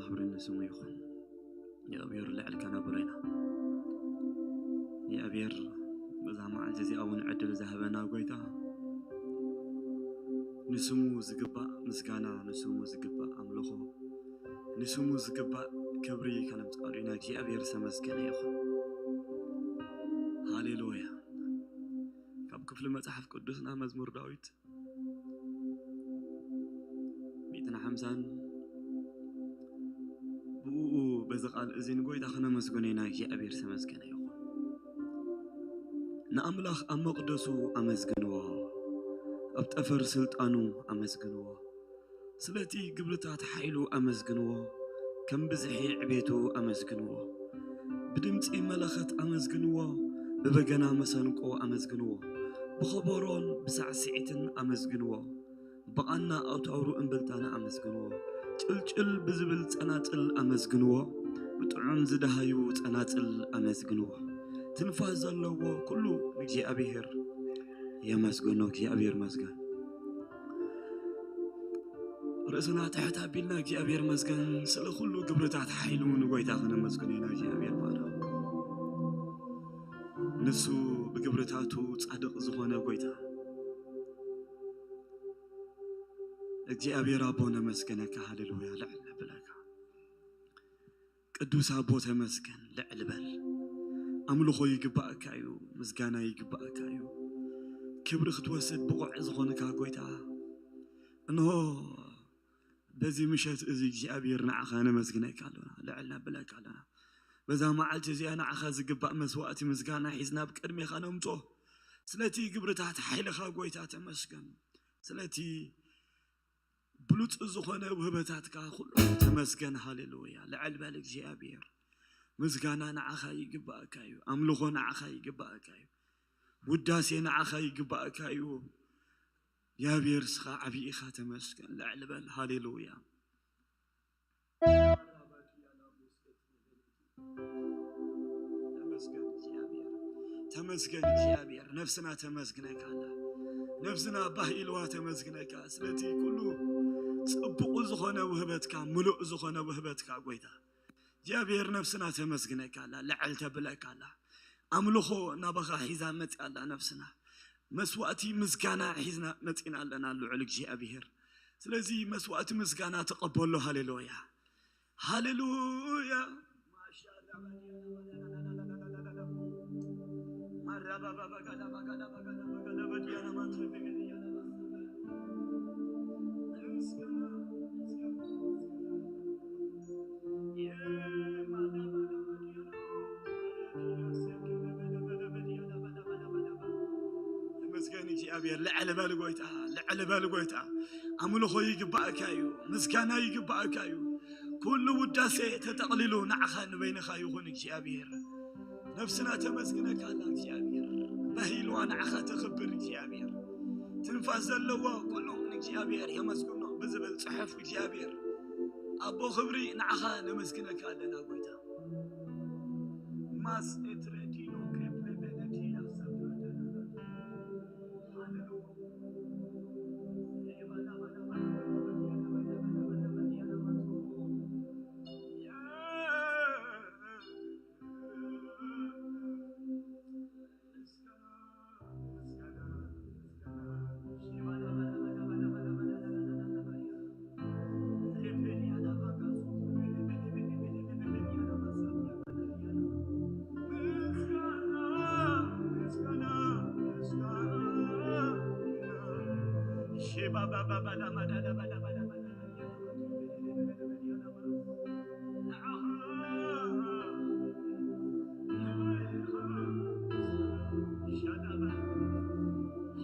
ክብሪ ንስሙ ይኹን። እግዚኣብሔር ልዕል ከነብሮ ኢና። እግዚኣብሔር በዛ መዓልቲ እዚኣ እውን ዕድል ዝሃበና ጎይታ፣ ንስሙ ዝግባእ ምስጋና፣ ንስሙ ዝግባእ ኣምልኾ፣ ንስሙ ዝግባእ ክብሪ ከነምጽኣሉ ኢና። እግዚኣብሔር ዝተመስገነ ይኹን። ሃሌሉያ። ካብ ክፍሊ መጽሓፍ ቅዱስና መዝሙር ዳዊት ሚእትን ሓምሳን ብእኡ በዚ ቃል እዚ ንጎይታ ከነመስግኖ ኢና። እግዚኣብሔር ዝተመስገነ ይኹን። ንኣምላኽ ኣብ መቕደሱ ኣመስግንዎ፣ ኣብ ጠፈር ስልጣኑ ኣመስግንዎ። ስለቲ ግብርታት ሓይሉ ኣመስግንዎ፣ ከም ብዝሒ ዕቤቱ ኣመስግንዎ። ብድምጺ መለኸት ኣመስግንዎ፣ ብበገና መሰንቆ ኣመስግንዎ፣ ብኸበሮን ብሳዕስዒትን ኣመስግንዎ። ብቓና ኣውታውሩ እምብልታና ኣመስግንዎ። ጭልጭል ብዝብል ጸናጽል ኣመስግንዎ። ብጥዑም ዝደሃዩ ጸናጽል ኣመስግንዎ። ትንፋስ ዘለዎ ኩሉ ንእግዚኣብሔር የመስግኖ። እግዚኣብሔር መስገን። ርእስና ትሕት ኣቢልና እግዚኣብሔር መስገን። ስለ ኩሉ ግብርታት ሓይሉ ንጎይታ ክነመስግኖ ኢና። እግዚኣብሔር ባርኽ። ንሱ ብግብርታቱ ጻድቕ ዝኾነ ጎይታ እግዚኣብሔር ኣቦ ነመስገነካ። ሃሌሉያ። ልዕል ነብለካ። ቅዱስ ኣቦ ተመስገን። ልዕል በል። ኣምልኾ ይግባእካ እዩ፣ ምስጋና ይግባእካ እዩ። ክብሪ ክትወስድ ብቑዕ ዝኾንካ ጎይታ፣ እንሆ በዚ ምሸት እዚ እግዚኣብሔር ንዓኻ ነመስግነካ ኣሎና፣ ልዕል ነብለካ ኣሎና። በዛ መዓልቲ እዚኣ ንዓኻ ዝግባእ መስዋእቲ ምስጋና ሒዝና ኣብ ቅድሜኻ ነምጾ። ስለቲ ግብርታት ሓይልኻ ጎይታ ተመስገን። ስለቲ ብሉጽ ዝኾነ ውህበታትካ ኩሉ ተመስገን። ሃሌሉያ። ልዕል በል እግዚኣብሔር። ምስጋና ንዓኻ ይግባእካ እዩ። ኣምልኾ ንዓኻ ይግባእካ እዩ። ውዳሴ ንዓኻ ይግባእካ እዩ። እግዚኣብሔር እስኻ ዓብዪ ኢኻ። ተመስገን። ልዕል በል። ሃሌሉያ። ተመስገን እግዚኣብሔር። ተመስገን እግዚኣብሔር። ነፍስና ተመስግነካ ኣላ። ነፍስና ባህ ኢልዋ ተመስግነካ። ስለቲ ኩሉ ጽቡቕ ዝኾነ ውህበትካ፣ ምሉእ ዝኾነ ውህበትካ ጎይታ እግዚኣብሔር ነፍስና ተመስግነካ ኣላ። ልዕል ተብለካ ኣላ። ኣምልኾ ናባኻ ሒዛ መጽያ ኣላ ነፍስና። መስዋእቲ ምስጋና ሒዝና መጺና ኣለና ልዑል እግዚኣብሔር። ስለዚ መስዋእቲ ምስጋና ተቐበሎ። ሃሌሉያ። ሃሌሉያ። ተመስገን እግዚኣብሔር። ልዕል በል ጎይታ፣ ልዕል በል ጎይታ። ኣምልኾ ይግባእካ እዩ፣ ምስጋና ይግባእካ እዩ። ኩሉ ውዳሴ ተጠቕሊሉ ንዓኻ ንበይንኻ ይኹን እግዚኣብሔር። ነፍስና ተመስግነካ ኣላ እግዚኣብሔር። ባህ ኢልዋ ንዓኻ ተኽብር እግዚኣብሔር። ትንፋስ ዘለዎ ኩሉ ንእግዚኣብሔር የመስግኖ ብዝብል ጽሑፍ እግዚኣብሔር ኣቦ ክብሪ ንዓኻ ነመስግነካ ኣለና ጎይታ። ማስ ኤትረዲኖ ከፕለበለቲ ያሰብረደና ሃሌሉያ።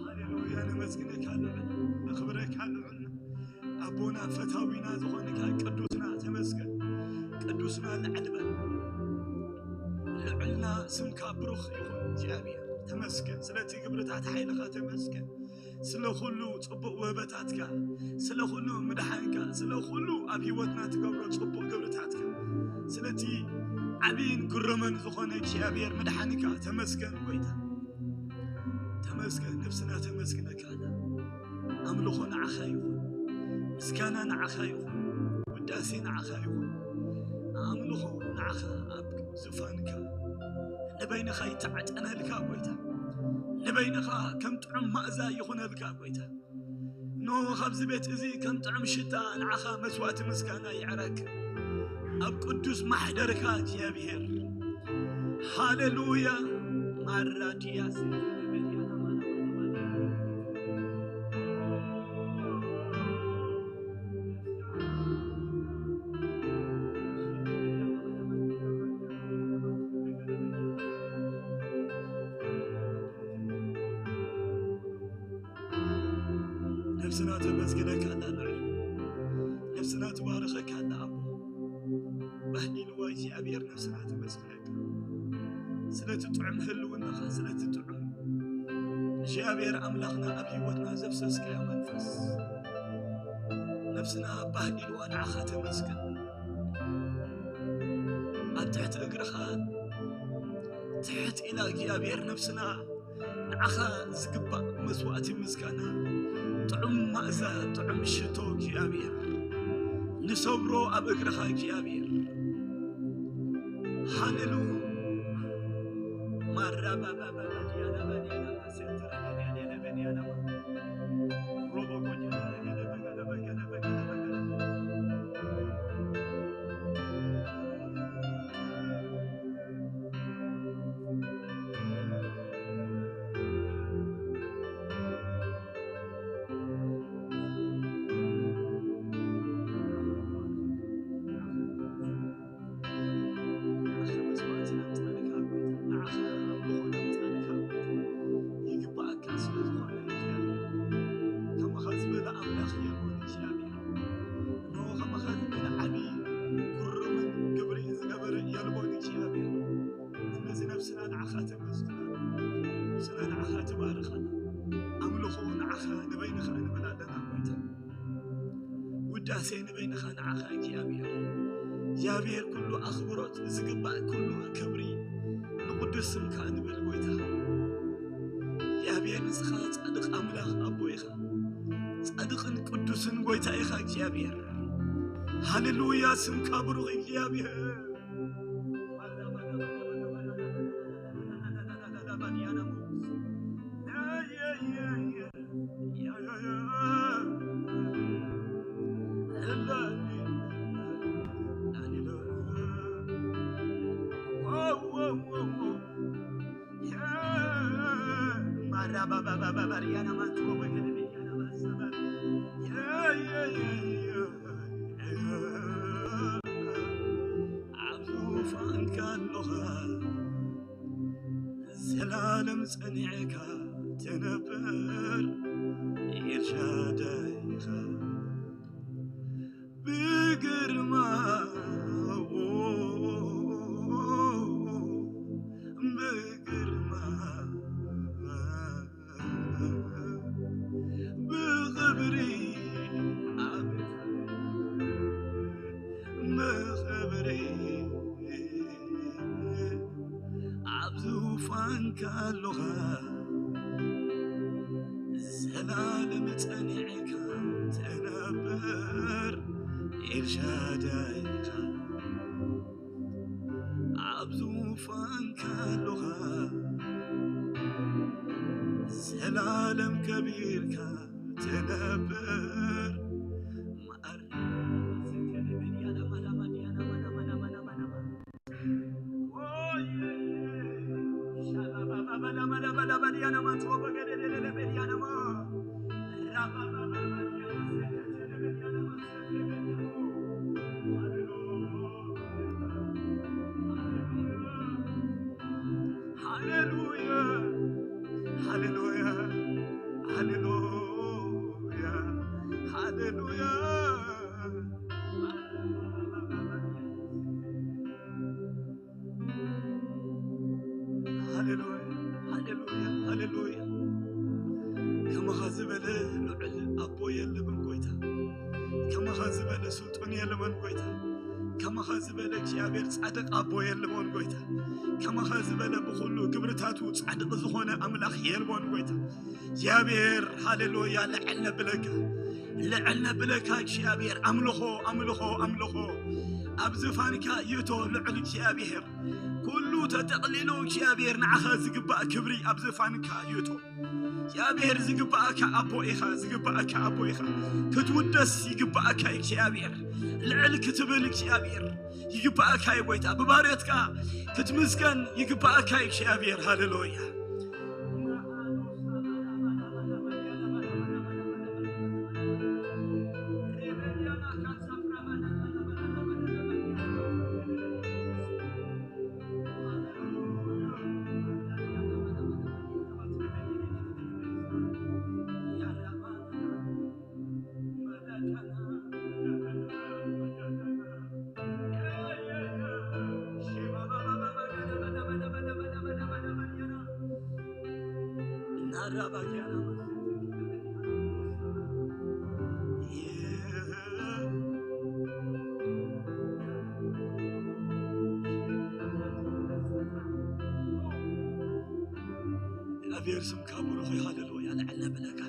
ሃሌሉያ፣ ነመስግነካ ልዑል፣ ነኽብረካ ልዑል። ኣቦና ፈታዊና ዝኾንካ ቅዱስና ተመስገን። ቅዱስና ልዕል በል። ልዑልና ስምካ ብሩኽ ይኹን እግዚኣብሔር። ተመስገን ስለቲ ግብርታት ሓይልኻ ተመስገን። ስለ ኩሉ ጽቡቕ ውህበታትካ፣ ስለ ኩሉ ምድሓንካ፣ ስለ ኩሉ ኣብ ህይወትና ትገብሮ ጽቡቕ ግብርታትካ፣ ስለቲ ዓብይን ግሩምን ዝኾነ እግዚኣብሔር ምድሓንካ ተመስገን ጎይታ። ተመስገን፣ ነፍስና ተመስግነካ ኣላ። ኣምልኾ ንዓኻ ይኹን፣ ምስጋና ንዓኻ ይኹን፣ ውዳሴ ንዓኻ ይኹን። ኣምልኾ ንዓኻ ኣብ ዙፋንካ ንበይንኻ ይተዓጠነልካ ጎይታ፣ ንበይንኻ ከም ጥዑም ማእዛ ይኹነልካ ጎይታ። ኖ ካብዚ ቤት እዚ ከም ጥዑም ሽታ ንዓኻ መስዋእቲ ምስጋና ይዕረግ ኣብ ቅዱስ ማሕደርካ እግዚኣብሔር። ሃሌሉያ። ማራድያ ነፍስና ተመስግነካ ኣላ ልዑል፣ ነፍስና ትባርኸካ ኣላ ኣቦ። ባህሊልዋ እግዚኣብሔር ነፍስና ተመስግነካ ስለቲ ጥዑም ህልውናኻ፣ ስለቲ ጥዑም እግዚኣብሔር ኣምላኽና ኣብ ህይወትና ዘፍሰስካዮ መንፈስ። ነፍስና ባህሊልዋ ንዓኻ ተመስግን። ኣብ ትሕቲ እግርኻ ትሕት ኢላ እግዚኣብሔር ነፍስና ንዓኻ ዝግባእ መስዋእቲ ምስጋና፣ ጥዑም ማእዛ፣ ጥዑም ሽቶ እግዚኣብሔር ንሰብሮ ኣብ እግርኻ እግዚኣብሔር። ሃሌሉያ። ማራባባባባዲያናባዲያናባሴተራባዲያናባዲያናባ ሮቦጎዲያናባዲያናባዲያናባ ንዓኻ መስዋእቲ ነምጽኣልካ ጎይታ፣ ንዓኻ ኣምልኾ ነምጽኣልካ ጎይታ፣ ይግብኣካ ስለ ዝኾነ እግዚኣብሔር። ከማኻ ዝበለ ኣምላኽ የልቦን እግዚኣብሔር። እነሆ ከማኻ ዝበለ ዓቢ ግሩምን ግብሪ ዝገበረ የልቦን እግዚኣብሔር። ስለዚ ነፍስና ንዓኻ ተመስግና፣ ነፍስና ንዓኻ ትባርኻ። ኣምልኾ ንዓኻ ንበይንኻ ንብል ኣለና ጎይታ። ውዳሴ ንበይንኻ ንዓኻ እግዚኣብሔር። እግዚኣብሔር ኩሉ ኣኽብሮት ዝግባእ ኩሉ ክብሪ ንቕዱስ ስምካ ንብል ጎይታ። እግዚኣብሔር ንስኻ ጻድቕ ኣምላኽ ኣቦ ኢኻ። ጻድቕን ቅዱስን ጎይታ ኢኻ እግዚኣብሔር። ሃሌሉያ ስምካ ብሩኽ እግዚኣብሔር። ኣብ ዙፋንካ ኣለኻ ዘላለም ጸኒዕካ ትነብር ኤልሻዳይ ኢኻ። ብግርማ ብግርማ ብኽብሪ ኣብ ብኽብሪ ኣብ ዙፋንካ ኣለኻ ዘላለም ጸኒዕካ ትነብር ኤልሻዳይ ኢኻ። ኣብ ዙፋንካ ኣለኻ ዘላለም ከቢርካ ትነብር። ሃሌሉያ፣ ሃሌሉያ፣ ሃሌሉያ፣ ሃሌሉያ። ሃሌሉያ፣ ሃሌሉያ፣ ሃሌሉያ። ከማኻ ዝበለ ልዑል ኣቦ የለምን ጎይታ። ከማኻ ዝበለ ስልጡን የለምን ጎይታ። ከማኻ ዝበለ እግዚኣብሔር ጻድቕ ኣቦ የለምን ጎይታ። ከማኻ ዝበለ ብኹሉ ግብርታቱ ጻድቕ ዝኾነ ኣምላኽ የልቦን ጎይታ። እግዚኣብሔር ሃሌሉያ፣ ልዕል ነብለካ፣ ልዕል ነብለካ እግዚኣብሔር። ኣምልኾ፣ ኣምልኾ፣ ኣምልኾ፣ ኣብ ዝፋንካ ይእቶ ልዑል እግዚኣብሔር። ኩሉ ተጠቕሊሉ እግዚኣብሔር ንዓኻ ዝግባእ ክብሪ ኣብ ዝፋንካ ይእቶ። እግዚኣብሔር ዝግባእካ ኣቦ ኢኻ፣ ዝግባእካ ኣቦ ኢኻ። ክትውደስ ይግባእካ እግዚኣብሔር። ልዕል ክትብል እግዚኣብሔር ይግባእካ እዩ ጎይታ። ብባርዮትካ ክትምስገን ይግባእካ እዩ እግዚኣብሔር። ሃሌሉያ። እግዚኣብሔር ስምካ ብሩኽ ይሃለልዎ ያለ ዕለ ብለካ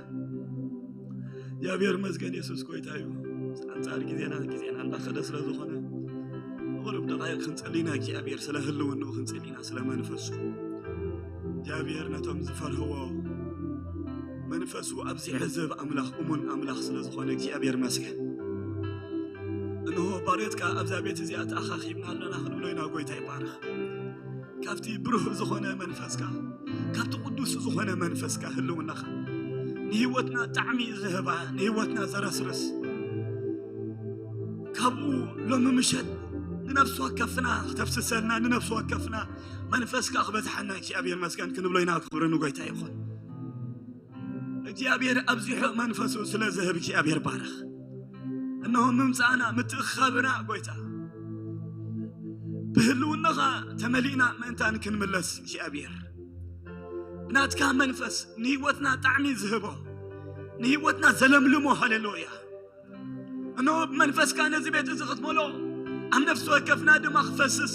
እግዚኣብሔር መስገን የሱስ ጎይታ እዩ። ኣንጻር ግዜና ግዜና እንዳኸደ ስለ ዝኾነ ንቕሩብ ደቓይቕ ክንጸሊና እግዚኣብሔር ስለ ህልውንኡ ክንጸሊና ስለ መንፈሱ እግዚኣብሔር ነቶም ዝፈርህዎ መንፈሱ ኣብዚ ሕዝብ ኣምላኽ እሙን ኣምላኽ ስለ ዝኾነ እግዚኣብሔር መስገን። እንሆ ባርዮትካ ኣብዛ ቤት እዚኣ ተኣኻኺብና ኣለና ክንብሎ ኢና። ጎይታ ይባረኽ። ካብቲ ብሩህ ዝኾነ መንፈስካ ካብቲ ቅዱስ ዝኾነ መንፈስካ ህልውናኻ ንህይወትና ጣዕሚ ዝህባ ንህይወትና ዘረስርስ ካብኡ ሎሚ ምሸት ንነፍሲ ወከፍና ክተፍስሰልና ንነፍሲ ወከፍና መንፈስካ ክበዝሓና እግዚኣብሔር መስገን ክንብሎ ኢና። ክብሪ ንጎይታ ይኹን። እግዚኣብሔር ኣብዚሑ መንፈሱ ስለ ዝህብ እግዚኣብሔር ባረኽ። እነሆ ምምፃእና ምትእኻብና ጎይታ ብህልውናኻ ተመሊእና ምእንታን ክንምለስ እግዚኣብሔር ብናትካ መንፈስ ንህይወትና ጣዕሚ ዝህቦ ንህይወትና ዘለምልሞ ሃሌሉያ። እነሆ ብመንፈስካ ነዚ ቤት እዚ ክትመሎ ኣብ ነፍሲ ወከፍና ድማ ክፈስስ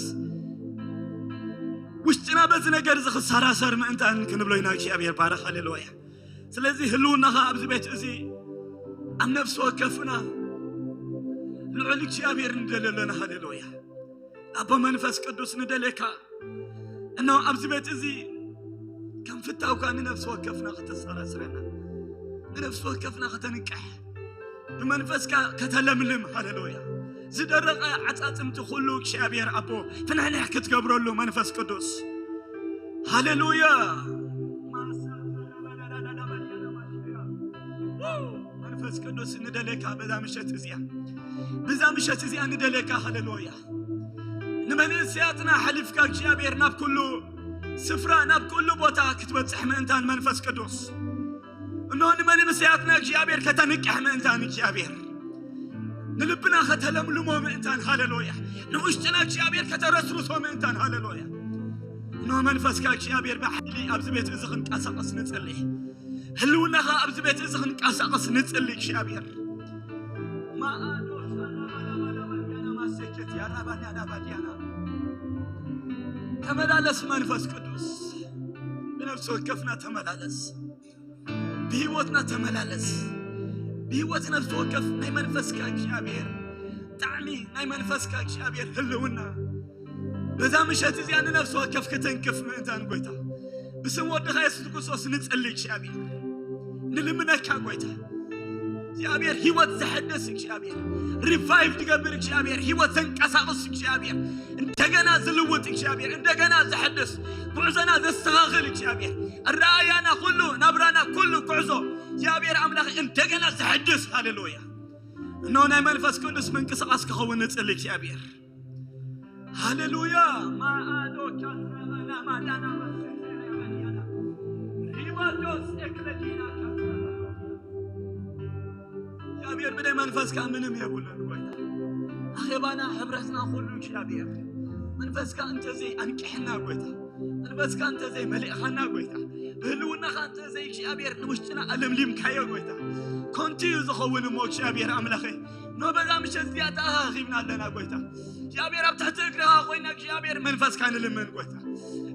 ውሽጥና በዚ ነገር እዚ ክሰራሰር ምእንታን ክንብሎ ኢና። እግዚኣብሔር ባረኽ። ሃሌሉያ። ስለዚ ህልውናኻ ኣብዚ ቤት እዚ ኣብ ነፍሲ ወከፍና ልዑል እግዚኣብሔር ንደሊ ኣለና። ሃሌሉያ። ኣቦ መንፈስ ቅዱስ ንደሌካ እነሆ ኣብዚ ቤት እዚ ከም ፍታውካ ንነፍሲ ወከፍና ከተሰራስረና ንነፍሲ ወከፍና ከተንቅሕ ብመንፈስካ ከተለምልም። ሃሌሉያ። ዝደረቐ ዓጻጽምቲ ኩሉ እግዚኣብሔር ኣቦ ፍንሕንሕ ክትገብረሉ መንፈስ ቅዱስ። ሃሌሉያ። መንፈስ ቅዱስ ንደሌካ በዛ ምሸት እዚኣ በዛ ምሸት እዚኣ ንደሌካ። ሃሌሉያ። ንመንእሰያትና ሓሊፍካ እግዚኣብሔር ናብ ኩሉ ስፍራ ናብ ኩሉ ቦታ ክትበጽሕ ምእንታን መንፈስ ቅዱስ እነሆ ንመንእሰያትና እግዚኣብሔር ከተንቅሕ ምእንታን እግዚኣብሔር ንልብና ከተለምልሞ ምእንታን። ሃሌሉያ። ንውሽጥና እግዚኣብሔር ከተረስርሶ ምእንታን። ሃሌሉያ። እነሆ መንፈስካ እግዚኣብሔር ብሓይሊ ኣብዚ ቤት እዚ ክንቀሳቐስ ንጽሊ። ህልውናኻ ኣብዚ ቤት እዚ ክንቀሳቐስ ንጽሊ እግዚኣብሔር። ማኣዶ ሳላባላባላባዲያና ማሰኬት ያራባዲያና ባዲያና ተመላለስ መንፈስ ቅዱስ ብነፍሲ ወከፍና ተመላለስ። ብህይወትና ተመላለስ። ብህይወት ነፍሲ ወከፍ ናይ መንፈስካ እግዚኣብሔር ጣዕሚ ናይ መንፈስካ እግዚኣብሔር ህልውና በዛ ምሸት እዚኣ ንነፍሲ ወከፍ ክትንክፍ ምእንታን ጎይታ ብስም ወድኻ የሱስ ክርስቶስ ንጸሊ እግዚኣብሔር ንልምነካ ጎይታ እግዚኣብሔር ህይወት ዘሐድስ እግዚኣብሔር ሪቫይቭ ትገብር እግዚኣብሔር ህይወት ዘንቀሳቕስ እግዚኣብሔር እንደገና ዝልውጥ እግዚኣብሔር እንደገና ዘሐድስ ጉዕዞና ዘስተኻኽል እግዚኣብሔር ኣረኣያና ኩሉ ናብራና ኩሉ ጉዕዞ እግዚኣብሔር ኣምላኽ እንደገና ዘሐድስ። ሃሌሉያ። እነሆ ናይ መንፈስ ቅዱስ ምንቅስቓስ ክኸውን ንጽሊ እግዚኣብሔር። ሃሌሉያ። ማኣዶ ካትራባና ማዳና ማሰተሪያ ማዲያና ሪባዶስ ኤክለዲና ካትራባና እግዚኣብሔር ብደይ መንፈስካ ምንም የብሉን። ጎይታ ኣኼባና ሕብረትና ኩሉ እግዚኣብሔር መንፈስካ እንተዘይ ኣንቅሕና ጎይታ መንፈስካ እንተዘይ መሊእኻና ጎይታ ብህልውናኻ እንተዘይ እግዚኣብሔር ንውሽጥና ኣለምሊምካዮ ጎይታ ኮንቲ እዩ ዝኸውን እሞ እግዚኣብሔር ኣምላኸ ኖ በዛ ምሸት እዚኣ ተኣኻኺብና ኣለና ጎይታ እግዚኣብሔር ኣብ ትሕቲ እግርኻ ኮይና እግዚኣብሔር መንፈስካ ንልምን ጎይታ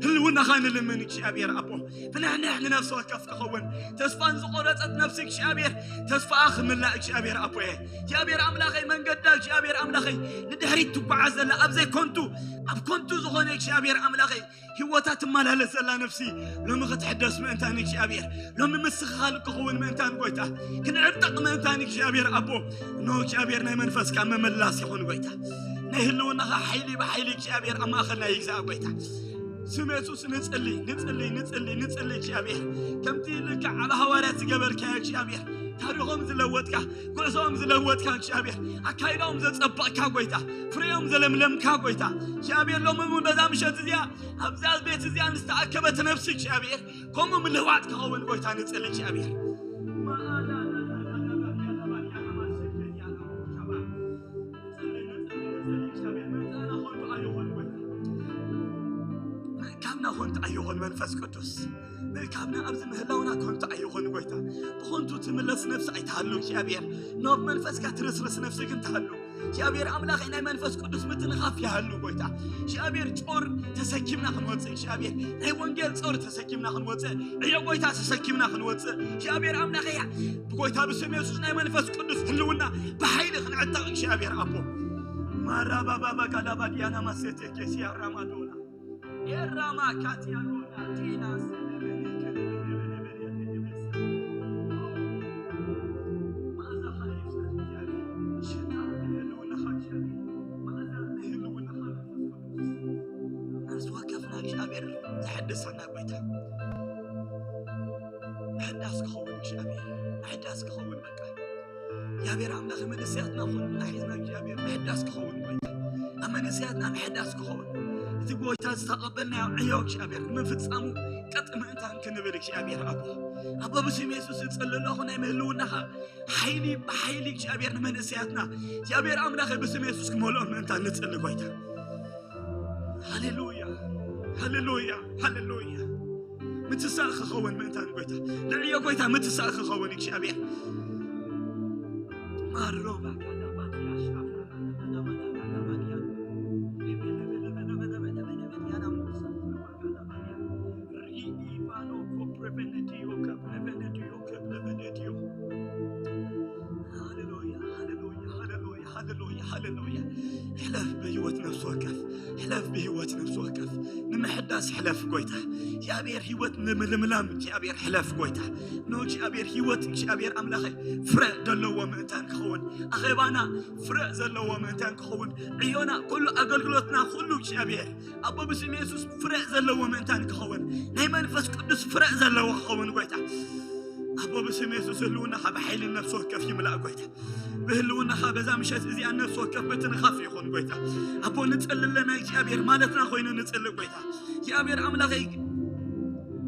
ህልውናኻ ንልምን እግዚኣብሔር ኣቦ። ብንሕንሕ ንነፍሲ ወከፍ ክኸውን፣ ተስፋን ዝቆረጸት ነፍሲ እግዚኣብሔር ተስፋኣ ክምላእ እግዚኣብሔር ኣቦየ። እግዚኣብሔር ኣምላኸይ መንገዳ እግዚኣብሔር ኣምላኸይ ንድሕሪት ትጓዓዝ ዘላ ኣብ ዘይኮንቱ ኣብ ኮንቱ ዝኾነ እግዚኣብሔር ኣምላኸይ ህይወታ ትመላለስ ዘላ ነፍሲ ሎሚ ክትሕደስ ምእንታን እግዚኣብሔር ሎሚ ምስኻል ክኸውን ምእንታን ጎይታ ክንዕጠቕ ምእንታን እግዚኣብሔር ኣቦ እኖ እግዚኣብሔር ናይ መንፈስካ መመላስ ይኹን ጎይታ ናይ ህልውናኻ ሓይሊ ብሓይሊ እግዚኣብሔር ኣብ ማእኸልና ይግዛእ ጎይታ ስም የሱስ ንጽሊ ንጽሊ ንጽሊ ንጽሊ እግዚኣብሔር ከምቲ ልክዕ ኣብ ሃዋርያት ዝገበርካዮ እግዚኣብሔር ታሪኾም ዝለወጥካ ጉዕዞኦም ዝለወጥካ እግዚኣብሔር ኣካይዳኦም ዘጸበቕካ ጎይታ ፍሬኦም ዘለምለምካ ጎይታ እግዚኣብሔር ሎሚ እውን በዛ ምሸት እዚኣ ኣብዛ ቤት እዚኣ ንዝተኣከበት ነፍሲ እግዚኣብሔር ከምኡ ምልዋጥ ክኸውን ጎይታ ንጽሊ እግዚኣብሔር ምእካብና ኮንቱ ኣይኹን መንፈስ ቅዱስ ምእካብና ኣብዚ ምህላውና ኮንቱ ኣይኹን ጎይታ ብኾንቱ ትምለስ ነፍሲ ኣይትሃሉ እግዚኣብሔር ናብ መንፈስካ ትርስርስ ነፍሲ ግን ትሃሉ እግዚኣብሔር ኣምላኸይ ናይ መንፈስ ቅዱስ ምትንኻፍ ይሃሉ ጎይታ እግዚኣብሔር ጾር ተሰኪምና ክንወፅእ እግዚኣብሔር ናይ ወንጌል ጾር ተሰኪምና ክንወፅእ ዕዮ ጎይታ ተሰኪምና ክንወፅእ እግዚኣብሔር ኣምላኸይ ብጎይታ ብስም የሱስ ናይ መንፈስ ቅዱስ ህልውና ብሓይሊ ክንዕጠቕ እግዚኣብሔር ኣቦ ማራባባባጋላባዲያና ማሴቴ ኬሲያ ራማዶና ኤራማ ካቲያኖና ዲና መዓዛ ናይ ህልውናኻ መንፈስ ቅዱስ ነፍሲ ወከፍና እግዚኣብሔር ዘሐድሰና ጎይታ ምሕዳስ ክኸውን እግዚኣብሔር ምሕዳስ ክኸውን በቃ እግዚኣብሔር ኣምላኽ መንእሰያትና ኩልና ሒዝና እግዚኣብሔር ምሕዳስ ክኸውን ጎይታ ኣብ መንእሰያትና ምሕዳስ ክኸውን እቲ ጎይታ ዝተቐበልናዮ ዕዮ እግዚኣብሔር ንምፍጻሙ ቅጥ ምእንታን ክንብል እግዚኣብሔር ኣቦ ኣቦ ብስም የሱስ ዝጽሊ ኣለኹ ናይ ምህልውናኻ ሓይሊ ብሓይሊ እግዚኣብሔር ንመንእሰያትና እግዚኣብሔር ኣምላኸ ብስም የሱስ ክመልኦም ምእንታን ንጽሊ ጎይታ ሃሌሉያ ሃሌሉያ ሃሌሉያ ምትሳእ ክኸውን ምእንታን ጎይታ ንዕዮ ጎይታ ምትሳእ ክኸውን እግዚኣብሔር ማሮባ ሃሌሉያ ሃሌሉያ ሃሌሉያ ሃሌሉያ ሃሌሉያ ሕለፍ ብህይወት ነፍሲ ወከፍ ሕለፍ ብህይወት ነፍሲ ወከፍ ንምሕዳስ ሕለፍ ጎይታ እግዚኣብሔር ህይወት ንምልምላም እግዚኣብሔር ሕለፍ ጎይታ ኖ እግዚኣብሔር ህይወት እግዚኣብሔር ኣምላኸ ፍረ ዘለዎ ምእንታን ክኸውን ኣኼባና ፍረ ዘለዎ ምእንታን ክኸውን ዕዮና ኩሉ ኣገልግሎትና ኩሉ እግዚኣብሔር ኣቦ ብስም የሱስ ፍረ ዘለዎ ምእንታን ክኸውን ናይ መንፈስ ቅዱስ ፍረ ዘለዎ ክኸውን ጎይታ ኣቦ ብስም የሱስ ህልውናኻ ብሓይሊ ነፍሲ ወከፍ ይምላእ ጎይታ ብህልውናኻ በዛ ምሸት እዚኣ ነፍሲ ወከፍ ምትንኻፍ ይኹን ጎይታ ኣቦ ንጽሊ ኣለና እግዚኣብሔር ማለትና ኮይኑ ንጽሊ ጎይታ እግዚኣብሔር ኣምላኸይ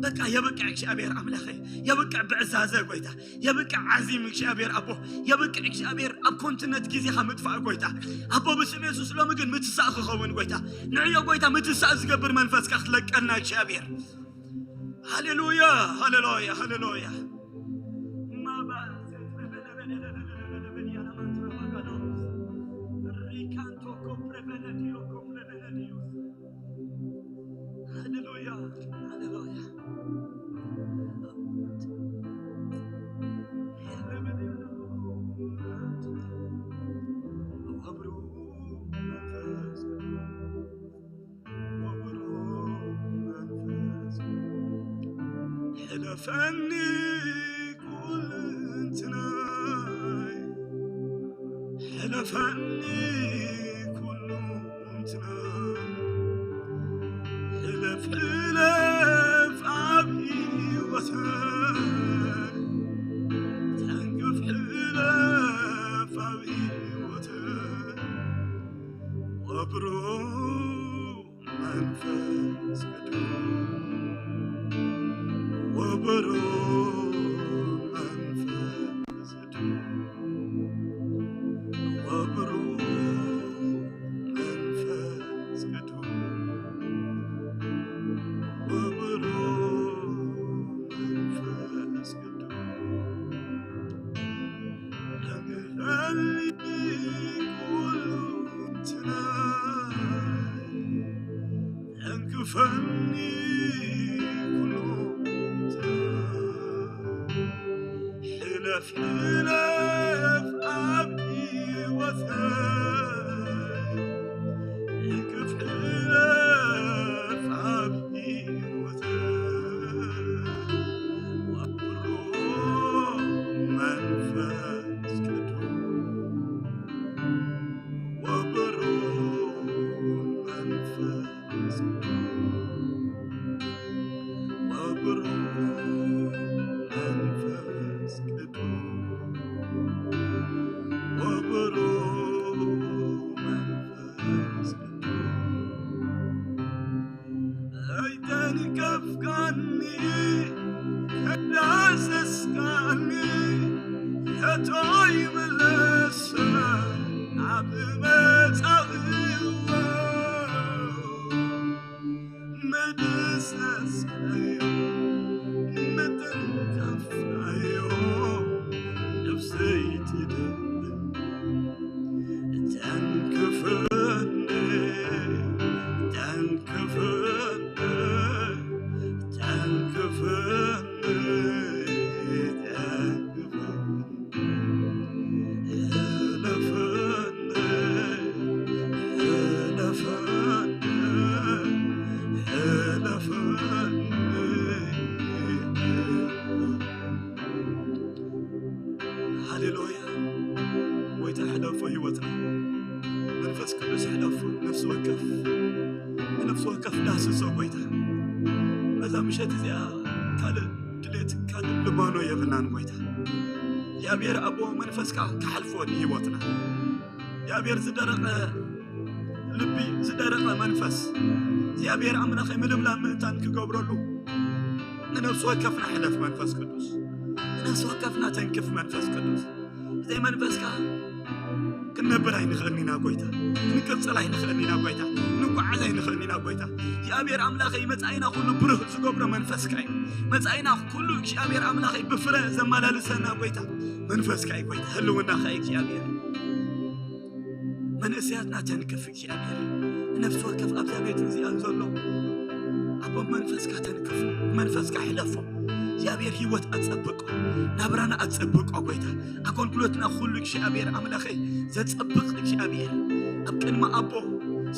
በቃ የብቅዕ እግዚኣብሔር ኣምላኸይ የብቅዕ ብዕዛዘ ጎይታ የብቅዕ ዓዚም እግዚኣብሔር ኣቦ የብቅዕ እግዚኣብሔር ኣብ ኮንትነት ግዜኻ ምጥፋእ ጎይታ ኣቦ ብስም የሱስ ሎሚ ግን ምትሳእ ክኸውን ጎይታ ንዕዮ ጎይታ ምትሳእ ዝገብር መንፈስካ ክትለቀና እግዚኣብሔር ሃሌሉያ ሃሌሉያ ሃሌሉያ ሃሌሉያ ሃሌሉያ ሕለፈኒ ኩልንትናይ ሕለፈኒ ኩሉ እንትናይ ሕለፍ ሕለፍ ኣብ ህይወተይ ተንክፍ ሕለፍ ኣብ ህይወተይ ወብሩ መንፈስ ቅዱስ ወብሩ መንፈስ ቅዱስ ወብሩ መንፈስ ቅዱስ ወብሩ መንፈስ ቅዱስ ፈኒ ኩሉ ሕለፍ ሕለፍ ኣብ ህይወተይ ሕግፍ ሕለፍ ኣብ ህይወተይ ወብሮ መንፈስ ቅዱስ ወብሮ መንፈስ ወብሩህ መንፈስ ቅዱስ ወብሩህ መንፈስ ቅዱስ ኣይተንከፍካኒ ከዳሰስካኒ ሕቶይ ምለሰ ናብ መጻእዎ ምድሰስካዮ ምትንካፍካዮ ነፍሰይ ትደሊ ተንክፈኒ ተንክፈኒ ተንክፈኒ ተንክፈኒ ሃሌሉያ። ጎይታ ሕለፎ ህይወትና መንፈስ ቅዱስ ሕለፎ ነፍሲ ወከፍ ንነፍሲ ወከፍ ዳስሶ ጎይታ በዛ ምሸት እዚኣ ካልእ ድሌት ካልእ ልባኖ የብልናን ጎይታ እግዚኣብሔር ኣቦ መንፈስካ ክሓልፎ ንህይወትና እግዚኣብሔር ዝደረቐ ልቢ ዝደረቐ መንፈስ እግዚኣብሔር ኣምላኸይ ምልምላም ምእንታን ክገብረሉ ንነፍሲ ወከፍና ሕለፍ መንፈስ ቅዱስ ንነፍሲ ወከፍና ተንክፍ መንፈስ ቅዱስ ብዘይ መንፈስካ ክንነብር ኣይንኽእልን ኢና ጎይታ ክንቅፅል ኣይንኽእልን ኢና ጎይታ ንጓዓዝ ኣይንኽእልን ኢና ጎይታ እግዚኣብሔር ኣምላኸይ መፃኢና ኩሉ ብሩህ ዝገብሮ መንፈስካ እዩ መፃኢና ኩሉ እግዚኣብሔር ኣምላኸይ ብፍረ ዘመላልሰና ጎይታ መንፈስካ እዩ ጎይታ ህልውናኻ እዩ እግዚኣብሔር መንእሰያትና ተንክፍ እግዚኣብሔር ንነፍሲ ወከፍ ኣብዛ ቤት እዚኣ ዘሎ ኣቦ መንፈስካ ተንክፍ መንፈስካ ሕለፎ እግዚኣብሔር ህይወት ኣጸብቆ ናብራና ኣጸብቆ ጎይታ ኣገልግሎትና ኩሉ እግዚኣብሔር ኣምላኸይ ዘጸብቕ እግዚኣብሔር ኣብ ቅድሚ ኣቦ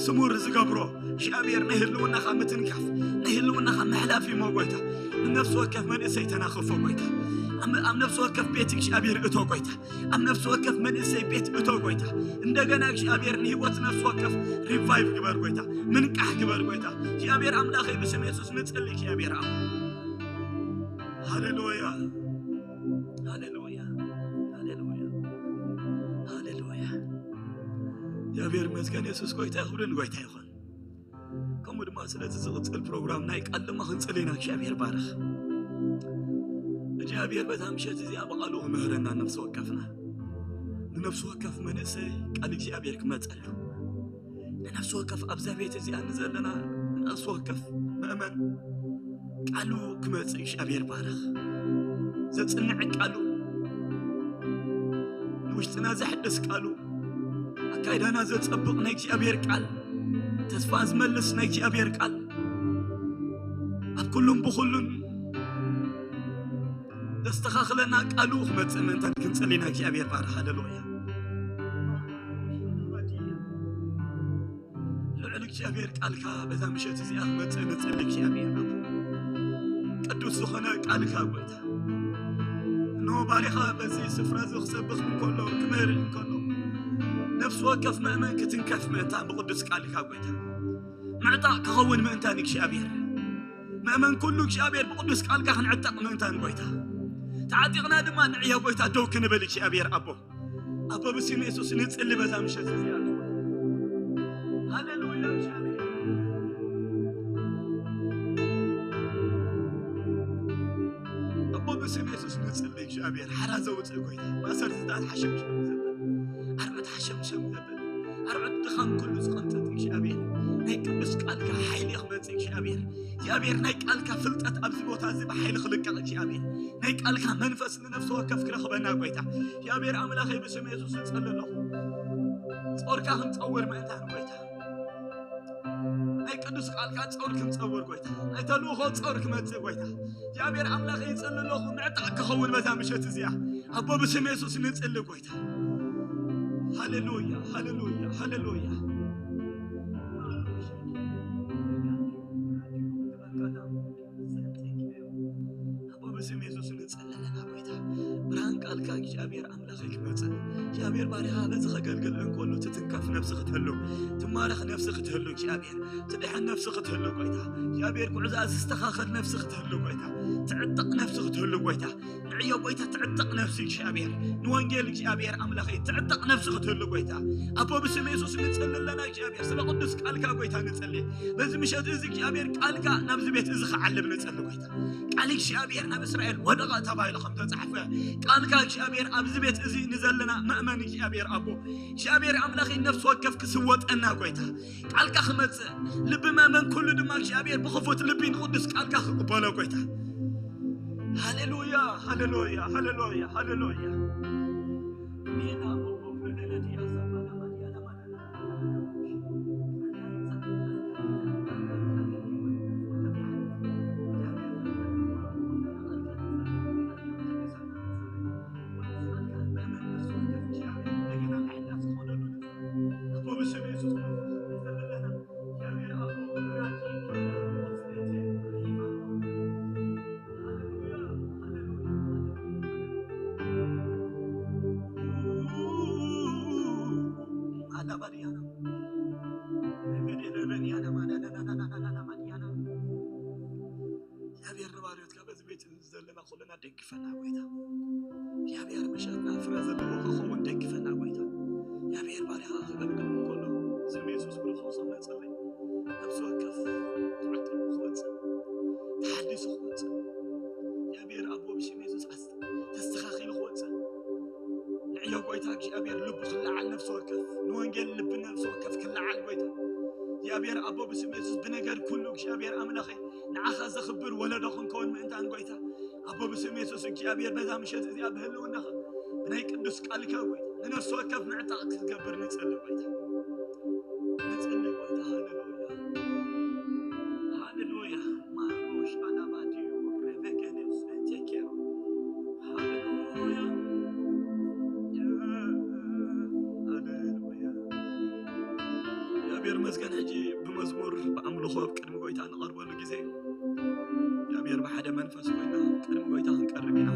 ስሙር ዝገብሮ እግዚኣብሔር ናይ ህልውናኻ ምትንካፍ ናይ ህልውናኻ ምሕላፍ እሞ ጎይታ ንነፍሲ ወከፍ መንእሰይ ተናኽፎ ጎይታ ኣብ ነፍሲ ወከፍ ቤት እግዚኣብሔር እቶ ጎይታ ኣብ ነፍሲ ወከፍ መንእሰይ ቤት እቶ ጎይታ እንደገና እግዚኣብሔር ንህይወት ነፍሲ ወከፍ ሪቫይቭ ግበር ጎይታ ምንቃሕ ግበር ጎይታ እግዚኣብሔር ኣምላኸይ ብስም የሱስ ንጽሊ እግዚኣብሔር ኣብ ሃሌሉያ ሃሌሉያ ሃሌሉያ ሃሌሉያ እግዚኣብሔር መስገን የሱስ ጎይታ ይኹንን ጎይታ ይኹን ከምኡ ድማ ስለዚ ዝቕፅል ፕሮግራም ናይ ቃል ድማ ክንፅል ኢና እግዚኣብሔር ባርኽ እግዚኣብሔር በታ ምሸት እዚኣ ብቓሉ ክምህረና ነፍሲ ወከፍና ንነፍሲ ወከፍ መንእሰይ ቃል እግዚኣብሔር ክመፀሉ ንነፍሲ ወከፍ ኣብዛ ቤት እዚኣ ንዘለና ንነፍሲ ወከፍ ምእመን ቃሉ ክመፅእ እግዚኣብሔር ባርኽ ዘፅንዕ ቃሉ ንውሽጥና ዘሕድስ ቃሉ ኣካይዳና ዘጸብቕ ናይ እግዚኣብሔር ቃል ተስፋ ዝመልስ ናይ እግዚኣብሔር ቃል ኣብ ኩሉን ብኹሉን ዘስተኻኽለና ቃሉ ክመጽእ ምእንታን ክንጽሊ ናይ እግዚኣብሔር ባር ሃሌሉያ ልዑል እግዚኣብሔር ቃልካ በዛ ምሸት እዚኣ ክመጽእ ንጽሊ እግዚኣብሔር ቅዱስ ዝኾነ ቃልካ ጎይታ እንሆ ባሪኻ በዚ ስፍራ እዚ ክሰብኽ እንከሎ ክምህር እንከሎ ነፍሲ ወከፍ ምእመን ክትንከፍ ምእንታን ብቅዱስ ቃልካ ጎይታ ምዕጣቕ ክኸውን ምእንታን እግዚኣብሔር ምእመን ኩሉ እግዚኣብሔር ብቅዱስ ቃልካ ክንዕጠቕ ምእንታን ጎይታ ተዓጢቕና ድማ ንዕዮ ጎይታ ደው ክንብል እግዚኣብሔር ኣቦ ኣቦ ብስም የሱስ ንጽሊ በዛ ምሸት እዚኣ ሃሌሉያ ኣቦ ብስም የሱስ ንጽሊ እግዚኣብሔር ሓራ ዘውፅእ ጎይታ ማእሰርትታት ሓሸምሸም ዘብል ኣርዑት ሓሸምሸም ዘብል ኣርዑት ድኻም ኩሉ ዝቐንጠጥ እግዚኣብሔር ናይ ቅዱስ ቃልካ ሓይሊ ክመፅእ እግዚኣብሔር እግዚኣብሔር ናይ ቃልካ ፍልጠት ኣብዚ ቦታ እዚ ብሓይሊ ክልቀቕ እግዚኣብሔር ናይ ቃልካ መንፈስ ንነፍሲ ወከፍ ክረኽበና ጎይታ እግዚኣብሔር ኣምላኸይ ብስም የሱስ እጸሊ ኣለኹ ጾርካ ክንጸውር ምእንታን ጎይታ ናይ ቅዱስ ቃልካ ጾር ክንጸውር ጎይታ፣ ናይ ተልእኾ ጾር ክመጽእ ጎይታ፣ እግዚኣብሔር ኣምላኽ ይጽሊ ኣለኹ፣ ምዕጣቕ ክኸውን በዛ ምሸት እዚኣ ኣቦ ብስም የሱስ ንጽሊ ጎይታ። ሃሌሉያ፣ ሃሌሉያ፣ ሃሌሉያ። ኣቦ ብስም የሱስ ንጽሊ ኣለና ጎይታ። ብርሃን ቃልካ እግዚኣብሔር ኣምላኸይ ክመጽእ፣ እግዚኣብሔር ባሪኻ በዚ ከገልግል እንከሎ ትትንከፍ ነፍሲ ክትህሉ፣ ትማረኽ ነፍሲ ክትህሉ እግዚኣብሔር፣ ትድሕን ነፍሲ ክትህሉ ጎይታ። እግዚኣብሔር ጉዕዛ ዝስተኻኸል ነፍሲ ክትህሉ ጎይታ። ትዕጠቕ ነፍሲ ክትህሉ ጎይታ። ንዕዮ ጎይታ ትዕጠቕ ነፍሲ እግዚኣብሔር፣ ንወንጌል እግዚኣብሔር ኣምላኸይ ትዕጠቕ ነፍሲ ክትህሉ ጎይታ። ኣቦ ብስም የሱስ ንጽሊ ኣለና እግዚኣብሔር፣ ስለ ቅዱስ ቃልካ ጎይታ ንጽሊ። በዚ ምሸት እዚ እግዚኣብሔር ቃልካ ናብዚ ቤት እዚ ክዓልብ ንጽሊ ጎይታ። ቃል እግዚኣብሔር ናብ እስራኤል ወደቐ ተባሂሉ ከም ተጻሕፈ፣ ቃልካ እግዚኣብሔር ኣብዚ ቤት እዚ ንዘለና መእመን እግዚኣብሔር ኣቦ፣ እግዚኣብሔር ኣምላኸይ ነፍሲ ወከፍ ክስወጠና ጎይታ። ቃልካ ክመጽእ፣ ልቢ መእመን ኩሉ ድማ እግዚኣብሔር ብኽፉት ልቢ ንቅዱስ ቃልካ ክቕበሎ ጎይታ። ሃሌሉያ፣ ሃሌሉያ፣ ሃሌሉያ፣ ሃሌሉያ። እግዚኣብሔር ንባርዮትካ በዚ ቤት ዘለና ኩልና ደግፈና ጎይታ። እግዚኣብሔር መሸጥና ፍረ ዘለዎ ክኸውን ደግፈና ጎይታ። እግዚኣብሔር ባሪኻ ክገልግል እንከሎ ስም የሱስ ክርስቶስ ነጸለይ። ነፍሲ ወከፍ ተዓጢቑ ክወጽእ፣ ተሓዲሱ ክወጽእ፣ እግዚኣብሔር ኣቦ ብሽም የሱስ ኣስ-፣ ተስተኻኺሉ ክወጽእ። ንዕዮ ጎይታ እግዚኣብሔር ልቡ ክለዓል ነፍሲ ወከፍ፣ ንወንጌል ልቢ ነፍሲ ወከፍ ክለዓል ጎይታ። እግዚኣብሔር ኣቦ ብስም የሱስ ብነገር ኩሉ እግዚኣብሔር ኣምላኸይ ንዓኻ ዘኽብር ወለዶ ክንከውን ምእንታን ጎይታ። ኣቦ ብስም የሱስ እግዚኣብሔር በዛ ምሸት እዚኣ ብህልውናኻ ብናይ ቅዱስ ቃልካ ጎይታ ንነፍሲ ወከፍ ምዕጣቕ ክትገብር ንጸሊ ጎይታ። ንጸሊ ጎይታ። ሃሌሉያ። ሃሌሉያ። ማሮሽ ኣላባዲዮ ሬቬጌኔስ ቴኬሮ። ሃሌሉያ። ሃሌሉያ። እግዚኣብሔር መስገን ሕጂ ብመዝሙር ብኣምልኾ ኣብ ቅድሚ ጎይታ ንቐርበሉ ግዜ እዩ። እግዚኣብሔር ብሓደ መንፈስ ኮይና ቅድሚ ጎይታ ክንቀርብ ኢና።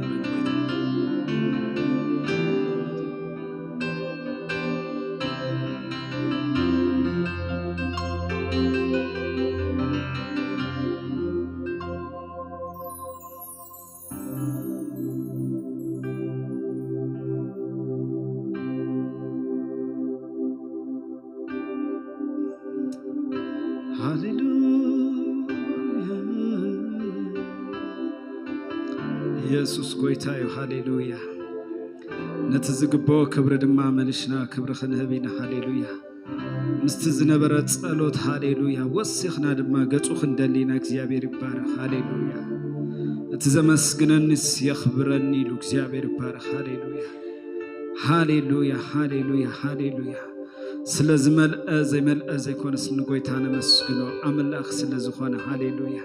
ሃሌሉያ። ሃሌሉያ። ኢየሱስ ጎይታ እዩ። ሃሌሉያ። ነቲ ዝግብኦ ክብሪ ድማ መሊስና ክብሪ ክንህብ ኢና። ሃሌሉያ። ምስቲ ዝነበረ ጸሎት፣ ሃሌሉያ፣ ወሲኽና ድማ ገጹ ክንደሊ ኢና። እግዚኣብሔር ይባረኽ። ሃሌሉያ። እቲ ዘመስግነኒስ የኽብረኒ ኢሉ እግዚኣብሔር ይባረኽ። ሃሌሉያ። ሃሌሉያ፣ ሃሌሉያ፣ ሃሌሉያ። ስለ ዝመልአ ዘይመልአ ዘይኮነስ ንጎይታ ነመስግኖ፣ ኣምላኽ ስለ ዝኾነ። ሃሌሉያ።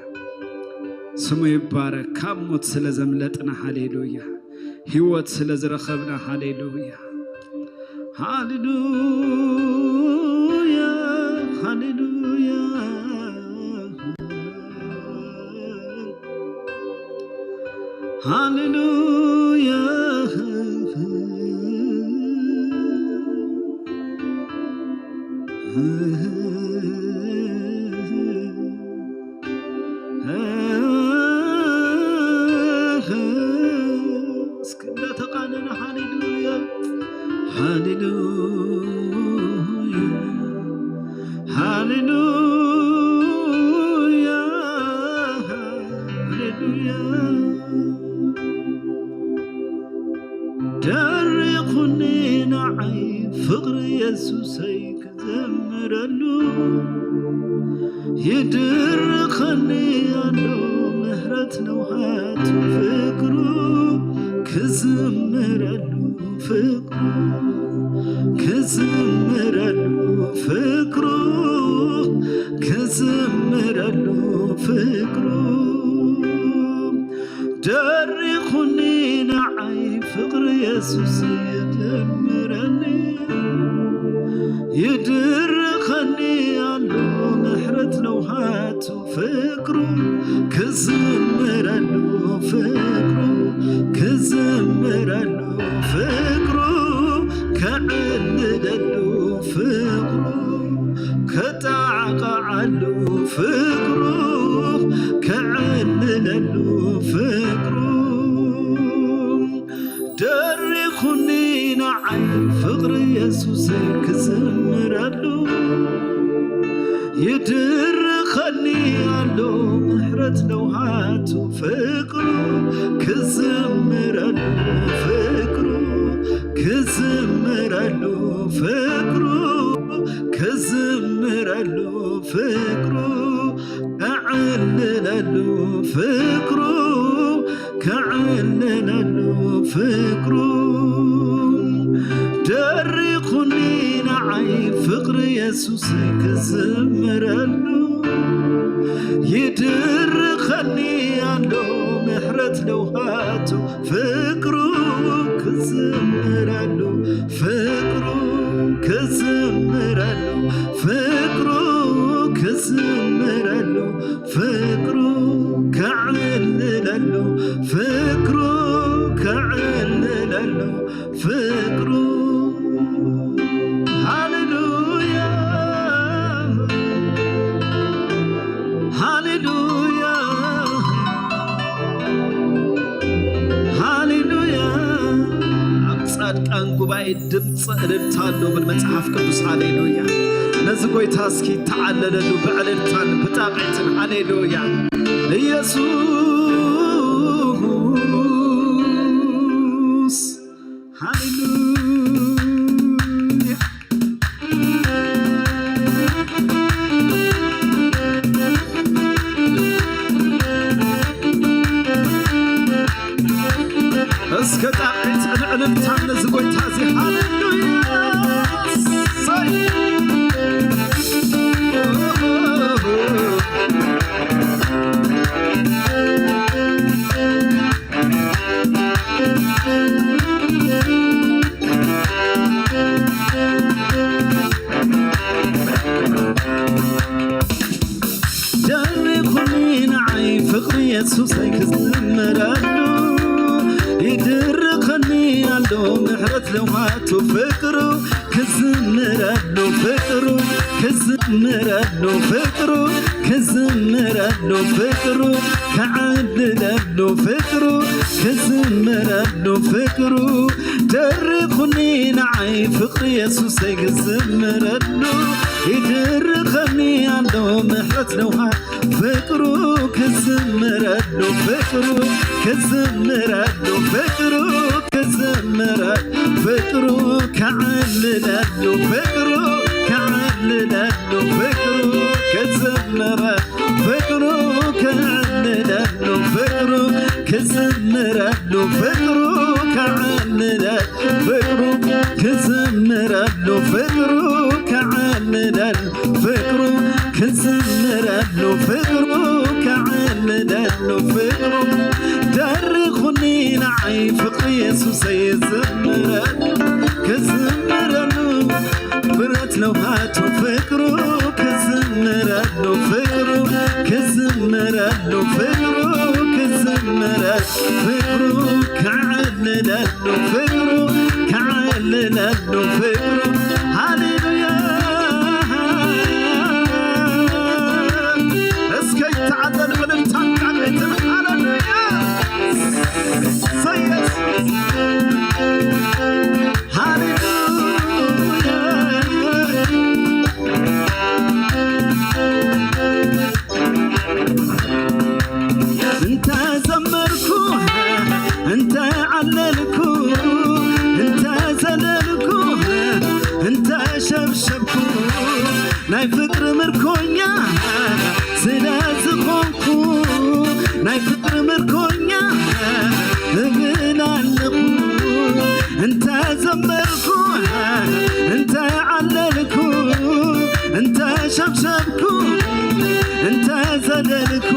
ስሙ ይባረክ። ካብ ሞት ስለ ዘምለጥና። ሃሌሉያ። ህይወት ስለ ዝረኸብና። ሃሌሉያ። ሃሌሉያ፣ ሃሌሉያ። ሃሌሉያ። እስኪ እንዳተቃነና ሃሌሉያ፣ ሃሌሉያ፣ ሃሌሉያ፣ ሃሌሉያ። ደሪኹኒ ንዓይ ፍቕሪ የሱሰይ ክዘምረሉ፣ ይድርኸኒ ኣሎ ምህረት ንውሃቱ ፍቕሩ ክዝምረሉ፣ ፍቕሩ ክዝምረሉ፣ ፍቕሩ ክዝም ፍቅሩ ደሪኹኒ ንዓይ ፍቅሪ የሱስ ይድምረኒ ይድርኸኒ ኣሎ ምሕረት ለውሃቱ ፍቅሩ ክዝምረሉ ፍቅሩ ክዝምረሉ ፍቅሩ ከዕልለሉ ፍቅሩ ከጣዕቃዓሉ ፍቅሩ ከዕልለሉ ፍቅሩ ደሪኹኒ ንዓይ ፍቅሪ የሱስ ክዝምረሉ ይድርኸኒ ኣሎ ምሕረት ለውሃቱ ፍቅሩ ክዝምረሉ ፍቅሩ ክዝምረሉ ፍቅሩ ክዝምረሉ ፍቅሩ ከዕልለሉ ፍቅሩ ከዕልለሉ ፍቅሩ ደሪኹኒ ንዓይ ፍቅሪ የሱስ ክዝምረሉ ይድርኸኒ ኣሎ ምሕረት ለውሃቱ ፍቅሩ ክዝምረሉ ፍቅሩ ክዝምረሉ ፍቅሩ ክዝምረሉ ፍቅሩ ከዕልለሉ ፍቅሩ ከዕልለሉ ፍቅሩ ሃሌሉያ ሃሌሉያ ሃሌሉያ ኣብ ጻድቃን ጉባኤ ድምፂ እልልታ ኣሎ ብል መጽሓፍ ቅዱስ ሃሌሉያ ነዚ ጎይታ እስኪ ተዓለለሉ ብዕልልታን ብጣቕዒትን ሃሌሉያ ኢየሱስ ሃሌሉያ እስከ ጣቕዒትን ዕልልታን ነዚ ጎይታ እዚ ሃሌሉያ ደሪኹኒ ንዓይ ፍቕሪ የሱሰይ ክዝምረሉ ይድርኸኒ ኣሎ ምሕረት ለውሃቱ ፍቅሩ ክዝምረሉ ፍቅሩ ክዝምረሉ ፍቅሩ ክዝምረሉ ፍቅሩ ከዕልለሉ ፍቅሩ ክዝምረሉ ፍቅሩ ደሪኹኒ ንዓይ ፍቅሪ የሱሰይ ክዝምረሉ ይድርኸኒ ኣሎ ምሕረት ለውሃ ፍቅሩ ክዝምረሉ ፍቅሩ ክዝምረሉ ፍቅሩ ክዝምረ ፍቅሩ ከዕልለሉ ፍቅሩ ከዕልለሉ ፍቅሩ ክዝምረ ፍቅሩ ከዕልለሉ ፍቅሩ ክዝምረሉ ፍቅሩ ከዕልለ ፍቅሩ ክዝምረሉ ፍቅሩ ከዕልለሉ ፍቅሩ ክዝምረሉ ፍቅሩ ከዕልለሉ ፍቅሩ ደሪኹኒ ንዓይ ፍቅሪ የሱሰይ ዝምረሉ ክዝምረሉ ብረት ለውሃቱ ፍቅሩ ክዝምረሉ ፍቅሩ ክዝምረሉ ፍቅሩ ክዝምረ ፍቅሩ ከዕልለሉ ፍቅሩ ከዕልለሉ ፍቅሩ ሃሌሉያ እስከ ይተዓለል ዕልልታን ቃልዒትን ሃሌሉያ ሰየስ ሃሌሉያ እንተ ዘመርኩ እንተ ዓለልኩ እንተ ዘለልኩ እንተ ሸብሸብኩ ናይ ፍቅሪ ምርኮኛ ስለ ዝኾንኩ ናይ ፍቅሪ ምርኮኛ እብል ኣለኹ እንተ ዘመርኩ እንተ ዓለልኩ እንተ ሸብሸብኩ እንተ ዘለልኩ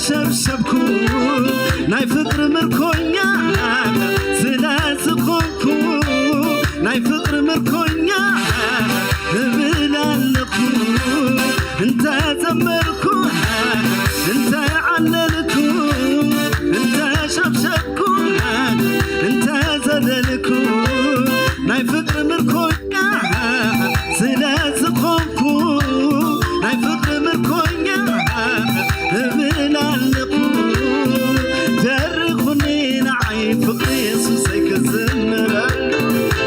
ሸብሸብኩ ናይ ፍቅሪ ምርኮኛ ስለ ዝኾንኩ ናይ ፍቅሪ ምርኮኛ እብል ኣለኹ። እንተ ዘመርኩ እንተ ዓለልኩ እንተ ሸብሸብኩ እንተ ዘለልኩ ናይ ፍቅሪ ምርኮኛ ስለ ዝኾንኩ ናይ ፍቅሪ ምርኮኛ እብል ኣለኹ። ደርኹኒ ንዓይ ፍቅሪ የሱሰይ ክዝምረሉ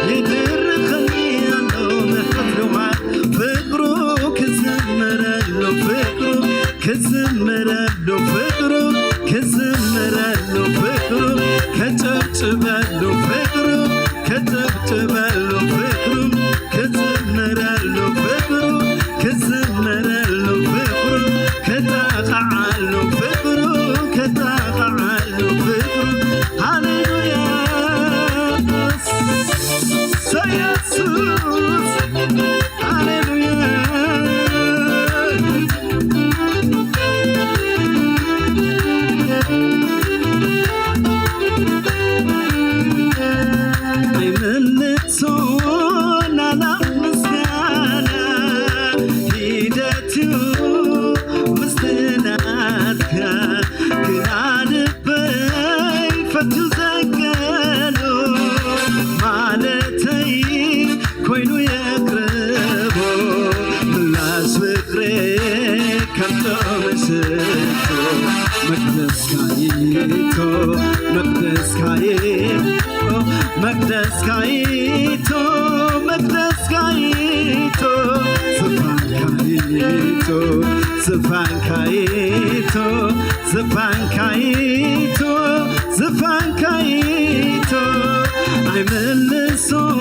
ይድርኸኒ ኣሎ ምሕረት ልውዓል ፍቅሩ ክዝምረሉ ፍቅሩ ክዝምረሉ ፍቅሩ ክዝምረሉ ፍቅሩ ከጨብጭበሉ ፍቅሩ ከጨብጭበሉ ፍቅሩ ክዝምረሉ ፍቅሩ ክዝምረሉ ፍቅሩ ክጣቕዓሉ ፍቅሩ ክጣቕዓሉ ፍቅሩ ሃሌሉያ ኢየሱስ ሃሌሉያ ኣይምልሶን ኣላኽ ምስጋና ሂደትዩ ምስቲ ናትካ ግና ልበይ ፈትዩ ዘንገሎ ማለተይ ኮይኑ የቅርቦ ምላሽ ፍቅሬ ከም ጥዑም ሽቶ መቅደስካ ይቶ መቅደስካ ይቶ መቅደስካ ይቶ መቅደስካ ይቶ ዝፋንካ ይቶ ዝፋንካ ይቶ ዝፋንካ ይቶ ዝፋንካ ይቶ ኣይምልሶን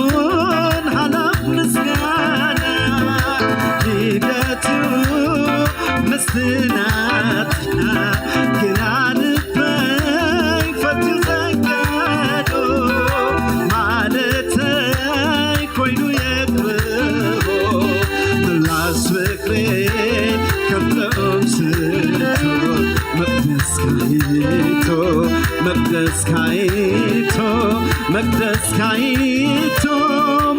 ሃላፍ ምስጋና ሂደቱ ምስቲ ናትና ግና ልበይ ፈትዩ ዘንገዶ ማለተይ ኮይኑ የቅርቦ ምላስ ፍቅሬ ከም ጥዑም ሽቶ መቅደስካ ይቶ መቅደስካ ይቶ መቅደስካ ይቶ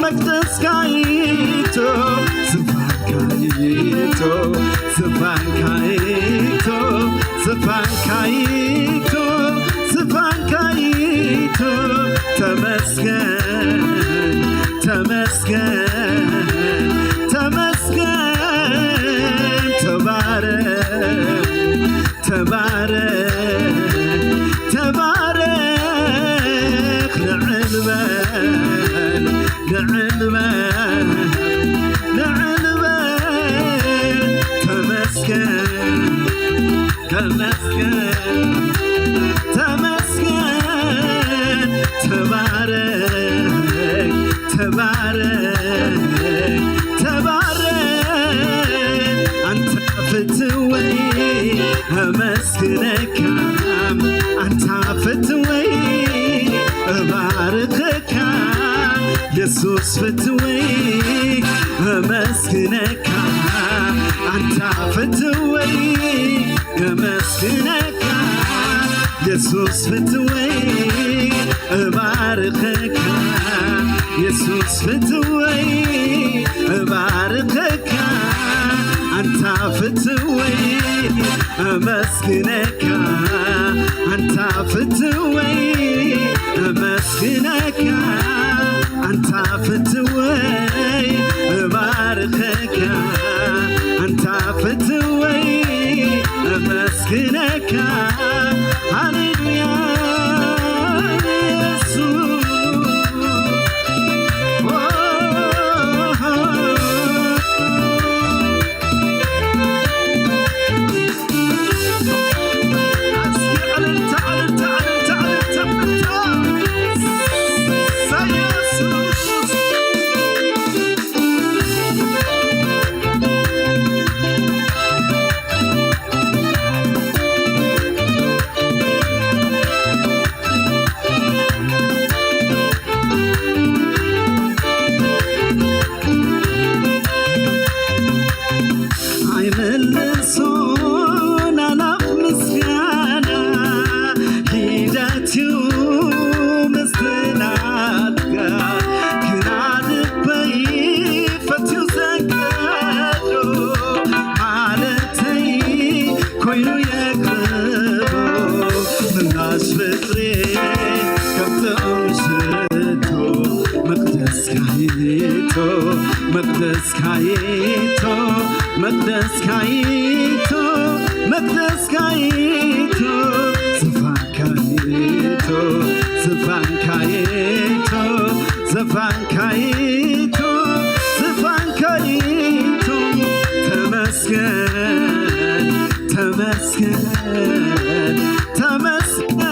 መቅደስካ ይቶ ዝፋንካ ይቶ ዝፋንካ ይቶ ዝፋንካ ይቶ ዝፋንካ ይቶ ተመስገን ተመስገን ተመስገን ተባረክ ተባረክ ተባረክ ልዕል በል ልዕል በል ልዕል በል ተመስገን ተመስገን ተመስገን ተባረክ ተባረክ ተባረክ ኣንታ ፍትወይ ኣመስግነካ ኣንታ ፍትወይ እባርኸካ የሱስ ፍትወይ ኣመስግነካ ኣንታ ፍትወይ ኣመስግነካ የሱስ ፍትወይ እባርኸካ የሱስ ፍትወይ እባርኸካ ኣንታ ፍትወይ ኣመስግነካ ኣንታ ፍትወይ ኣመስግነካ ኣንታ ፍትወይ እባርኸካ ኣንታ ፍትወይ ኣመስግነካ ሃሌሉያ ኢየሱስ ኮይኑ የቕርቦ ምላሽ ፍቕሪ ከም ጥዑም ሽቶ መቕደስካ ይእቶ፣ መቕደስካ ይእቶ፣ መቕደስካ ይእቶ፣ መቕደስካ ይእቶ፣ ዝፋንካ ይእቶ፣ ዝፋንካ ይእቶ፣ ዝፋንካ ይእቶ፣ ዝፋንካ ይእቶ፣ ተመስገን፣ ተመስገን፣ ተመስገን፣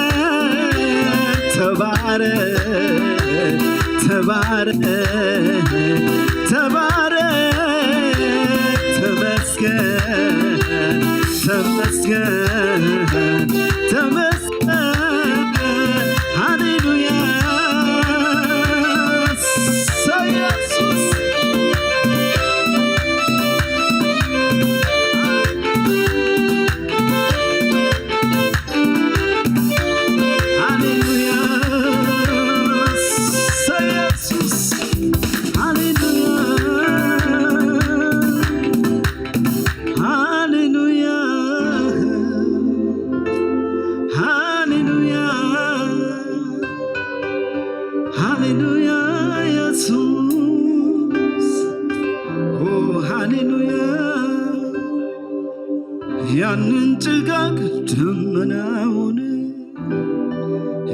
ተባረክ፣ ተባረክ፣ ተባረክ፣ ተመስገን፣ ተመስገን፣ ተመስገን፣ ሃሌሉያ፣ ኢየሱስ። ሃሌሉያ፣ ኢየሱስ። ሃሌሉያ፣ ሃሌሉያ፣ ሃሌሉያ፣ ሃሌሉያ፣ ኢየሱስ። ኦ፣ ሃሌሉያ። ያንን ጭጋግ ደመናውን፣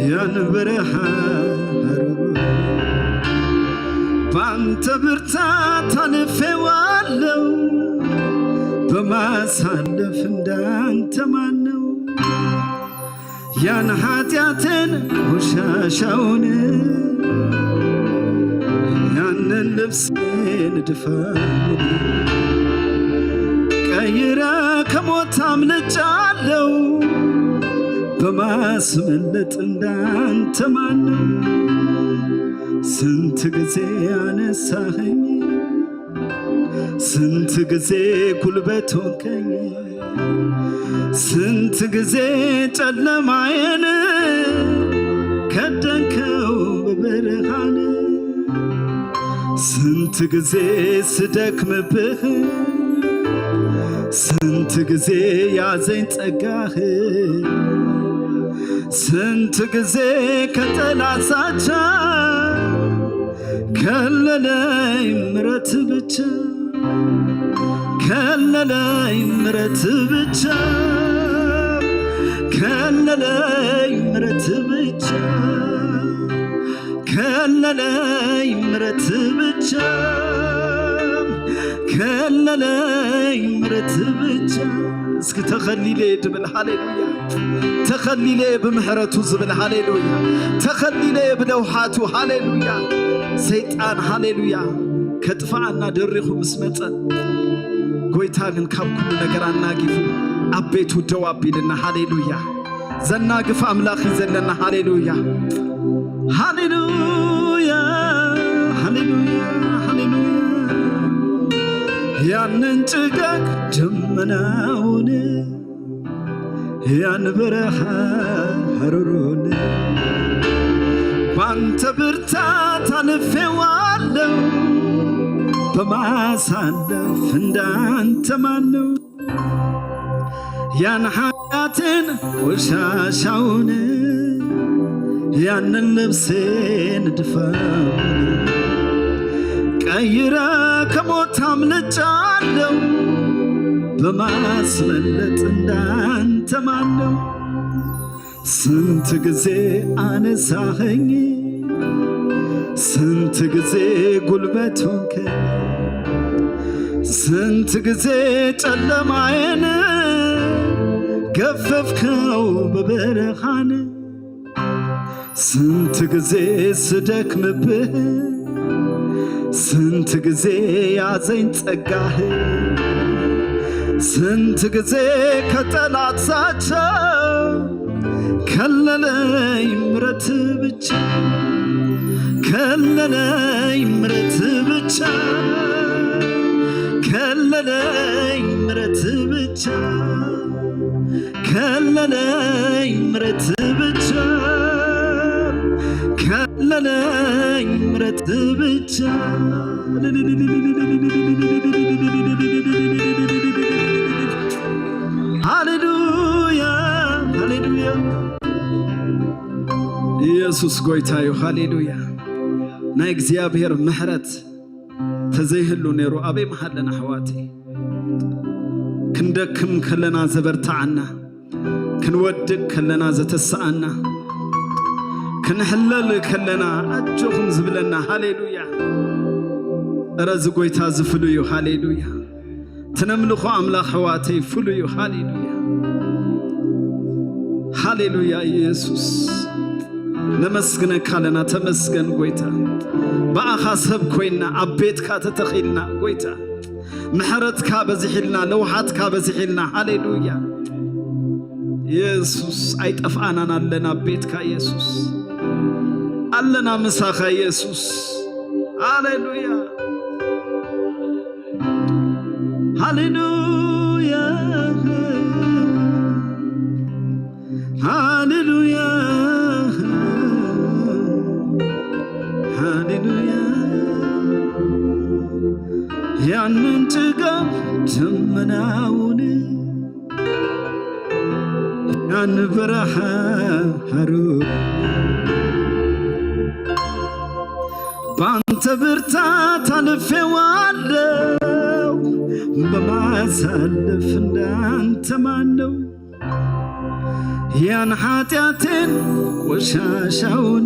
ያን በረሃ ሐሩር፣ ባንተ ብርታት አልፌዋለሁ። በማሳለፍ እንዳንተ ማን ነው? ያን ኃጢአቴን ቆሻሻውን፣ ያንን ልብሴን ድፋ ቀይረ ከሞት አምልጫለሁ። በማስመለጥ እንዳንተ ማን ነው? ስንት ጊዜ አነሳኸኝ፣ ስንት ጊዜ ጉልበት ሆንከኝ፣ ስንት ጊዜ ጨለማዬን ከደንከው በብርሃን። ስንት ጊዜ ስደክምብህ፣ ስንት ጊዜ ያዘኝ ጸጋህ፣ ስንት ጊዜ ከጠላት ዛቻ ከለለኝ ምረት ብቻ፣ ከለለኝ ምረት ብቻ፣ ከለለኝ ምረት ብቻ፣ ከለለኝ ምረት ብቻ፣ ከለለኝ ምረት ብቻ። እስኪ ተኸሊለ ድብል ሃሌሉያ። ተኸሊለ ብምሕረቱ ዝብል ሃሌሉያ። ተኸሊለ ብለውሃቱ ሃሌሉያ። ሰይጣን ሃሌሉያ ከጥፍኣና ደሪኹ ምስ መጸ፣ ጎይታ ግን ካብ ኩሉ ነገር ኣናጊፉ ኣብ ቤቱ ደው ኣቢልና። ሃሌሉያ። ዘናግፍ ኣምላኽ እዩ ዘለና። ሃሌሉያ፣ ሃሌሉያ፣ ሃሌሉያ፣ ሃሌሉያ። ያንን ጭጋግ ደመናውን፣ ያን በረሃ ሐሩሩን ባንተ ብርታት አልፌዋለሁ። በማሳለፍ እንዳንተ ማን ነው? ያን ኃጢአትን ቆሻሻውን፣ ያንን ልብሴን ድፋውን ቀይረ ከሞት አምልጫለሁ። በማስመለጥ እንዳንተ ማን ነው? ስንት ጊዜ አነሳኸኝ፣ ስንት ጊዜ ጉልበት ሆንከኝ፣ ስንት ጊዜ ጨለማዬን ገፈፍከው በብርሃን። ስንት ጊዜ ስደክምብህ፣ ስንት ጊዜ ያዘኝ ጸጋህ፣ ስንት ጊዜ ከጠላት ዛቻ ከለለኝ ምረት ብቻ፣ ከለለኝ ምረት ብቻ፣ ከለለኝ ምረት ብቻ፣ ከለለኝ ምረት ብቻ፣ ከለለኝ ምረት ብቻ። ሃሌሉያ። ኢየሱስ ጎይታ እዩ። ሃሌሉያ። ናይ እግዚኣብሔር ምሕረት ተዘይህሉ ነይሩ ኣበይ ምሃለና ኣሕዋቲ? ክንደክም ከለና ዘበርትዓና፣ ክንወድቅ ከለና ዘተስኣና፣ ክንሕለል ከለና ኣጆኹም ዝብለና። ሃሌሉያ። እረ እዚ ጎይታ እዚ ፍሉይ እዩ። ሃሌሉያ። ትነምልኾ ኣምላኽ ኣሕዋተይ ፍሉይ እዩ። ሃሌሉያ። ሃሌሉያ ኢየሱስ። ነመስግነካ ኣለና። ተመስገን ጎይታ። ብኣኻ ሰብ ኮይና ኣብ ቤትካ ተተኺልና ጎይታ። ምሕረትካ በዚሒልና፣ ለውሃትካ በዚሒልና። ሃሌሉያ። ኢየሱስ ኣይጠፍኣናን ኣለና ኣብ ቤትካ ኢየሱስ። ኣለና ምሳኻ ኢየሱስ። ሃሌሉያ። ሃሌሉያ። ሃሌሉያ። ሃሌሉያ። ያንን ጭጋግ ደመናውን ያን በረሃ ሐሩር ባንተ ብርታት አልፌዋለሁ። በማሳለፍ እንዳንተ ማን ነው? ያን ኃጢአቴን ቆሻሻውን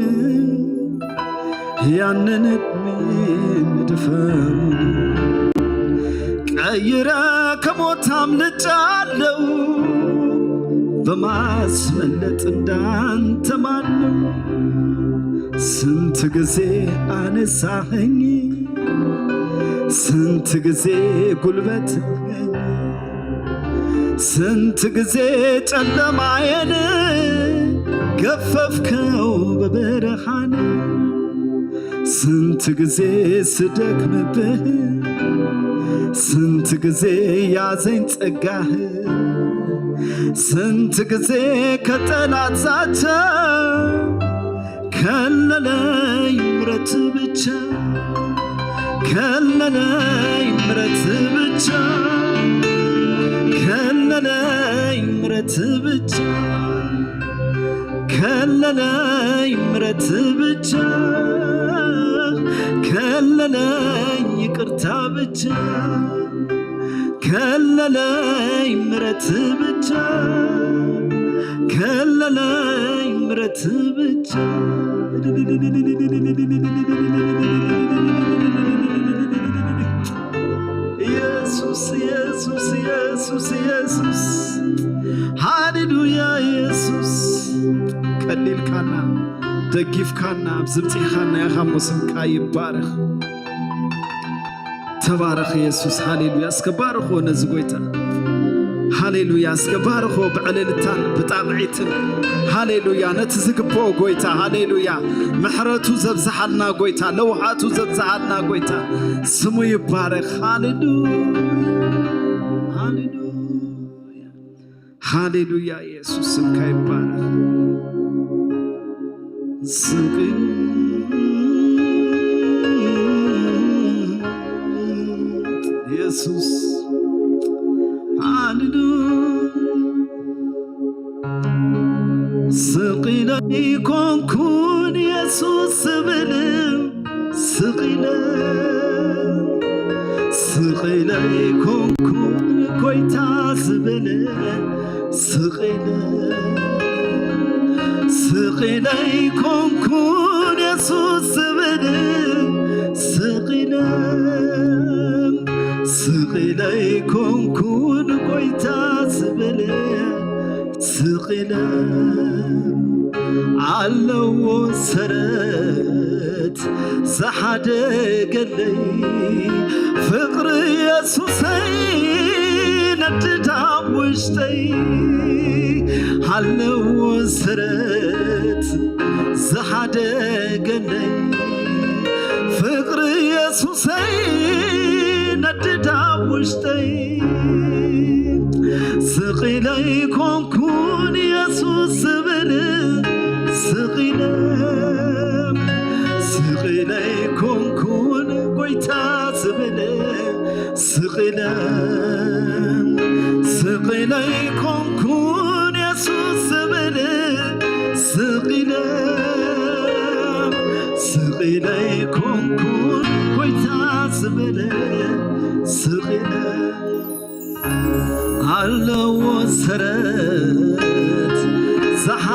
ያንን ዕድሜ መድፈኑን ቀይረ ከሞት አምልጫለሁ። በማስመለጥ እንዳንተ ማን ነው? ስንት ጊዜ አነሳኸኝ፣ ስንት ጊዜ ጉልበት፣ ስንት ጊዜ ጨለማዬን ገፈፍከው በብርሃን። ስንት ጊዜ ስደክምብህ፣ ስንት ጊዜ ያዘኝ ጸጋህ፣ ስንት ጊዜ ከጠላት ዛቻ ከለለኝ ምረት ብቻ፣ ከለለኝ ምረት ብቻ፣ ከለለኝ ምረት ብቻ፣ ከለለኝ ምረት ብቻ፣ ከለለኝ ይቅርታ ብቻ፣ ከለለኝ ምረት ብቻ፣ ከለለኝ ምረት ብቻ። ኢየሱስ፣ ኢየሱስ፣ ኢየሱስ፣ ኢየሱስ። ሃሌሉያ ኢየሱስ። ቀሊልካና፣ ደጊፍካና፣ ኣብ ዝብጺሕካና ኢኻ እሞ ስምካ ይባረኽ። ተባረኽ ኢየሱስ። ሃሌሉያ። እስከ ባርኽዎ ነዚ ጎይታ። ሃሌሉያ። እስከ ባርኽዎ ብዕልልታን ብጣቕዒትን። ሃሌሉያ። ነቲ ዝግብኦ ጎይታ። ሃሌሉያ። ምሕረቱ ዘብዝሓልና ጎይታ፣ ለውሃቱ ዘብዝሓልና ጎይታ ስሙ ይባረኽ። ሃሌሉያ። ሃሌሉያ። ሃሌሉያ። ኢየሱስ ስምካ ይባረኽ። ስቅ ኢየሱስ ሃሌሉያ። ስቅ ኢለ ይኮንኩን ኢየሱስ ዝብል ስቕ ኢለ፣ ስቕ ኢለ ኣይኮንኩን ጎይታ ዝብል፣ ስቕ ኢለ፣ ስቕ ኢለ ኣይኮንኩን የሱስ ዝብል፣ ስቕ ኢለ፣ ስቕ ኢለ ኣይኮንኩን ጎይታ ዝብል፣ ስቕ ኢለ ኣለዎ ሰረት ዝሓደገለይ ፍቕሪ የሱሰይ ነድድ ኣብ ውሽጠይ ኣለዎ ሰረት ዝሓደገለይ ፍቕሪ የሱሰይ ነድድ ኣብ ውሽጠይ ስቕ ኢለ ኣይኮንኩን የሱስ ዝብል ስቕ ኢለ ስቕ ኢለ ኣይኮንኩን ጎይታ ዝብል ስቕ ኢለ ስቕ ኢለ ኣይኮንኩን የሱስ ዝብል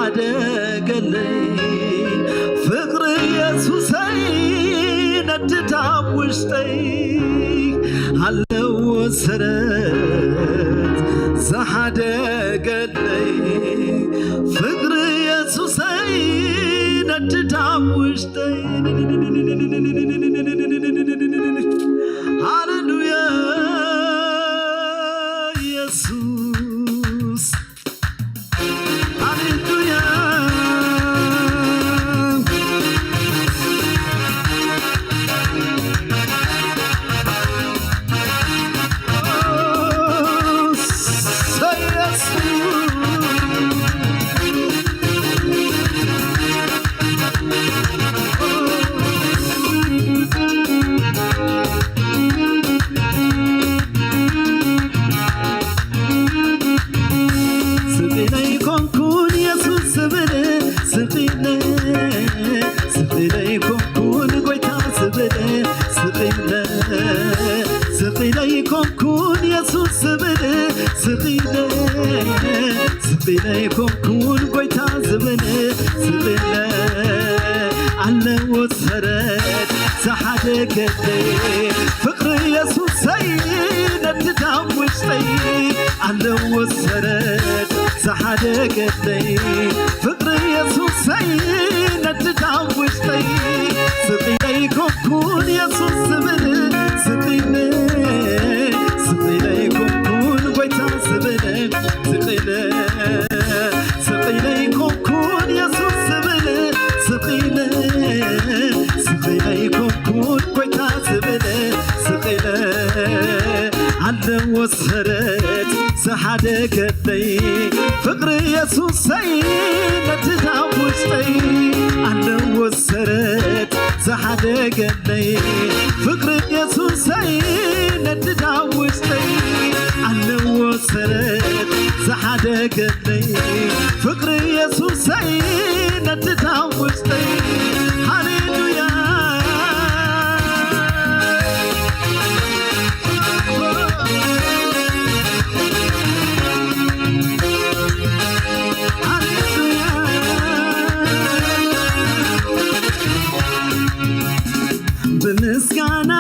ሓደገለይ ፍቕሪ የሱሰይ ነድድ ኣብ ውሽጠይ ኣለዎ ሰረት ዝሓደገለይ ፍቕሪ የሱሰይ ነድድ ኣብ ውሽጠይ። ሃሌሉያ ኢየሱስ። Hallelujah. Oh, say yes. ስቕ ኢለ ኣይኮንኩን የሱስ ዝብል፣ ስቕ ኢለ፣ ስቕ ኢለ ኣይኮንኩን ጎይታ ዝብል፣ ስቕ ኢለ፣ ስቕ ኢለ ኣይኮንኩን የሱስ ዝብል፣ ስቕ ኢለ፣ ስቕ ኢለ ኣይኮንኩን ጎይታ ዝብል፣ ስቕ ኢለ ኣለዎ ሰረት ዝሓደገለይ ፍቕሪ የሱሰይ ነድድ ኣብ ውሽጠይ ኣለዎ ሰረት ዝሓደገለይ ፍቕሪ የሱሰይ ነድድ ኣብ ውሽጠይ ስቕ ኢለ ኣይኮንኩን የሱስ ዝብል ስቕ ኢለ ስቕ ኢለ ኣይኮንኩን ጎይታ ዝብል ስቕ ኢለ ስቕ ኢለ ኣይኮንኩን የሱስ ዝብል ስቕ ኢለ ስቕ ኢለ ኣይኮንኩን ጎይታ ዝብል ስቕ ኢለ ኣለዎ ሰረት ዝሓደገለይ ፍቕሪ የሱሰይ ነድድ ኣብ ውሽጠይ ኣለዎ ሰረት ዝሓደገለይ ፍቕሪ የሱሰይ ነድድ ኣብ ውሽጠይ ኣለዎ ሰረት ዝሓደገለይ ፍቕሪ የሱሰይ ነድድ ኣብ ውሽጠይ ሃሌሉያ ብምስጋና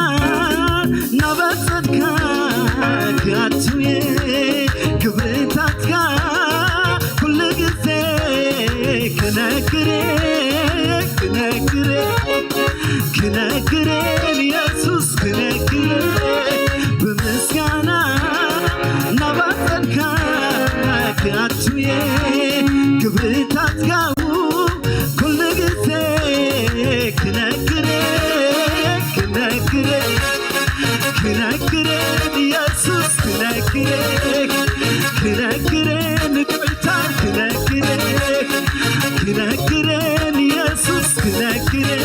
ናበጸትካ ክኣቱየ ክብርታትካ ኩሉ ግዜ ክነግር ክነግር ክነግር ኢየሱስ ክነግር ብምስጋና ናባጸልካ ክኣቱየ ክብርታትካው ኩሉ ግዜ ክነግር ክነግር ክነግር ኢየሱስ ክነግር ክነግር ንጎይታ ክነግር ክነግር ኢየሱስ ክነግር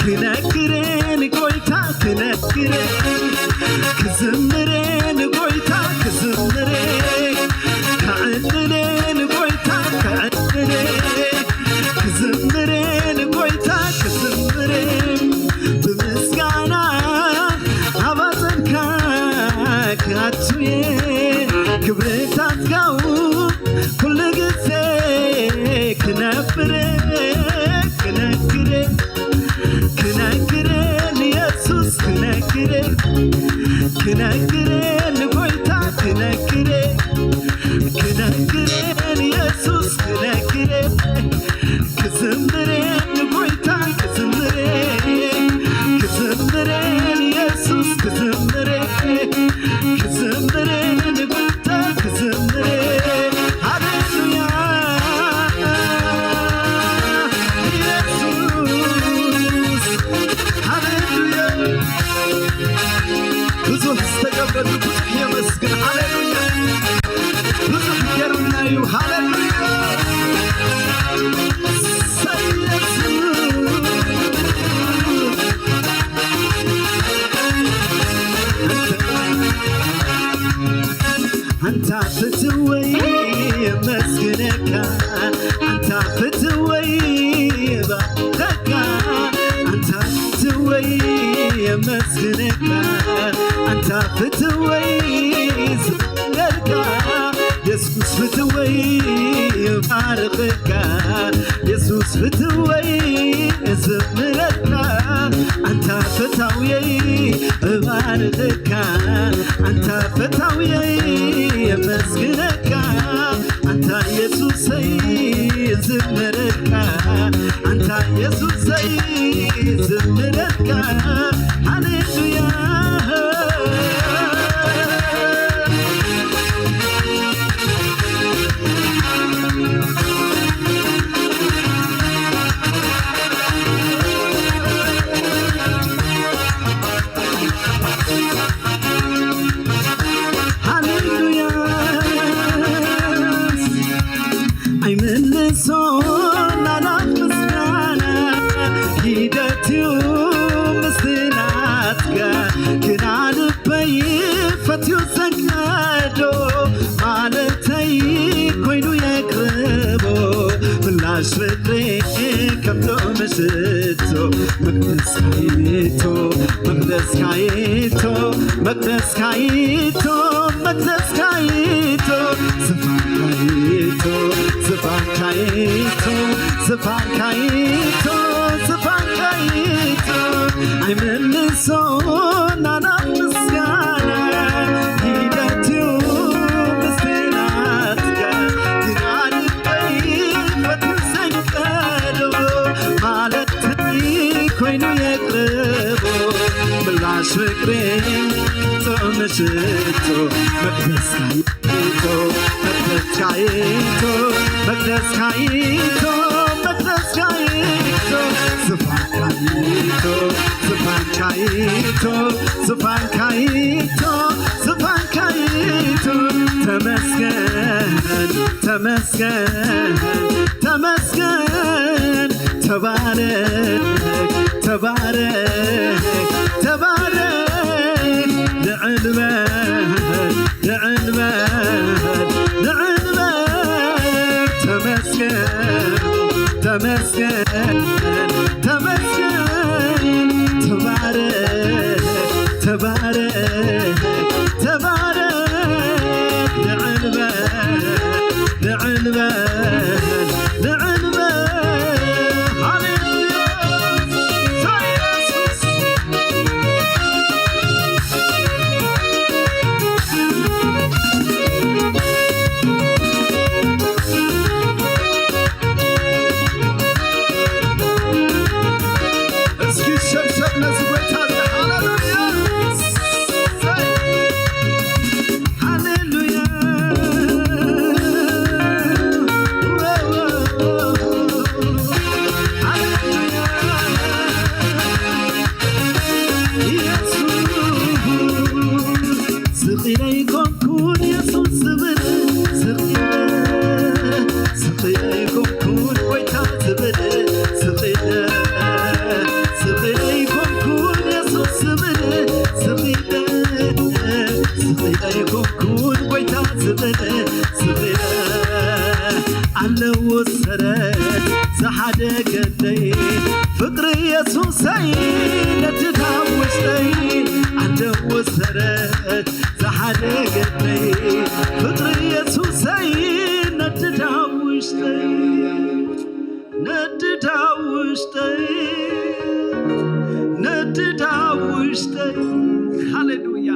ክነግር ንጎይታ ክነግር ክዝምር ንጎይታ ክዝምር ከዕልል ንጎይታ ከዕልል ክዝምር ንጎይታ ክዝምር ብምስጋና ኣባዘንካ ክኣቱየ ክብርታትካው ኩሉ ግዜ ክነብር ክነግር ክነግር ንየሱስ ክነግር ክነግር ንጎይታ ክነግር ክነግር ንየሱስ ክነግር ክዝምር ንጎይታ ክዝምር ክዝምር ንየሱስ ክዝምር ክዝምር ንጎይታ ክዝምር ሃሌሉያ ኢየሱስ ሃሌሉያ ብዙሕ ዝተገብረሉ ብዙሕ የመስግን ሃሌሉያ ብዙሕ ገርና እዩ ሃሌሉያ ሰለቱ ኣንታ ፍትወይ የመስግነካ ኣንታ ፍትወይ ባረካ ኣንታ ፍትወይ የመስግነካ ኣንታ ፍትወይ ዝለካ የሱስ ፍትወይ እባርኽካ የሱስ ፍትወይ፣ እዝምረልካ ኣንታ ፈታውየይ። እባርኽካ ኣንታ ፈታውየይ፣ የመስግነካ ኣንታ የሱሰይ፣ እዝምረልካ ኣንታ የሱሰይ፣ እዝምረልካ። ሃሌሉያ። ሃሌሉያ። ኣይምልሶ ናናት ምስጋና ሂደትዩ ምስናትካ ግና ልበይ ፈትዩ ዘንቀዶ ማለተይ ኮይኑ የቅርቦ ምላሽ ፍቅሬ ከምቶ ምሽቶ መቅደስካይቶ መቅደስካይቶ መቅደስካይቶ መቅደስካይቶ ዝፋንካይቶ ዝፋንካይቶ ዝፋንካይቶ ዝፋንካይቶ ኣይምልሶ ናናት ምስጋና ሂደትዩ ምስናትካ ግና ልበይ ፈትዩ ዘንቀዶ ማለተይ ኮይኑ የቅርቦ ምላሽ ፍቅሬ ጥዑም ሽቶ መቅደስካይቶ መቅደስካይቶ መቅደስካይቶ መቅደስካይቶ ዝፋንካይቶ ዝፋንካይቶ ዝፋንካይቶ ዝፋንካይቶ ተመስገን ተመስገን ተመስገን ተባረክ ተባረክ ተባረክ ልዕል በል ልዕል በል ልዕል በል ተመስገን ተመስገን ተመስገን ተባረክ ተባረክ ተባረክ ልዕል በል ልዕል በል ልዕል በል ሃሌሉያ ኢየሱስ እስኪ ሸብሸብ ነዚ ጎይታ ሃሌሉያ ሃሌሉያ ሃሌሉያ ኢየሱስ ስቕ ኢለ ኣይኮንኩን የሱስ ዝብል ስቕ ኢለ ስቕ ኢለ ኣይኮንኩን ጎይታ ዝብል ስቕ ኢለ ስቕ ኢለ ኣይኮንኩን የሱስ ዝብል ስቕ ኢለ ስቕ ኢለ ኣይኮንኩን ጎይታ ዝብል ስቕ ኢለ ኣለዎ ሰረት ዝሓደገለይ ፍቅሪ የሱሰይ ነድዳ ውሽጠይ ኣለዎ ሰረት ዝሓደገለይ ፍቅሪ የሱሰይ ነድዳ ውሽጠይ ነድዳ ውሽጠይ ነድዳ ውሽጠይ ሃሌሉያ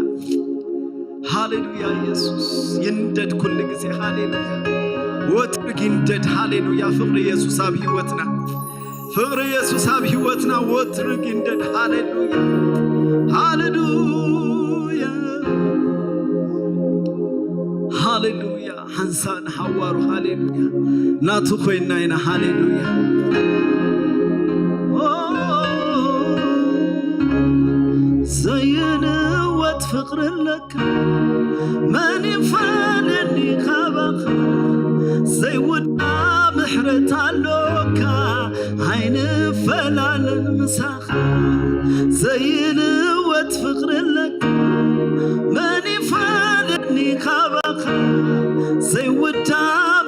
ሃሌሉያ ኢየሱስ ይንደድ ኩሉ ግዜ ሃሌሉያ ወትሩ ይንደድ ሃሌሉያ ፍቅሪ ኢየሱስ ኣብ ህይወትና ፍቅሪ ኢየሱስ ኣብ ህይወትና ወትሩ ይንደድ ሃሌሉያ ሃሌሉያ ሃሌሉያ ሓንሳእ ንሓዋሩ ሃሌሉያ ናቱ ኮይንና ኢና ሃሌሉያ ዘይንወት ፍቅሪ ኣለካ መን ይፋለኒ ካባኻ ዘይውዳ ምሕረት ኣሎካ ኣይንፈላለን ምሳኻ ዘይንወት ፍቅሪ ኣለካ መን ይፋለኒ ካባኻ ዘይውዳ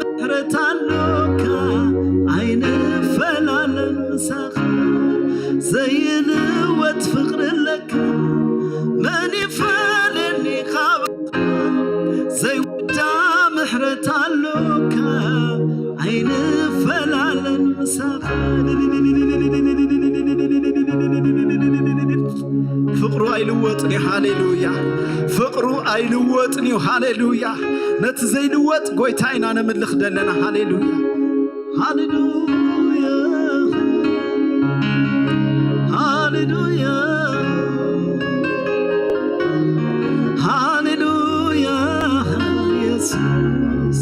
ምሕረት ኣሎካ ኣይንፈላለን ምሳኻ ዘይንወት ፍቅሪ ኣለካ መን ይፋለኒ ካባኻ ዘይውዳ ምሕረት ኣሎካ ፍቕሩ ኣይልወጥን እዩ። ሃሌሉያ። ፍቕሩ ኣይልወጥን እዩ። ሃሌሉያ። ነቲ ዘይልወጥ ጎይታ ኢና ነምልኽ ዘለና። ሃሌሉያ። ሃሌሉያ። ሃሌሉያ። ሃሌሉያ። የሱስ።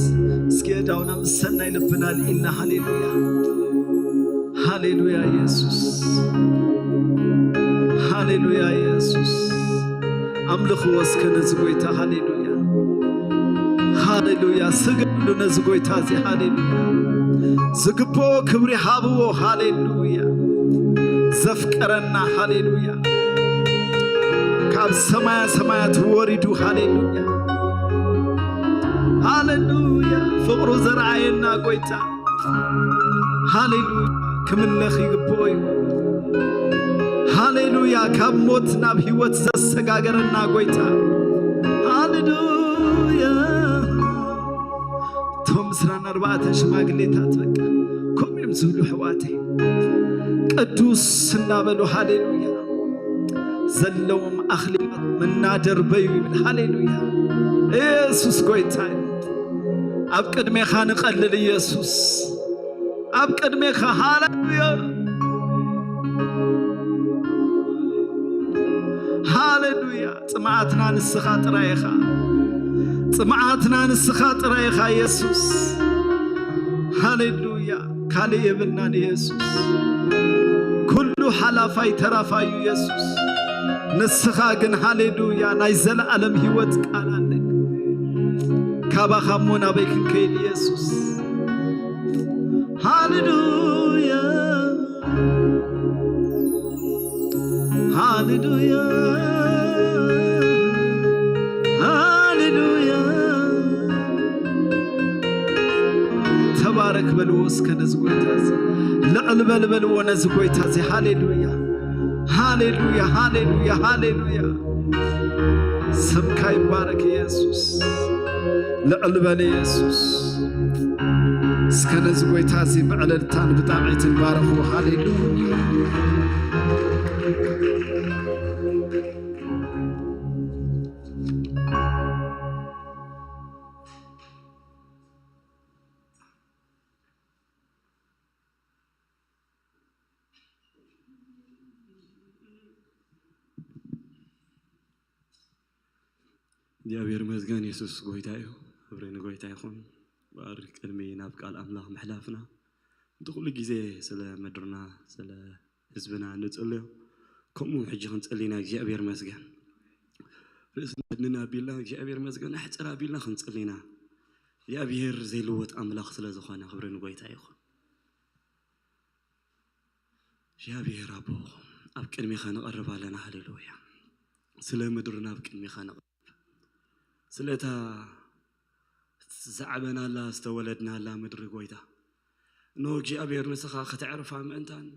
እስኪ እዳውና ምስ ሰናይ ልብና ልኢልና። ሃሌሉያ። ሃሌሉያ የሱስ። ሃሌሉያ የሱስ። ኣምልኽዎ እስከ ነዚ ጎይታ። ሃሌሉያ። ሃሌሉያ። ስገድሉ ነዚ ጎይታ እዚ። ሃሌሉያ። ዝግብኦ ክብሪ ሃብዎ። ሃሌሉያ። ዘፍቀረና። ሃሌሉያ። ካብ ሰማያ ሰማያት ወሪዱ። ሃሌሉያ። ሃሌሉያ። ፍቕሩ ዘርኣየና ጎይታ። ሃሌሉያ። ክምለኽ ይግብኦ እዩ። ሃሌሉያ። ካብ ሞት ናብ ህይወት ዘሰጋገረና ጎይታ። ሃሌሉያ። እቶም ዕስራን ኣርባዕተን ሽማግሌታት በቃ ከምኡ እዮም ዝብሉ፣ ኣሕዋተይ። ቅዱስ እናበሉ፣ ሃሌሉያ፣ ዘለዎም ኣኽሊላት እናደርበዩ ይብል። ሃሌሉያ። ኢየሱስ ጎይታ እዩ። ኣብ ቅድሜኻ ንቐልል ኢየሱስ። ኣብ ቅድሜኻ። ሃሌሉያ። ሃሌሉያ። ጽምኣትና ንስኻ ጥራይ ኢኻ። ጽምኣትና ንስኻ ጥራይ ኢኻ ኢየሱስ። ሃሌሉያ። ካልእ የብልናን ኢየሱስ። ኩሉ ሓላፋይ ተራፋዩ ኢየሱስ። ንስኻ ግን ሃሌሉያ ናይ ዘለኣለም ህይወት ቃል ኣለካ። ካባኻ እሞ ናበይ ክንከይድ ኢየሱስ? ሃሌሉያ። ሃሌሉያ፣ ሃሌሉያ። ተባረክ በልዎ እስከ ነዚ ጎይታ እዚ። ልዕል በል በልዎ ነዚ ጎይታ እዚ። ሃሌሉያ፣ ሃሌሉያ፣ ሃሌሉያ፣ ሃሌሉያ። ስምካ ይባረክ ኢየሱስ። ልዕል በል ኢየሱስ። እስከ ነዚ ጎይታ እዚ ብዕልልታን ብጣቕዒትን ባርኽዎ። ሃሌሉያ። እግዚኣብሔር ይመስገን፣ የሱስ ጎይታ እዩ። ክብሪ ንጎይታ ይኹን። እምበኣር ቅድሚ ናብ ቃል ኣምላኽ ምሕላፍና፣ እቲ ኩሉ ግዜ ስለ ምድርና፣ ስለ ህዝብና ንጽልዮ፣ ከምኡ ሕጂ ክንጽሊ ኢና። እግዚኣብሔር ይመስገን። ርእስና ኣድንን ኣቢልና እግዚኣብሔር ይመስገን፣ ኣሕጽር ኣቢልና ክንጽሊ ኢና። እግዚኣብሔር ዘይልወጥ ኣምላኽ ስለ ዝኾነ ክብሪ ንጎይታ ይኹን። እግዚኣብሔር ኣቦ፣ ኣብ ቅድሜኻ ንቐርብ ኣለና። ሃሌሉያ። ስለ ምድርና ኣብ ቅድሜኻ ንቐርብ። ስለታ ዝዓበናላ ዝተወለድናላ ምድሪ ጎይታ። እነሆ እግዚኣብሔር ንስኻ ከተዕርፋ ምእንታን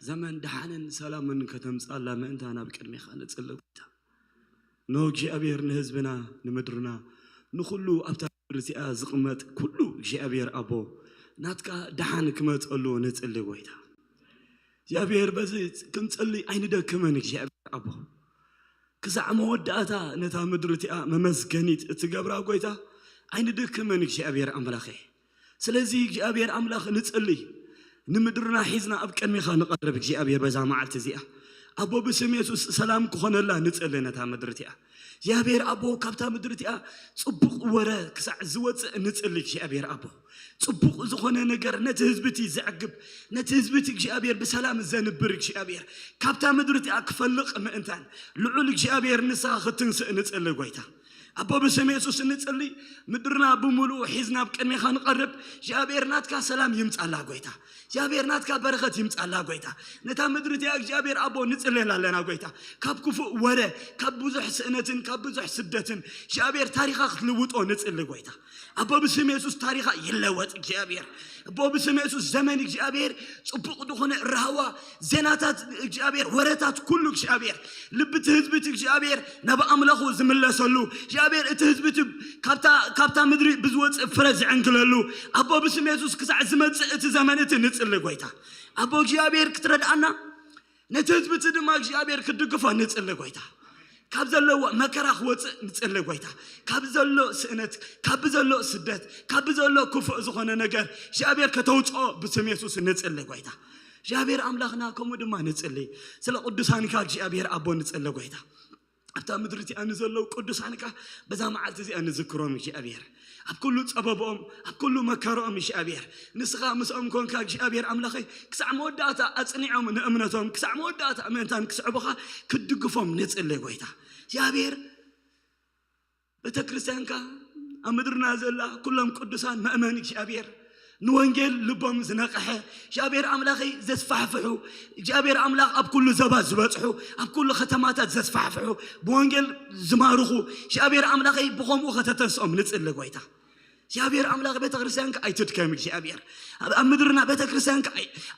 ዘመን ደሓንን ሰላምን ከተምጽኣላ ምእንታን ኣብ ቅድሜኻ ንጽሊ ጎይታ። እነሆ እግዚኣብሔር ንህዝብና፣ ንምድርና፣ ንኹሉ ኣብታ ምድሪ እዚኣ ዝቕመጥ ኩሉ እግዚኣብሔር ኣቦ ናትካ ደሓን ክመጸሉ ንጽሊ ጎይታ። እግዚኣብሔር በዚ ክንጽሊ ኣይንደክምን እግዚኣብሔር ኣቦ። ክሳዕ መወዳእታ ነታ ምድሪ እቲኣ መመስገኒት እትገብራ ጎይታ ኣይንደክምን እግዚኣብሔር ኣምላኸ። ስለዚ እግዚኣብሔር ኣምላኽ ንጽሊ፣ ንምድርና ሒዝና ኣብ ቅድሜኻ ንቐርብ እግዚኣብሔር በዛ መዓልቲ እዚኣ። ኣቦ ብስም የሱስ ሰላም ክኾነላ ንጽሊ ነታ ምድሪ እቲኣ። እግዚኣብሔር ኣቦ ካብታ ምድሪ እቲኣ ጽቡቕ ወረ ክሳዕ ዝወጽእ ንጽሊ እግዚኣብሔር ኣቦ። ጽቡቕ ዝኾነ ነገር ነቲ ህዝቢ እቲ ዘዕግብ፣ ነቲ ህዝቢ እቲ እግዚኣብሔር ብሰላም ዘንብር እግዚኣብሔር ካብታ ምድሪ እቲኣ ክፈልቕ ምእንታን ልዑል እግዚኣብሔር ንስኻ ክትንስእ ንጽሊ ጎይታ። ኣቦ ብስም የሱስ ንጽሊ፣ ምድርና ብምሉኡ ሒዝና ኣብ ቅድሜኻ ንቐርብ። እግዚኣብሔር ናትካ ሰላም ይምጻላ ጎይታ። እግዚኣብሔር ናትካ በረኸት ይምጻላ ጎይታ። ነታ ምድሪ እቲኣ እግዚኣብሔር ኣቦ ንጽልየላ ኣለና ጎይታ። ካብ ክፉእ ወረ፣ ካብ ብዙሕ ስእነትን ካብ ብዙሕ ስደትን እግዚኣብሔር ታሪኻ ክትልውጦ ንጽሊ ጎይታ። ኣቦ ብስም የሱስ ታሪኻ ይለወጥ እግዚኣብሔር። ኣቦ ብስም የሱስ ዘመን እግዚኣብሔር ጽቡቕ ዝኾነ ራህዋ፣ ዜናታት እግዚኣብሔር፣ ወረታት ኩሉ እግዚኣብሔር፣ ልቢ እቲ ህዝቢ እቲ እግዚኣብሔር ናብ ኣምላኹ ዝምለሰሉ እግዚኣብሔር እቲ ህዝቢ እቲ ካብታ ምድሪ ብዝወፅእ ፍረ ዝዕንግለሉ ኣቦ ብስም የሱስ ክሳዕ ዝመፅእ እቲ ዘመን እቲ ንፅሊ ጎይታ ኣቦ እግዚኣብሔር ክትረድኣና ነቲ ህዝቢ እቲ ድማ እግዚኣብሔር ክትድግፎ ንፅሊ ጎይታ ካብ ዘለዎ መከራ ክወፅእ ንፅሊ ጎይታ ካብ ዘሎ ስእነት ካብ ዘሎ ስደት ካብ ዘሎ ክፉእ ዝኾነ ነገር እግዚኣብሔር ከተውፅኦ ብስም የሱስ ንፅሊ ጎይታ እግዚኣብሔር ኣምላኽና ከምኡ ድማ ንፅሊ ስለ ቅዱሳንካ እግዚኣብሔር ኣቦ ንፅሊ ጎይታ ኣብታ ምድሪ እቲኣ ንዘለዉ ቅዱሳንካ በዛ መዓልቲ እዚኣ ንዝክሮም እግዚኣብሔር ኣብ ኩሉ ጸበብኦም ኣብ ኩሉ መከርኦም እግዚኣብሔር ንስኻ ምስኦም ኮንካ እግዚኣብሔር ኣምላኸይ ክሳዕ መወዳእታ ኣጽኒዖም ንእምነቶም ክሳዕ መወዳእታ ምእንታን ክስዕቡኻ ክትድግፎም ንጽሊ ጎይታ እግዚኣብሔር ቤተ ክርስቲያንካ ኣብ ምድርና ዘላ ኩሎም ቅዱሳን መእመን እግዚኣብሔር ንወንጌል ልቦም ዝነቕሐ እግዚኣብሔር ኣምላኸይ ዘስፋሕፍሑ እግዚኣብሔር ኣምላኽ ኣብ ኩሉ ዘባ ዝበፅሑ ኣብ ኩሉ ከተማታት ዘስፋሕፍሑ ብወንጌል ዝማርኹ እግዚኣብሔር ኣምላኸይ ብኸምኡ ከተተንስኦም ንፅሊ ጎይታ እግዚኣብሔር ኣምላኽ ቤተ ክርስቲያንካ ኣይትድከም እግዚኣብሔር ኣብ ምድርና ቤተ ክርስቲያንካ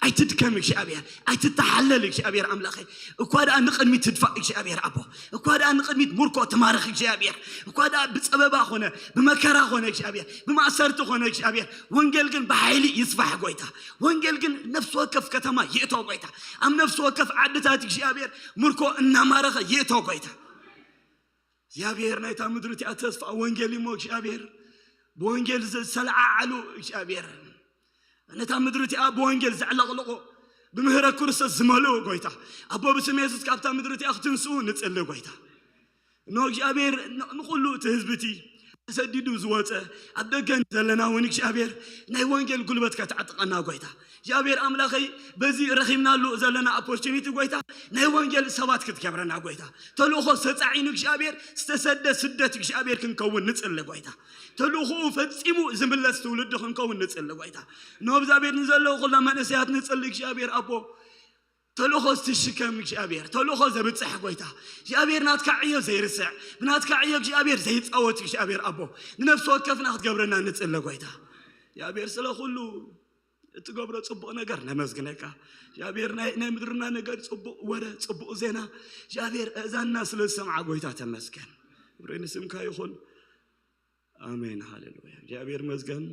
ኣይትድከም እግዚኣብሔር ኣይትተሓለል እግዚኣብሔር ኣምላኸይ እኳ ደኣ ንቕድሚት ትድፋእ እግዚኣብሔር ኣቦ እኳ ደኣ ንቕድሚት ሙርኮ ትማርኽ እግዚኣብሔር እኳ ደኣ ብፀበባ ኾነ ብመከራ ኾነ እግዚኣብሔር ብማእሰርቲ ኾነ እግዚኣብሔር ወንጌል ግን ብሓይሊ ይስፋሕ ጎይታ ወንጌል ግን ነፍሲ ወከፍ ከተማ ይእቶ ጎይታ ኣብ ነፍሲ ወከፍ ዓድታት እግዚኣብሔር ሙርኮ እናማረኸ ይእቶ ጎይታ እግዚኣብሔር ናይታ ምድሪ እቲኣ ተስፋ ወንጌል እሞ እግዚኣብሔር ብወንጌል ዝተለዓዓሉ እግዚኣብሔር ነታ ምድሪ እቲኣ ብወንጌል ዘዕለቕልቑ ብምህረ ክርስቶስ ዝመልኡ ጎይታ ኣቦ ብስም የሱስ ካብታ ምድሪ እቲኣ ክትንስኡ ንፅሊ ጎይታ እኖ እግዚኣብሔር ንኩሉ እቲ ህዝቢ እቲ ተሰዲዱ ዝወፀ ኣብ ደገ ዘለና እውን እግዚኣብሔር ናይ ወንጌል ጉልበት ከተዕጥቀና ጎይታ እግዚኣብሔር ኣምላኸይ በዚ ረኺብናሉ ዘለና ኦፖርቹኒቲ ጎይታ ናይ ወንጌል ሰባት ክትገብረና ጎይታ ተልእኾ ዝተፃዒኑ እግዚኣብሔር ዝተሰደ ስደት እግዚኣብሔር ክንከውን ንፅሊ ጎይታ ተልእኾኡ ፈፂሙ ዝምለስ ትውልዲ ክንከውን ንፅሊ ጎይታ ንኣብዛቤር ንዘለዉ ኩሎም መንእሰያት ንፅሊ እግዚኣብሔር ኣቦ ተልእኾ ዝትሽከም እግዚኣብሔር ተልእኾ ዘብፅሕ ጎይታ እግዚኣብሔር ናትካ ዕዮ ዘይርስዕ ብናትካ ዕዮ እግዚኣብሔር ዘይፃወት እግዚኣብሔር ኣቦ ንነፍሲ ወከፍና ክትገብረና ንፅሊ ጎይታ እግዚኣብሔር ስለ ኩሉ እትገብሮ ፅቡቕ ነገር ነመስግነካ እግዚኣብሔር ናይ ምድርና ነገር ፅቡቕ ወረ ፅቡቕ ዜና እግዚኣብሔር እዛና ስለ ዝሰምዓ ጎይታ ተመስገን ክብሪ ንስምካ ይኹን ኣሜን ሃሌሉያ እግዚኣብሔር መስገን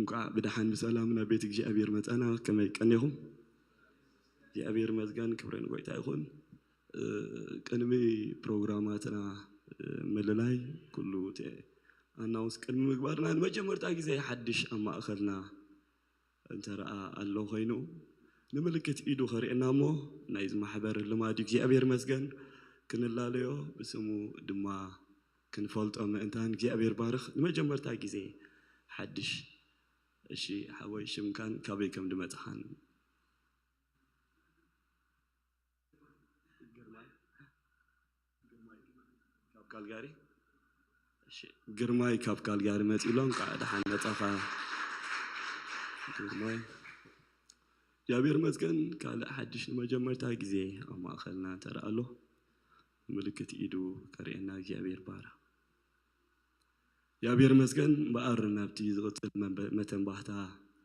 እንኳዕ ብደሓን ብሰላም ናብ ቤት እግዚኣብሔር መፀና ከመይ ቀኒኹም እግዚኣብሔር መስገን ክብሪ ንጎይታ ይኹን ቅድሚ ፕሮግራማትና ምልላይ ኩሉ ኣናውንስ ቅድሚ ምግባርና ንመጀመርታ ግዜ ሓድሽ ኣብ ማእኸልና እንተረኣ ኣሎ ኮይኑ ንምልክት ኢዱ ከርእየና እሞ ናይዚ ማሕበር ልማድ እግዚኣብሔር መስገን ክንላለዮ ብስሙ ድማ ክንፈልጦ ምእንታን እግዚኣብሔር ባርኽ ንመጀመርታ ግዜ ሓድሽ እሺ ሓወይ ሽምካን ካበይ ከም ድመፅኻን ካብ ካልጋሪ ግርማይ ካብ ካልጋሪ መፂ ኣሎ እንኳዕ ደሓን መፃኻ ግርማይ እግዚኣብሔር መስገን ካልእ ሓድሽ ንመጀመርታ ግዜ ኣብ ማእኸልና እንተረኣ ኣሎ ምልክት ኢዱ ከርእየና እግዚኣብሔር ባራ እግዚኣብሔር መስገን እምበኣር ናብቲ ዝቕፅል መተንባህታ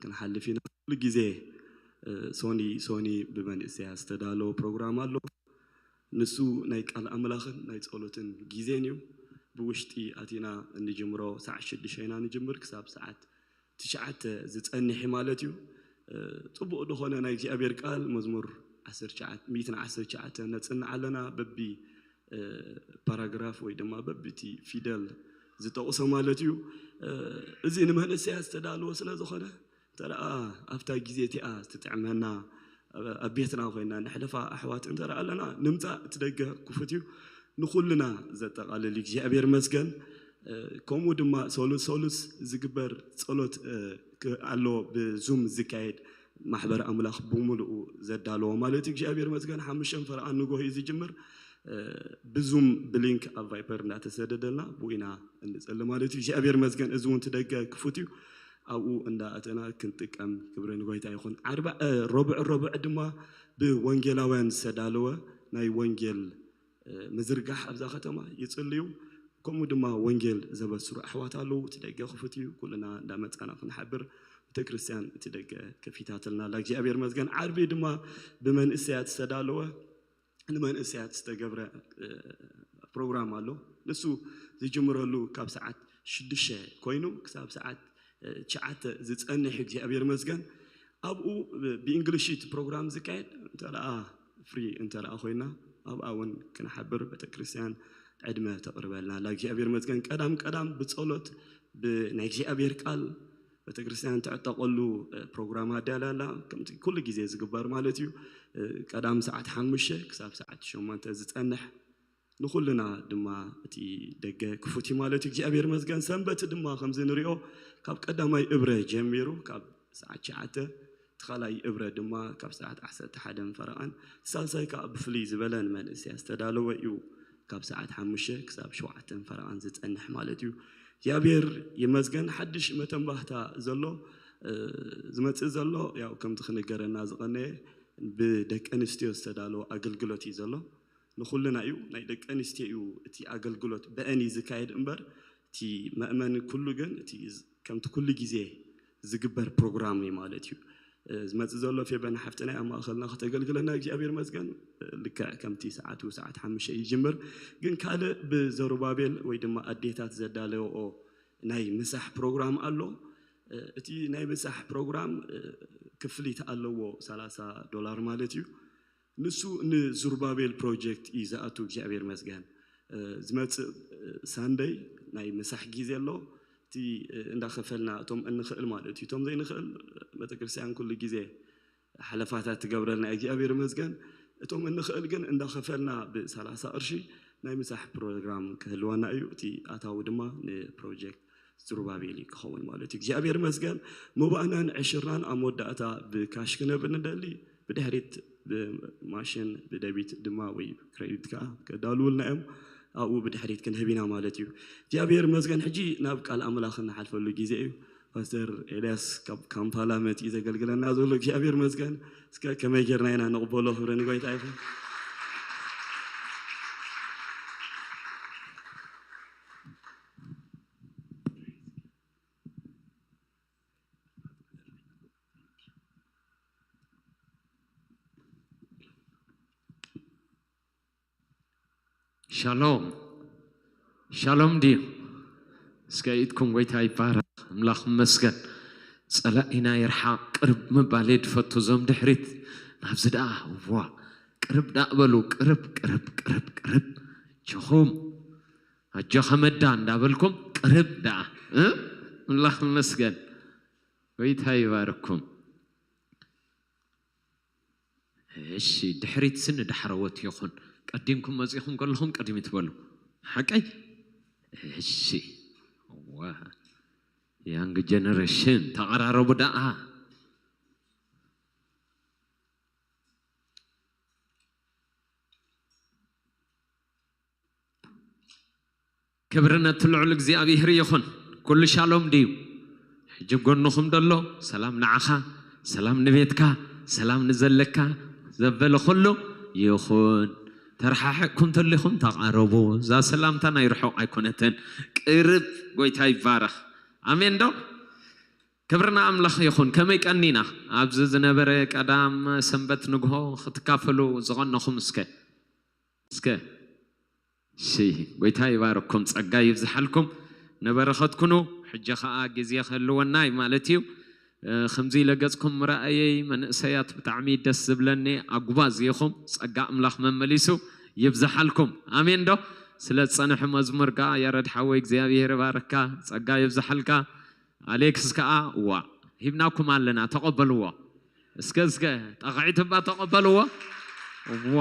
ክንሓልፍ ኢና ኩሉ ግዜ ሶኒ ሶኒ ብመንእሰያ ዝተዳለወ ፕሮግራም ኣሎ ንሱ ናይ ቃል ኣምላኽን ናይ ጸሎትን ግዜን እዩ። ብውሽጢ ኣቲና እንጅምሮ ሰዓት ሽዱሽተ ኢና ንጅምር ክሳብ ሰዓት ትሽዓተ ዝጸንሕ ማለት እዩ። ጽቡቕ ዝኾነ ናይ እግዚኣብሔር ቃል መዝሙር ሚእትን ዓሰርተ ትሽዓተ ነጽንዕ ኣለና። በቢ ፓራግራፍ ወይ ድማ በብቲ ፊደል ዝጠቕሶ ማለት እዩ። እዚ ንመንእሰያት ዝተዳለወ ስለ ዝኾነ እንተ ደኣ ኣብታ ግዜ እቲኣ ትጥዕመና ኣብ ቤትና ኮይና ነሕልፋ ኣሕዋት እንተ ደኣ ኣለና ንምጻእ እቲ ደገ ክፉት እዩ ንኹልና ዘጠቓልል እዩ እግዚኣብሔር መስገን ከምኡ ድማ ሰሉስ ሰሉስ ዝግበር ጸሎት ኣሎ ብዙም ዝካየድ ማሕበር ኣምላኽ ብምሉኡ ዘዳለዎ ማለት እዩ እግዚኣብሔር መስገን ሓሙሽተ ፈረቓ ንጎሆ እዩ ዝጅምር ብዙም ብሊንክ ኣብ ቫይፐር እንዳተሰደደልና ብኡ ኢና እንጸሊ ማለት እዩ እግዚኣብሔር መስገን እዚ እውን ትደገ ክፉት እዩ ኣብኡ እንዳኣተና ክንጥቀም ክብሪ ንጎይታ ይኹን ዓርባ ረቡዕ ረቡዕ ድማ ብወንጌላውያን ዝተዳለወ ናይ ወንጌል ምዝርጋሕ ኣብዛ ከተማ ይጽልዩ ከምኡ ድማ ወንጌል ዘበስሩ ኣሕዋት ኣለዉ እቲ ደገ ክፉት እዩ ኩልና እንዳመጻና ክንሓብር ቤተክርስትያን እቲ ደገ ከፊታትልና ኣላ እግዚኣብሔር መስገን ዓርቢ ድማ ብመንእሰያት ዝተዳለወ ንመንእሰያት ዝተገብረ ፕሮግራም ኣሎ። ንሱ ዝጅምረሉ ካብ ሰዓት ሽዱሽተ ኮይኑ ክሳብ ሰዓት ትሽዓተ ዝጸንሕ እግዚኣብሔር መስገን። ኣብኡ ብእንግሊሽ እቲ ፕሮግራም ዝካየድ እንተ ደኣ ፍሪ እንተ ደኣ ኮይና ኣብኣ እውን ክንሓብር ቤተክርስትያን ዕድመ ተቕርበልና ኣላ እግዚኣብሔር መስገን። ቀዳም ቀዳም ብጸሎት ብናይ እግዚኣብሔር ቃል ቤተክርስትያን ትዕጠቐሉ ፕሮግራም ኣዳልያ ኣላ። ከምቲ ኩሉ ግዜ ዝግበር ማለት እዩ። ቀዳም ሰዓት ሓሙሽተ ክሳብ ሰዓት ሸሞንተ ዝጸንሕ ንኹልና ድማ እቲ ደገ ክፉት እዩ ማለት እዩ እግዚኣብሔር መስገን። ሰንበት ድማ ከምዚ ንሪኦ ካብ ቀዳማይ እብረ ጀሚሩ ካብ ሰዓት ትሽዓተ እቲ ካልኣይ እብረ ድማ ካብ ሰዓት ዓሰርተ ሓደን ፈረቓን ሳልሳይ ከዓ ብፍልይ ዝበለ ንመንእሰያ ዝተዳለወ እዩ። ካብ ሰዓት ሓሙሽተ ክሳብ ሸውዓተን ፈረቓን ዝጸንሕ ማለት እዩ። እግዚኣብሔር ይመስገን። ሓድሽ መተንባህታ ዘሎ ዝመፅእ ዘሎ ያው ከምቲ ክንገረና ዝቐነየ ብደቂ ኣንስትዮ ዝተዳለወ ኣገልግሎት እዩ ዘሎ። ንኹልና እዩ ናይ ደቂ ኣንስትዮ እዩ እቲ ኣገልግሎት ብአን እዩ ዝካየድ እምበር እቲ መእመን ኩሉ ግን እቲ ከምቲ ኩሉ ግዜ ዝግበር ፕሮግራም እዩ ማለት እዩ። ዝመፅእ ዘሎ ፌበን ሓፍትና ኣብ ማእኸልና ከተገልግለና እግዚኣብሔር መስገን። ልክዕ ከምቲ ሰዓቱ ሰዓት ሓሙሽተ ይጅምር። ግን ካልእ ብዘሩባቤል ወይ ድማ ኣዴታት ዘዳለወኦ ናይ ምሳሕ ፕሮግራም ኣሎ። እቲ ናይ ምሳሕ ፕሮግራም ክፍሊት ኣለዎ ሰላሳ ዶላር ማለት እዩ። ንሱ ንዙርባቤል ፕሮጀክት እዩ ዝኣቱ እግዚኣብሔር መስገን። ዝመፅእ ሳንደይ ናይ ምሳሕ ግዜ ኣሎ። እቲ እንዳኸፈልና እቶም እንኽእል ማለት እዩ እቶም ዘይንኽእል ቤተክርስትያን ኩሉ ግዜ ሓለፋታት ትገብረልና እግዚኣብሔር መስገን። እቶም እንኽእል ግን እንዳኸፈልና ብሰላሳ ቅርሺ ናይ ምሳሕ ፕሮግራም ክህልወና እዩ። እቲ ኣታዊ ድማ ንፕሮጀክት ዝሩባቤል እዩ ክኸውን ማለት እዩ እግዚኣብሔር መስገን። መባእናን ዕሽርናን ኣብ መወዳእታ ብካሽ ክነብ ንደሊ ብድሕሪት ብማሽን ብደቢት ድማ ወይ ክሬዲት ከዓ ከዳልውልና እዮም። ኣብኡ ብድሕሪት ክንህብ ኢና ማለት እዩ። እግዚኣብሔር መስገን ሕጂ ናብ ቃል ኣምላኽ እንሓልፈሉ ግዜ እዩ። ፓስተር ኤልያስ ካብ ካምፓላ መፂኡ ዘገልግለና ዘሎ እግዚኣብሔር መስገን። እስከ ከመይ ጌርና ኢና ንቕበሎ ክብረ ንጎይታ ይኹን። ሻሎም ሻሎም ድዩ? እስከ ኢድኩም ጎይታ ይባረክ፣ ኣምላኽ ይመስገን። ጸላኢና ይርሓቕ፣ ቅርብ ምባል እየ ድፈቱ። እዞም ድሕሪት ናብዚ ደኣ ዋ ቅርብ ደኣ በሉ፣ ቅርብ ቅርብ ቅርብ ቅርብ ጆኹም ኣጆኻ መዳ እንዳበልኩም ቅርብ ደኣ እ ኣምላኽ ይመስገን። ጎይታ ይባርኩም። እሺ ድሕሪት ስኒ ዳሕረወት ይኹን። ቀዲምኩም መጺኹም ከለኹም ቀዲም ይትበሉ። ሓቀይ? እሺ ዋ ያንግ ጀነሬሽን ተቐራረቡ ደኣ። ክብሪ ነቲ ልዑል እግዚኣብሔር ይኹን። ኩሉ ሻሎም ድዩ? ሕጂ ጎንኹም ደሎ ሰላም ንዓኻ፣ ሰላም ንቤትካ፣ ሰላም ንዘለካ ዘበለ ኩሉ ይኹን። ተረሓሕቅኩም ተሊኹም ተቓረቡ። እዛ ሰላምታ ናይ ርሑቕ ኣይኮነትን። ቅርብ ጎይታ ይባረኽ። ኣሜን ዶ? ክብርና ኣምላኽ ይኹን። ከመይ ቀኒና? ኣብዚ ዝነበረ ቀዳም ሰንበት ንግሆ ክትካፈሉ ዝቐነኹም እስከ እስከ እሺ ጎይታ ይባርኩም፣ ጸጋ ይብዝሓልኩም፣ ንበረኸት ኩኑ። ሕጂ ኸኣ ግዜ ክህልወና እዩ ማለት እዩ። ከምዚ ኢለ ገጽኩም ምረኣየይ መንእሰያት ብጣዕሚ ደስ ዝብለኒ ኣጉባዝ ኢኹም። ጸጋ ኣምላኽ መመሊሱ ይብዝሓልኩም። ኣሜን ዶ? ስለ ዝጸንሐ መዝሙር ከኣ ያረድ ሓወይ እግዚኣብሔር ይባርካ፣ ጸጋ ይብዝሓልካ። ኣሌክስ ከኣ ዋ ሂብናኩም ኣለና ተቐበልዎ። እስከ እስከ ጠቕዒት እባ ተቐበልዎ። ዋ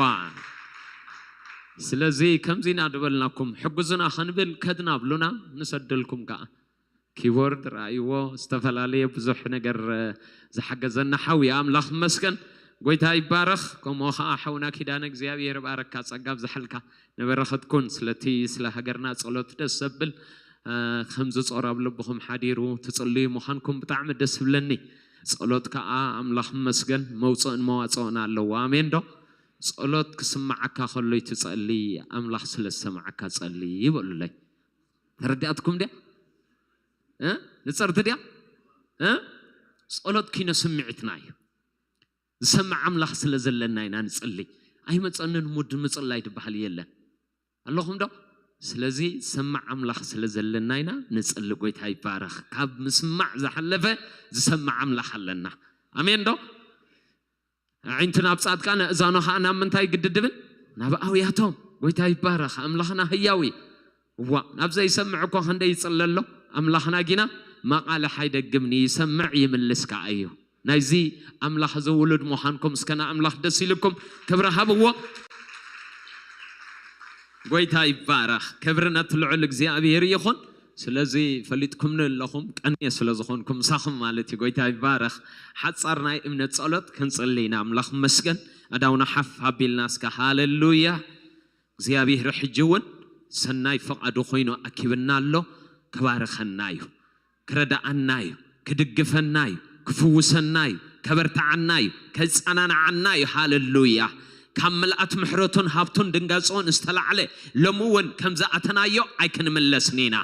ስለዚ ከምዚ ኢና ድበልናኩም ሕግዙና ክንብል ከድና ብሉና ንሰደልኩም ከኣ ኪቦርድ ረኣይዎ ዝተፈላለየ ብዙሕ ነገር ዝሓገዘና ሓው ኣምላኽ መስገን ጎይታ ይባረኽ። ከምኡ ከኣ ሓውና ኪዳነ እግዚኣብሔር ባረካ ጸጋ ብዝሓልካ ንበረኸት ኩን ስለቲ ስለ ሃገርና ጸሎት ደስ ዘብል ከምዚ ጾር ኣብ ልብኹም ሓዲሩ ትጽልዩ ምዃንኩም ብጣዕሚ ደስ ዝብለኒ። ጸሎት ከኣ ኣምላኽ መስገን መውጽእን መዋጽኦን ኣለዎ። ኣሜን ዶ? ጸሎት ክስምዓካ ከሎ ይትጸሊ ኣምላኽ ስለ ዝሰምዓካ ጸሊ ይበሉለይ። ተረዲኣትኩም ድያ? እ? ንጸርቲ ድያ? እ? ጸሎት ኪኖ ስምዒትና እዩ። ዝሰምዕ ኣምላኽ ስለ ዘለና ኢና ንጽሊ። ኣይመጸንን ሙድ ምጽላይ ድበሃል የለን። ኣለኹም ዶ? ስለዚ ዝሰማዕ ኣምላኽ ስለ ዘለና ኢና ንጽሊ። ጎይታ ይባረኽ። ካብ ምስማዕ ዝሓለፈ ዝሰማዕ ኣምላኽ ኣለና። ኣሜን ዶ? ኣዒንቱ ናብ ጻድቃን፣ ኣእዛኑ ኸኣ ናብ ምንታይ ግድድብን? ናብ ኣውያቶም። ጎይታ ይባረኽ። ኣምላኽና ህያው እዩ። እዋ፣ ናብ ዘይሰምዕ እኮ ክንደይ ይጽለ ኣሎ። ኣምላኽና ጊና መቓልሕ ኣይደግምን፣ ይሰምዕ ይምልስ ከኣ እዩ። ናይዚ ኣምላኽ እዚ ውሉድ ምዃንኩም እስከ ንኣምላኽ ደስ ኢልኩም ክብሪ ሃብዎ። ጎይታ ይባረኽ። ክብሪ ነቲ ልዑል እግዚኣብሔር ይኹን። ስለዚ ፈሊጥኩምኒ ኣለኹም፣ ቀንየ ስለ ዝኾንኩ ምሳኹም ማለት እዩ። ጎይታ ይባረኽ። ሓጻር ናይ እምነት ጸሎት ክንጽሊ ኢና። ኣምላኽ ይመስገን። ኣእዳውና ሓፍ ኣቢልና እስከ ሃሌሉያ። እግዚኣብሔር ሕጂ እውን ሰናይ ፍቓዱ ኮይኑ ኣኪብና ኣሎ። ክባርኸና እዩ፣ ክረድኣና እዩ፣ ክድግፈና እዩ፣ ክፍውሰና እዩ፣ ከበርትዓና እዩ፣ ከጸናንዓና እዩ። ሃሌሉያ። ካብ ምልኣት ምሕረቱን ሃብቱን ድንጋጽኦን ዝተላዕለ ሎሚ እውን ከም ዝኣተናዮ ኣይክንምለስን ኢና።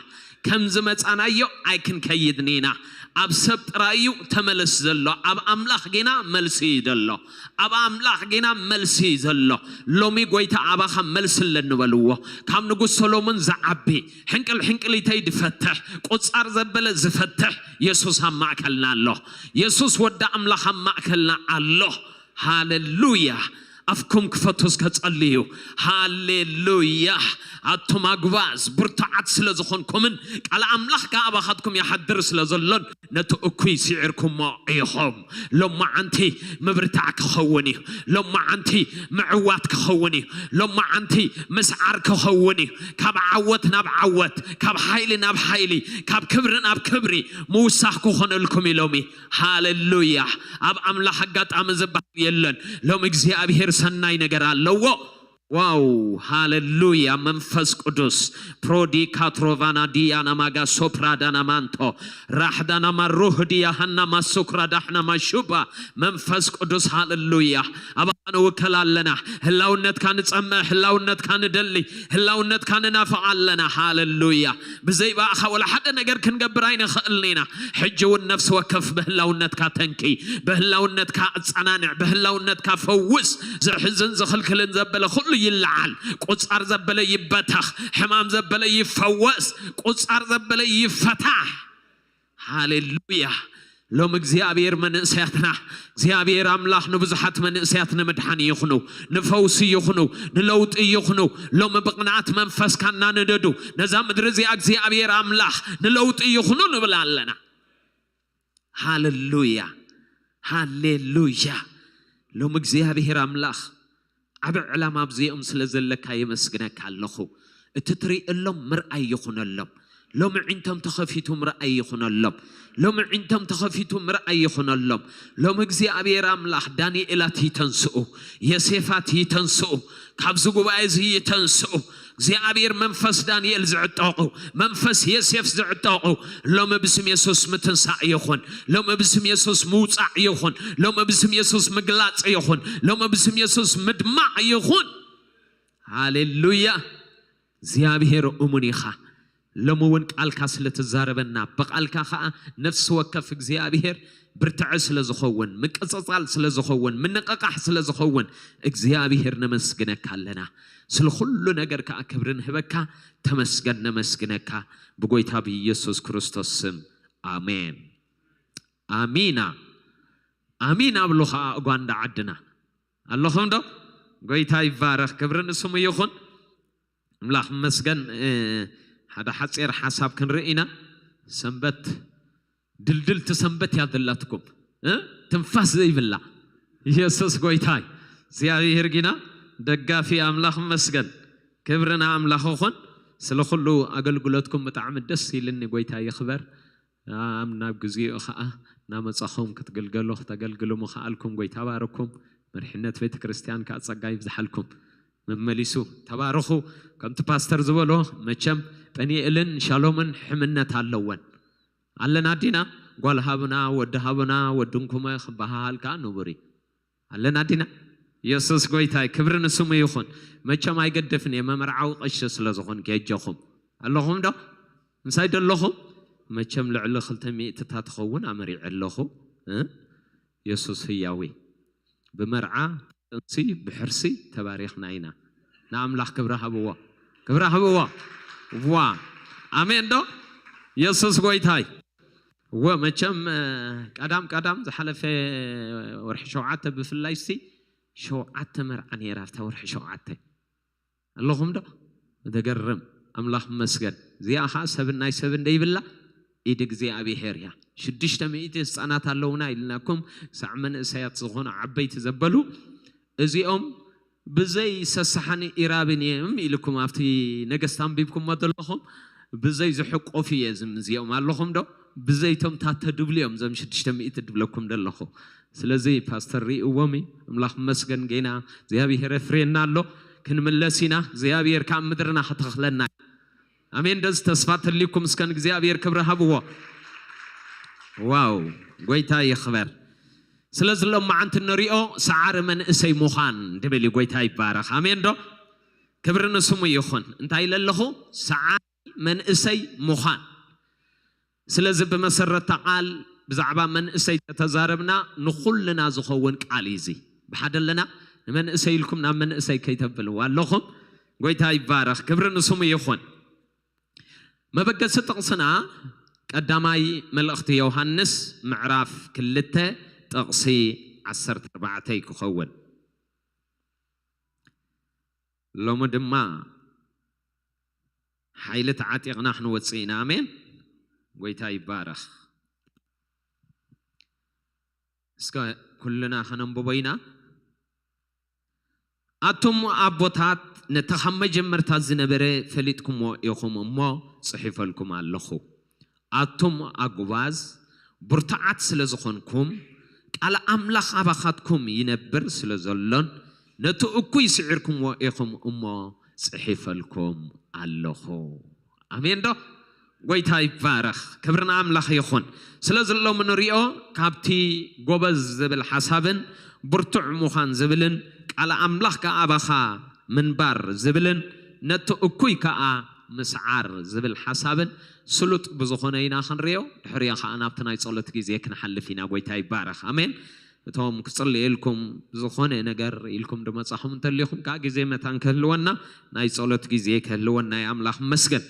ከም ዝመጻናዮ ኣይክንከይድን ኢና። ኣብ ሰብ ጥራይ እዩ ተመለስ ዘሎ። ኣብ ኣምላኽ ጌና መልሲ እዩ ዘሎ። ኣብ ኣምላኽ ጌና መልሲ እዩ ዘሎ። ሎሚ ጎይታ ኣባኻ መልሲ ኣለኒ በልዎ። ካብ ንጉስ ሰሎሞን ዝዓቢ ሕንቅል ሕንቅሊተይ ዝፈትሕ፣ ቁጻር ዘበለ ዝፈትሕ የሱስ ኣብ ማእከልና ኣሎ። የሱስ ወዲ ኣምላኽ ኣብ ማእከልና ኣሎ። ሃሌሉያ። ኣፍኩም ክፈቱ እስከ ጸልዩ። ሃሌሉያ። ኣቱም ኣጉባዝ ብርቱዓት ስለ ዝኾንኩምን ቃል ኣምላኽ ከኣ ኣባኻትኩም ይሓድር ስለ ዘሎን ነቲ እኩይ ስዒርኩሞ ኢኹም። ሎማዓንቲ ምብርታዕ ክኸውን እዩ። ሎማዓንቲ ምዕዋት ክኸውን እዩ። ሎማዓንቲ ምስዓር ክኸውን እዩ። ካብ ዓወት ናብ ዓወት፣ ካብ ሓይሊ ናብ ሓይሊ፣ ካብ ክብሪ ናብ ክብሪ ምውሳኽ ክኾነልኩም እዩ ሎሚ። ሃሌሉያ። ኣብ ኣምላኽ ኣጋጣሚ ዝበሃል የለን። ሎም እግዚኣብሔር ሰናይ ነገር ኣለዎ። ዋው፣ ሃሌሉያ። መንፈስ ቅዱስ ፕሮዲ ካትሮቫና ዲያና ማጋ ሶፕራዳና ማንቶ ራሕዳና ማሩህ ዲያ ሃና ማሱክራ ዳሕና ማሹባ መንፈስ ቅዱስ ሃሌሉያ። ኣባኻ ንውከል ኣለና። ህላውነትካ ንጸምእ፣ ህላውነትካ ንደሊ፣ ህላውነትካ ንናፍቕ ኣለና። ሃሌሉያ። ብዘይ ብኣኻ ወላ ሓደ ነገር ክንገብር ኣይንኽእልን ኢና። ሕጂ እውን ነፍሲ ወከፍ ብህላውነትካ ተንኪ፣ ብህላውነትካ ኣጸናንዕ፣ ብህላውነትካ ፈውስ። ዝሕዝን ዝኽልክልን ዘበለ ኩሉ ይለዓል። ቁጻር ዘበለ ይበተኽ፣ ሕማም ዘበለ ይፈወስ፣ ቁጻር ዘበለ ይፈታሕ። ሃሌሉያ። ሎም እግዚኣብሔር መንእሰያትና እግዚኣብሔር ኣምላኽ ንብዙሓት መንእሰያት ንምድሓን ይኹኑ፣ ንፈውሲ ይኹኑ፣ ንለውጢ ይኹኑ። ሎም ብቕንኣት መንፈስካ እናነደዱ ነዛ ምድሪ እዚኣ እግዚኣብሔር ኣምላኽ ንለውጢ ይኹኑ ንብል ኣለና። ሃሌሉያ፣ ሃሌሉያ። ሎም እግዚኣብሔር ኣምላኽ ዓቢ ዕላማ ኣብዚኦም ስለ ዘለካ የመስግነካ ኣለኹ። እቲ ትርእየሎም ምርኣይ ይኹነሎም። ሎም ዕንቶም ተኸፊቱ ምርኣይ ይኹነሎም። ሎም ዕንቶም ተኸፊቱ ምርኣይ ይኹነሎም። ሎም እግዚኣብሔር ኣምላኽ ዳንኤላት ይተንስኡ፣ የሴፋት ይተንስኡ፣ ካብዚ ጉባኤ እዚ ይተንስኡ። እግዚኣብሔር መንፈስ ዳንኤል ዝዕጠቑ፣ መንፈስ የሴፍ ዝዕጠቑ ሎሚ ብስም የሱስ ምትንሳእ ይኹን። ሎሚ ብስም የሱስ ምውጻዕ ይኹን። ሎሚ ብስም የሱስ ምግላጽ ይኹን። ሎሚ ብስም የሱስ ምድማዕ ይኹን። ሃሌሉያ። እግዚኣብሔር እሙን ኢኻ። ሎሚ እውን ቃልካ ስለ ትዛረበና፣ ብቓልካ ኸኣ ነፍሲ ወከፍ እግዚኣብሔር ብርትዐ ስለ ዝኸውን፣ ምቅጽጻል ስለ ዝኸውን፣ ምንቕቓሕ ስለ ዝኸውን እግዚኣብሔር ነመስግነካ ኣለና። ስለ ኩሉ ነገር ከኣ ክብሪ ንህበካ። ተመስገን፣ ነመስግነካ ብጎይታ ብኢየሱስ ክርስቶስ ስም። ኣሜን። ኣሚና። ኣሚን ኣብሉ ኸኣ ኡጋንዳ ዓድና። ኣለኹም ዶ? ጎይታ ይባረኽ፣ ክብሪ ንስሙ ይኹን። ኣምላኽ ይመስገን። እ፣ ሓደ ሓጺር ሓሳብ ክንርኢ ኢና። ሰንበት ድልድልቲ ሰንበት እያ ዘላትኩም፣ እ? ትንፋስ ዘይብላ። ኢየሱስ ጎይታይ። እግዚኣብሔር ጊና ደጋፊ ኣምላኽ ይመስገን። ክብሪ ንኣምላኽ ይኹን። ስለ ኩሉ ኣገልግሎትኩም ብጣዕሚ ደስ ኢልኒ። ጎይታ ይኽበር። ኣብ ናብ ግዜኡ ኸኣ እናመጻኹም ክትግልገሉ፣ ክተገልግሉ ምኽኣልኩም ጎይታ ባርኩም። መሪሕነት ቤተ ክርስቲያን ከኣ ጸጋ ይብዝሓልኩም። መመሊሱ ተባረኹ። ከምቲ ፓስተር ዝበሎ መቸም ጴኒኤልን ሻሎምን ሕምነት ኣለወን። ኣለና ዲና? ጓል ሃብና፣ ወዲ ሃብና፣ ወዲ እንኩመ ክበሃሃል ከኣ ንቡር እዩ። ኣለና ዲና? የሱስ ጎይታይ፣ ክብሪ ንስሙ ይኹን። መቸም ኣይገድፍን እየ፣ መመርዓዊ ቀሺ ስለ ዝኾንኩ የጀኹም። ኣለኹም ዶ? ምሳይ ዶ ኣለኹም? መቸም ልዕሊ ክልተ ሚእትታት ትኸውን ኣመሪዐ ኣለኹ። እ? የሱስ ህያዊ። ብመርዓ፣ ጥንሲ፣ ብሕርሲ ተባሪኽና ኢና። ንኣምላኽ ክብሪ ሃብዎ። ክብሪ ሃብዎ። ዋ፣ ኣሜን ዶ? የሱስ ጎይታይ። ወ መቸም እ፣ ቀዳም ቀዳም ዝሓለፈ ወርሒ ሸውዓተ ብፍላይ ሲ ሸውዓተ መርዓ ነይራ ኣብታ ወርሒ ሸውዓተ። ኣለኹም ዶ? ዘገርም። ኣምላኽ መስገን። እዚኣ ኸዓ ሰብን ናይ ሰብን ደይብላ፣ ኢድ እግዚኣብሔር እያ። ሽዱሽተ ሚእቲ ህፃናት ኣለውና ኢልናኩም፣ ክሳዕ መንእሰያት ዝኾኑ ዓበይቲ ዘበሉ፣ እዚኦም ብዘይ ሰሳሓኒ ኢራብን እዮም ኢልኩም ኣብቲ ነገስት ኣንቢብኩሞ ዘለኹም፣ ብዘይ ዝሕቆፉ እየ ዝም እዚኦም ኣለኹም ዶ? ብዘይቶም ታተ ድብሉ እዮም ዘም ሽዱሽተ ሚእቲ ድብለኩም ዘለኹ። ስለዚ ፓስተር ርእዎም እዩ። ኣምላኽ መስገን፣ ጌና እግዚኣብሔር የፍርየና ኣሎ። ክንምለስ ኢና። እግዚኣብሔር ካብ ምድርና ከተኽለና። ኣሜን። ደስ ተስፋ ተልይኩም እስከን እግዚኣብሔር ክብሪ ሃብዎ። ዋው፣ ጎይታ ይኽበር። ስለዚ ሎም መዓንቲ ንሪኦ ሰዓሪ መንእሰይ ምዃን ድብል እዩ። ጎይታ ይባረኽ። ኣሜን ዶ? ክብሪ ንስሙ ይኹን። እንታይ ኢለ ኣለኹ? ሰዓሪ መንእሰይ ምዃን። ስለዚ ብመሰረታ ቃል ብዛዕባ መንእሰይ ተተዛረብና ንኹልና ዝኸውን ቃል እዩ እዚ። ብሓደ ኣለና ንመንእሰይ ኢልኩም ናብ መንእሰይ ከይተብልዋ ኣለኹም። ጎይታ ይባረኽ። ክብሪ ንስሙ ይኹን። መበገሲ ጥቕስና ቀዳማይ መልእኽቲ ዮሃንስ ምዕራፍ ክልተ ጥቕሲ ዓሰርተ ኣርባዕተ ክኸውን። ሎሚ ድማ ሓይሊ ተዓጢቕና ክንወፅእ ኢና። ኣሜን። ጎይታ ይባረኽ። እስከ ኩልና ከነንብቦ ኢና። ኣቱም ኣቦታት ነቲ ካብ መጀመርታ ዝነበረ ፈሊጥኩምዎ ኢኹም እሞ ጽሒፈልኩም ኣለኹ። ኣቱም ኣጉባዝ ብርቱዓት ስለ ዝኾንኩም ቃል ኣምላኽ ኣባኻትኩም ይነብር ስለ ዘሎን ነቲ እኩይ ስዒርኩምዎ ኢኹም እሞ ጽሒፈልኩም ኣለኹ። ኣሜን ዶ? ጎይታ ይባረኽ። ክብሪ ንኣምላኽ ይኹን። ስለዚ ሎሚ ንሪኦ ካብቲ ጎበዝ ዝብል ሓሳብን ብርቱዕ ምዃን ዝብልን ቃል ኣምላኽ ከኣ ኣባኻ ምንባር ዝብልን ነቲ እኩይ ከኣ ምስዓር ዝብል ሓሳብን ስሉጥ ብዝኾነ ኢና ክንሪኦ። ድሕሪኦ ከኣ ናብቲ ናይ ጸሎት ግዜ ክንሓልፍ ኢና። ጎይታ ይባረኽ። ኣሜን። እቶም ክጽልየልኩም ዝኾነ ነገር ኢልኩም ድመጻኹም እንተሊኹም ከኣ ግዜ መታን ክህልወና ናይ ጸሎት ግዜ ክህልወና እዩ። ኣምላኽ መስገን።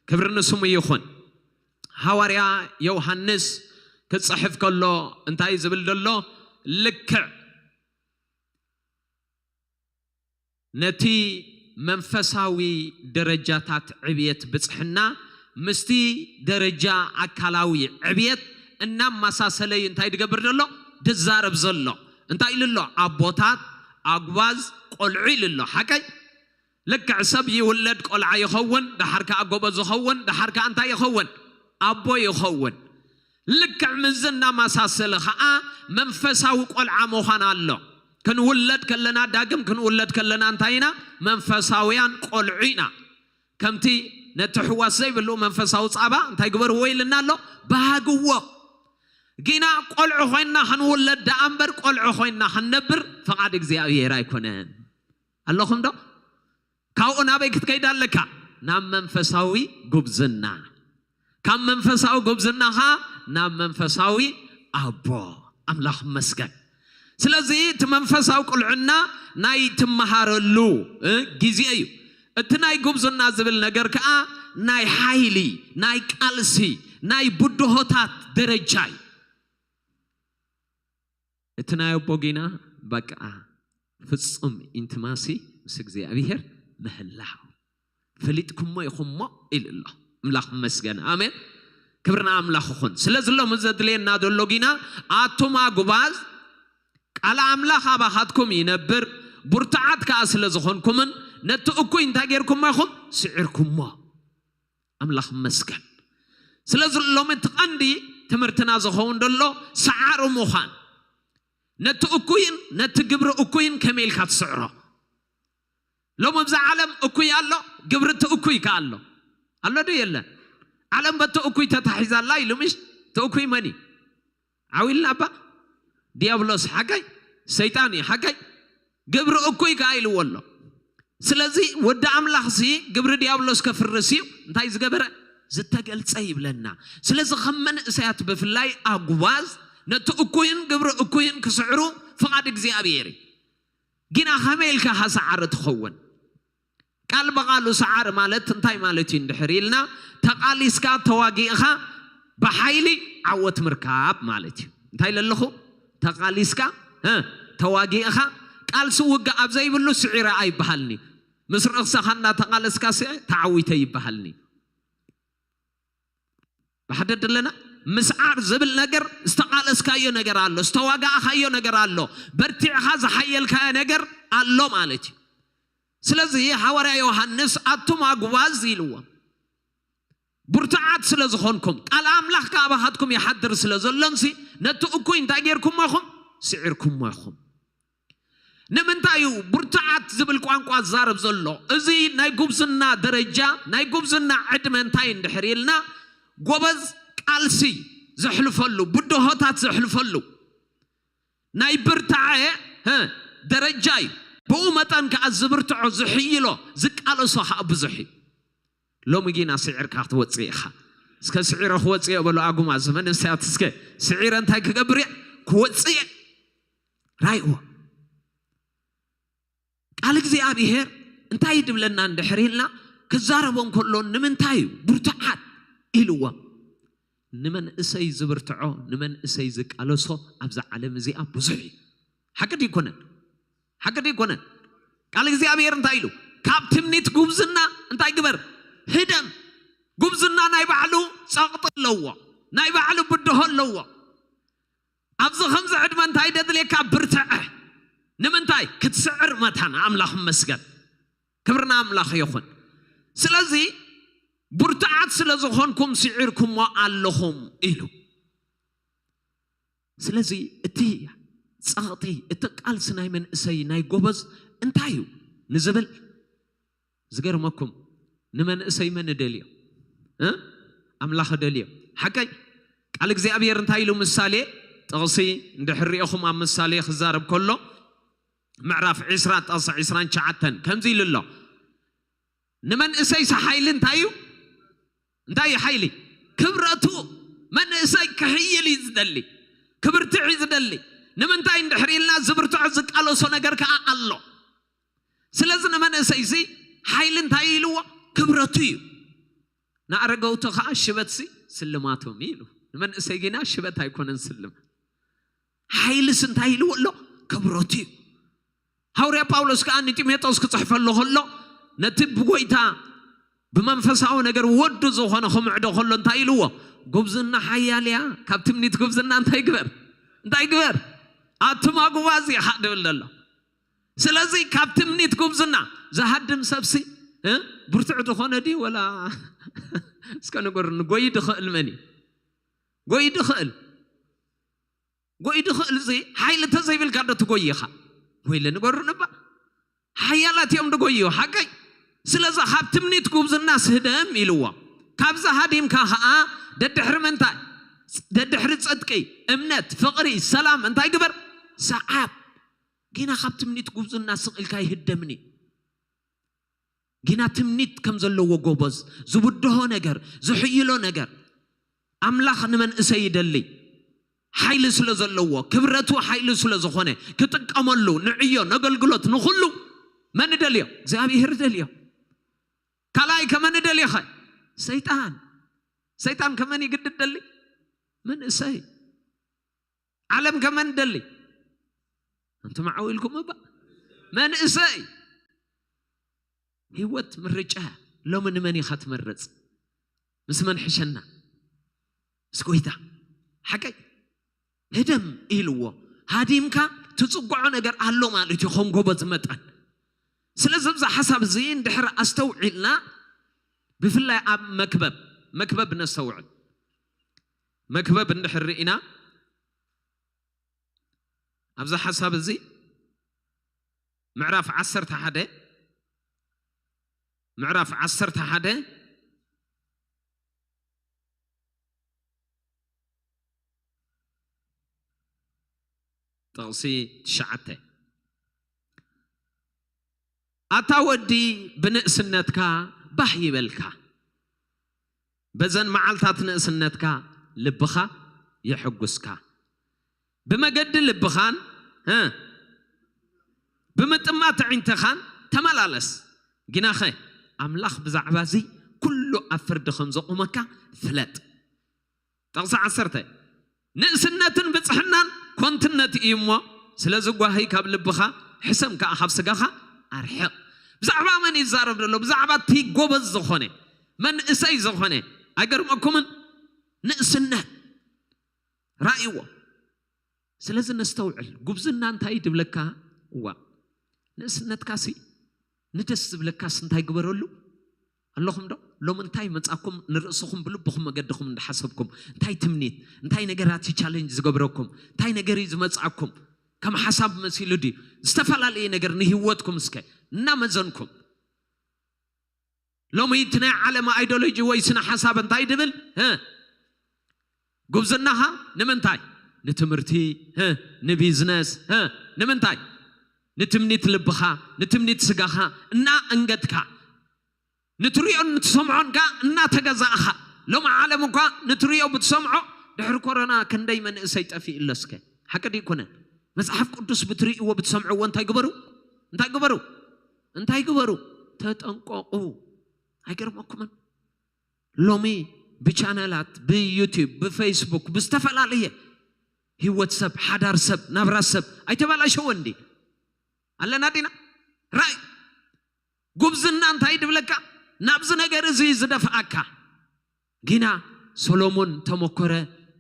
ክብሪ ንስሙ ይኹን። ሃዋርያ ዮሃንስ ክጽሕፍ ከሎ እንታይ ዝብል ዘሎ? ልክዕ ነቲ መንፈሳዊ ደረጃታት ዕብየት ብጽሕና ምስቲ ደረጃ ኣካላዊ ዕብየት እናመሳሰለ እዩ እንታይ ድገብር ዘሎ? ድዛረብ ዘሎ። እንታይ ኢሉ ኣሎ? ኣቦታት፣ ኣጉባዝ፣ ቆልዑ ኢሉ ኣሎ። ሓቀይ? ልክዕ ሰብ ይውለድ፣ ቆልዓ ይኸውን፣ ደሓር ከኣ ጎበዝ ይኸውን፣ ደሓር ከኣ እንታይ ይኸውን? ኣቦ ይኸውን። ልክዕ ምስዚ እናመሳሰለ ኸዓ መንፈሳዊ ቆልዓ ምዃን ኣሎ። ክንውለድ ከለና፣ ዳግም ክንውለድ ከለና እንታይ ኢና? መንፈሳውያን ቆልዑ ኢና። ከምቲ ነቲ ሕዋስ ዘይብሉ መንፈሳዊ ጻባ እንታይ ግበርዎ ኢልና ኣሎ? ባህግዎ። ጊና ቆልዑ ኮይንና ክንውለድ ደኣ እምበር ቆልዑ ኮይንና ክንነብር ፍቓድ እግዚኣብሔር ኣይኮነን። ኣለኹም ዶ? ካብኡ ናበይ ክትከይድ ኣለካ? ናብ መንፈሳዊ ጉብዝና። ካብ መንፈሳዊ ጉብዝና ኸዓ ናብ መንፈሳዊ ኣቦ። ኣምላኽ መስገን። ስለዚ እቲ መንፈሳዊ ቁልዕና ናይ ትመሃረሉ፣ እ፣ ግዜ እዩ። እቲ ናይ ጉብዝና ዝብል ነገር ከኣ ናይ ሓይሊ፣ ናይ ቃልሲ፣ ናይ ብድሆታት ደረጃ እዩ። እቲ ናይ ኣቦ ጊና በቃ ፍጹም ኢንቲማሲ ምስ እግዚኣብሔር ምህላው። ፈሊጥኩሞ ኢኹሞ ኢሉ ኣሎ። ኣምላኽ መስገን። ኣሜን። ክብሪ ንኣምላኽ ይኹን። ስለዚ ሎሚ ዘድልየና ዘሎ ጊና ኣቱም ኣጉባዝ ቃል ኣምላኽ ኣባኻትኩም ይነብር፣ ብርቱዓት ከኣ ስለ ዝኾንኩምን ነቲ እኩይ እንታይ ጌርኩሞ ኢኹም? ስዒርኩሞ። ኣምላኽ መስገን። ስለዚ ሎሚ እቲ ቀንዲ ትምህርትና ዝኸውን ዘሎ ሰዓሪ ምዃን። ነቲ እኩይን ነቲ ግብሪ እኩይን ከመይ ኢልካ ትስዕሮ? ሎሚ ኣብዛ ዓለም እኩይ ኣሎ፣ ግብሪ እቲ እኩይ ከ ኣሎ። ኣሎ ዶ የለን? ዓለም በቲ እኩይ ተታሒዛ ኣላ ኢሉ ምሽ? እቲ እኩይ መን እዩ? ዓው ኢልና እባ? ዲያብሎስ ሓቀይ፣ ሰይጣን እዩ ሓቀይ። ግብሪ እኩይ ከኣ ኢልዎ ኣሎ። ስለዚ ወዲ ኣምላኽሲ ግብሪ ዲያብሎስ ከፍርስ እዩ እንታይ ዝገበረ? ዝተገልጸ ይብለና። ስለዚ ከም መንእሰያት ብፍላይ ኣጉባዝ ነቲ እኩይን ግብሪ እኩይን ክስዕሩ ፍቓድ እግዚኣብሔር እዩ። ጊና ከመይ ኢልካ ኢኻ ሰዓሪ ትኸውን? ቃል ብቓሉ ሰዓሪ ማለት እንታይ ማለት እዩ እንድሕር ኢልና፣ ተቓሊስካ ተዋጊእኻ ብሓይሊ ዓወት ምርካብ ማለት እዩ። እንታይ ኢለ ኣለኹ? ተቓሊስካ እ፣ ተዋጊእኻ፣ ቃልሲ ውግእ ኣብ ዘይብሉ ስዒረ ኣይበሃልኒ። ምስ ርእስኻ እናተቓለስካ ስዒ ተዓዊተ ይበሃልኒ። ብሓደድ ኣለና። ምስዓር ዝብል ነገር ዝተቓለስካዮ ነገር ኣሎ፣ ዝተዋጋእኻዮ ነገር ኣሎ፣ በርቲዕኻ ዝሓየልካዮ ነገር ኣሎ ማለት እዩ። ስለዚ ሃዋርያ ዮሃንስ ኣቱም ኣጉባዝ ኢልዎም፣ ብርቱዓት ስለ ዝኾንኩም፣ ቃል ኣምላኽ ከኣ ኣባኻትኩም ይሓድር ስለ ዘሎንሲ፣ ነቲ እኩይ እንታይ ጌርኩሞ ኢኹም? ስዒርኩሞ ኢኹም። ንምንታይ እዩ ብርቱዓት ዝብል ቋንቋ ዝዛረብ ዘሎ? እዚ ናይ ጉብዝና ደረጃ፣ ናይ ጉብዝና ዕድመ እንታይ እንድሕር ኢልና፣ ጎበዝ ቃልሲ ዘሕልፈሉ፣ ብድሆታት ዘሕልፈሉ ናይ ብርታዐ ሀ፣ ደረጃ እዩ። ብኡ መጠን ከኣ ዝብርትዖ፣ ዝሕይሎ፣ ዝቃለሶ ከኣ ብዙሕ እዩ። ሎሚ ጊና ስዒርካ ክትወፅእ ኢኻ። እስከ ስዒረ ክወፅእ እየ በሉ ኣጉማዝ መንእሰያት፣ እስከ ስዒረ እንታይ ክገብር እየ? ክወፅእ እየ። ራይዎ ቃል እግዚኣብሔር እንታይ ድብለና እንድሕር ኢልና፣ ክዛረቦ እንከሎ ንምንታይ እዩ ብርቱዓት ኢልዎም? ንመንእሰይ ዝብርትዖ፣ ንመንእሰይ ዝቃለሶ ኣብዛ ዓለም እዚኣ ብዙሕ እዩ። ሓቂ ድዩ ኣይኮነን? ሓቂ ድዩ ኣይኮነን? ቃል እግዚኣብሔር እንታይ ኢሉ? ካብ ትምኒት ጉብዝና እንታይ ግበር? ህደም። ጉብዝና ናይ ባዕሉ ጸቕጢ ኣለዎ፣ ናይ ባዕሉ ብድሆ ኣለዎ። ኣብዚ ከምዚ ዕድመ እንታይ ደድልየካ? ብርትዐ። ንምንታይ? ክትስዕር መታን። ኣምላኽ ይመስገን፣ ክብሪ ንኣምላኽ ይኹን። ስለዚ ብርቱዓት ስለ ዝኾንኩም ስዒርኩሞ ኣለኹም ኢሉ። ስለዚ እቲ ጸቕጢ፣ እቲ ቃልሲ ናይ መንእሰይ፣ ናይ ጎበዝ እንታይ እዩ ንዝብል ዝገርመኩም፣ ንመንእሰይ መን እደልዮ እ ኣምላኽ እደልዮ። ሓቀይ ቃል እግዚኣብሔር እንታይ ኢሉ? ምሳሌ ጥቕሲ እንድሕር ርኢኹም ኣብ ምሳሌ ክዛረብ ከሎ ምዕራፍ ዕስራ ጥቕሲ ዕስራን ትሽዓተን ከምዚ ኢሉ ኣሎ። ንመንእሰይስ ሓይሊ እንታይ እዩ? እንታይ እዩ ሓይሊ? ክብረቱ። መንእሰይ ክሕይል እዩ ዝደሊ፣ ክብርትዕ እዩ ዝደሊ። ንምንታይ እንድሕር ኢልና ዝብርትዖ ዝቃለሶ ነገር ከኣ ኣሎ። ስለዚ ንመንእሰይሲ ሓይሊ እንታይ ኢልዎ? ክብረቱ እዩ። ንኣረገውቲ ከኣ ሽበትሲ ስልማቶም እዩ ኢሉ። ንመንእሰይ ጊና ሽበት ኣይኮነን ስልማት። ሓይልስ እንታይ ኢልዎ ኣሎ? ክብረቱ እዩ። ሃዋርያ ጳውሎስ ከኣ ንጢሞቴዎስ ክጽሕፈሉ ከሎ ነቲ ብጎይታ ብመንፈሳዊ ነገር ወዱ ዝኾነ ክምዕዶ ከሎ እንታይ ኢልዎ? ጉብዝና ሓያል እያ። ካብ ትምኒት ጉብዝና እንታይ ግበር? እንታይ ግበር? ኣቱም ኣጉባዝ ኢኻ ድብል ዘሎ። ስለዚ ካብ ትምኒት ጉብዝና ዝሃድም ሰብሲ እ ብርቱዕ ዝኾነ ድዩ ወላ? እስከ ንገሩኒ፣ ጎይ ድኽእል መን እዩ? ጎይ ድኽእል፣ ጎይ ድኽእል እዚ ሓይሊ እንተዘይብልካ ዶ ትጎይ ኢኻ? ጎይለ ንገሩኒ እባ። ሓያላት እዮም ድጎይዎ፣ ሓቀይ። ስለዚ ካብ ትምኒት ጉብዝና ስህደም ኢልዎ። ካብዚ ሃዲምካ ኸኣ ደድሕሪ ምንታይ? ደድሕሪ ጽድቂ፣ እምነት፣ ፍቕሪ፣ ሰላም እንታይ ግበር? ሰዓብ። ጊና ካብ ትምኒት ጉብዝና ስቕ ኢልካ ይህደምኒ። ጊና ትምኒት ከም ዘለዎ ጎበዝ፣ ዝብድሆ ነገር፣ ዝሕይሎ ነገር። ኣምላኽ ንመንእሰይ ይደሊ። ሓይሊ ስለ ዘለዎ፣ ክብረቱ ሓይሊ ስለ ዝኾነ፣ ክጥቀመሉ፣ ንዕዮ፣ ነገልግሎት፣ ንኹሉ መን እደልዮ? እግዚኣብሔር እደልዮ። ካልኣይ ከመን እደልዮኸ? ሰይጣን። ሰይጣን ከመን ይግድድ ደሊ? መንእሰይ። ዓለም ከመን ደሊ? ኣንቱም ዓው ኢልኩም እባ። መንእሰይ። ህይወት ምርጫ። ሎሚ ንመን ኢኻ ትመርጽ? ምስ መን ሕሸና? ምስ ጎይታ። ሓቀይ። ህደም ኢልዎ። ሃዲምካ ትጽግዖ ነገር ኣሎ ማለት እዩ፣ ከም ጎበዝ መጠን። ስለዚ ብዛ ሓሳብ እዚ እንድሕር ኣስተውዒልና፣ ብፍላይ ኣብ መክበብ፣ መክበብ ነስተውዕል። መክበብ እንድሕር ርኢና፣ ኣብዚ ሓሳብ እዚ ምዕራፍ ዓሰርተ ሓደ፣ ምዕራፍ ዓሰርተ ሓደ ጥቕሲ ትሽዓተ። ኣታ ወዲ ብንእስነትካ ባህ ይበልካ፣ በዘን መዓልታት ንእስነትካ ልብኻ የሐጉስካ። ብመገዲ ልብኻን፣ እ፣ ብምጥማት ኣዒንትኻን ተመላለስ። ግናኸ ኣምላኽ ብዛዕባ እዚ ኩሉ ኣብ ፍርዲ ከም ዘቑመካ ፍለጥ። ጥቕሲ ዓሰርተ፣ ንእስነትን ብጽሕናን ኮንትነት እዩ እሞ፣ ስለዚ ጓሂ ካብ ልብኻ ሕሰም፣ ከኣ ካብ ስጋኻ ኣርሕቕ። ብዛዕባ መን ይዛረብ ዘሎ? ብዛዕባ እቲ ጎበዝ ዝኾነ መንእሰይ ዝኾነ። ኣይገርመኩምን? ንእስነት ራእይዎ። ስለዚ ነስተውዕል። ጉብዝና እንታይ ድብለካ? እዋ፣ ንእስነትካሲ ንደስ ዝብለካስ እንታይ ግበረሉ? ኣለኹም ዶ? ሎም እንታይ መጻኩም? ንርእስኹም ብልብኹም መገድኹም እንዳሓሰብኩም፣ እንታይ ትምኒት፣ እንታይ ነገራት ቻሌንጅ ዝገብረኩም፣ እንታይ ነገር እዩ ዝመጻኩም? ከም ሓሳብ መሲሉ ድዩ? ዝተፈላለየ ነገር ንህይወትኩም እስከ እናመዘንኩም። ሎሚ እቲ ናይ ዓለም ኣይዶሎጂ ወይ ስነ ሓሳብ እንታይ ድብል? እ፣ ጉብዝናኻ ንምንታይ? ንትምህርቲ፣ እ፣ ንቢዝነስ፣ እ፣ ንምንታይ? ንትምኒት ልብኻ፣ ንትምኒት ስጋኻ እና እንገድካ፣ ንትሪኦን ንትሰምዖን ከኣ እናተገዛእኻ። ሎም ዓለም እኳ ንትሪኦ ብትሰምዖ፣ ድሕሪ ኮሮና ክንደይ መንእሰይ ጠፊኡ ኣሎ እስከ? ሓቂ ድዩ ይኮነን? መጽሓፍ ቅዱስ ብትርእይዎ ብትሰምዕዎ እንታይ ግበሩ? እንታይ ግበሩ? እንታይ ግበሩ? ተጠንቀቑ። ኣይገርመኩምን? ሎሚ ብቻነላት፣ ብዩቲዩብ፣ ብፌስቡክ፣ ብዝተፈላለየ ህይወት ሰብ፣ ሓዳር ሰብ፣ ናብራ ሰብ ኣይተባላሸወ እንዲ ኣለና ዲና? ራይ ጉብዝና እንታይ ድብለካ? ናብዚ ነገር እዚ ዝደፍኣካ። ጊና ሶሎሞን ተመኮረ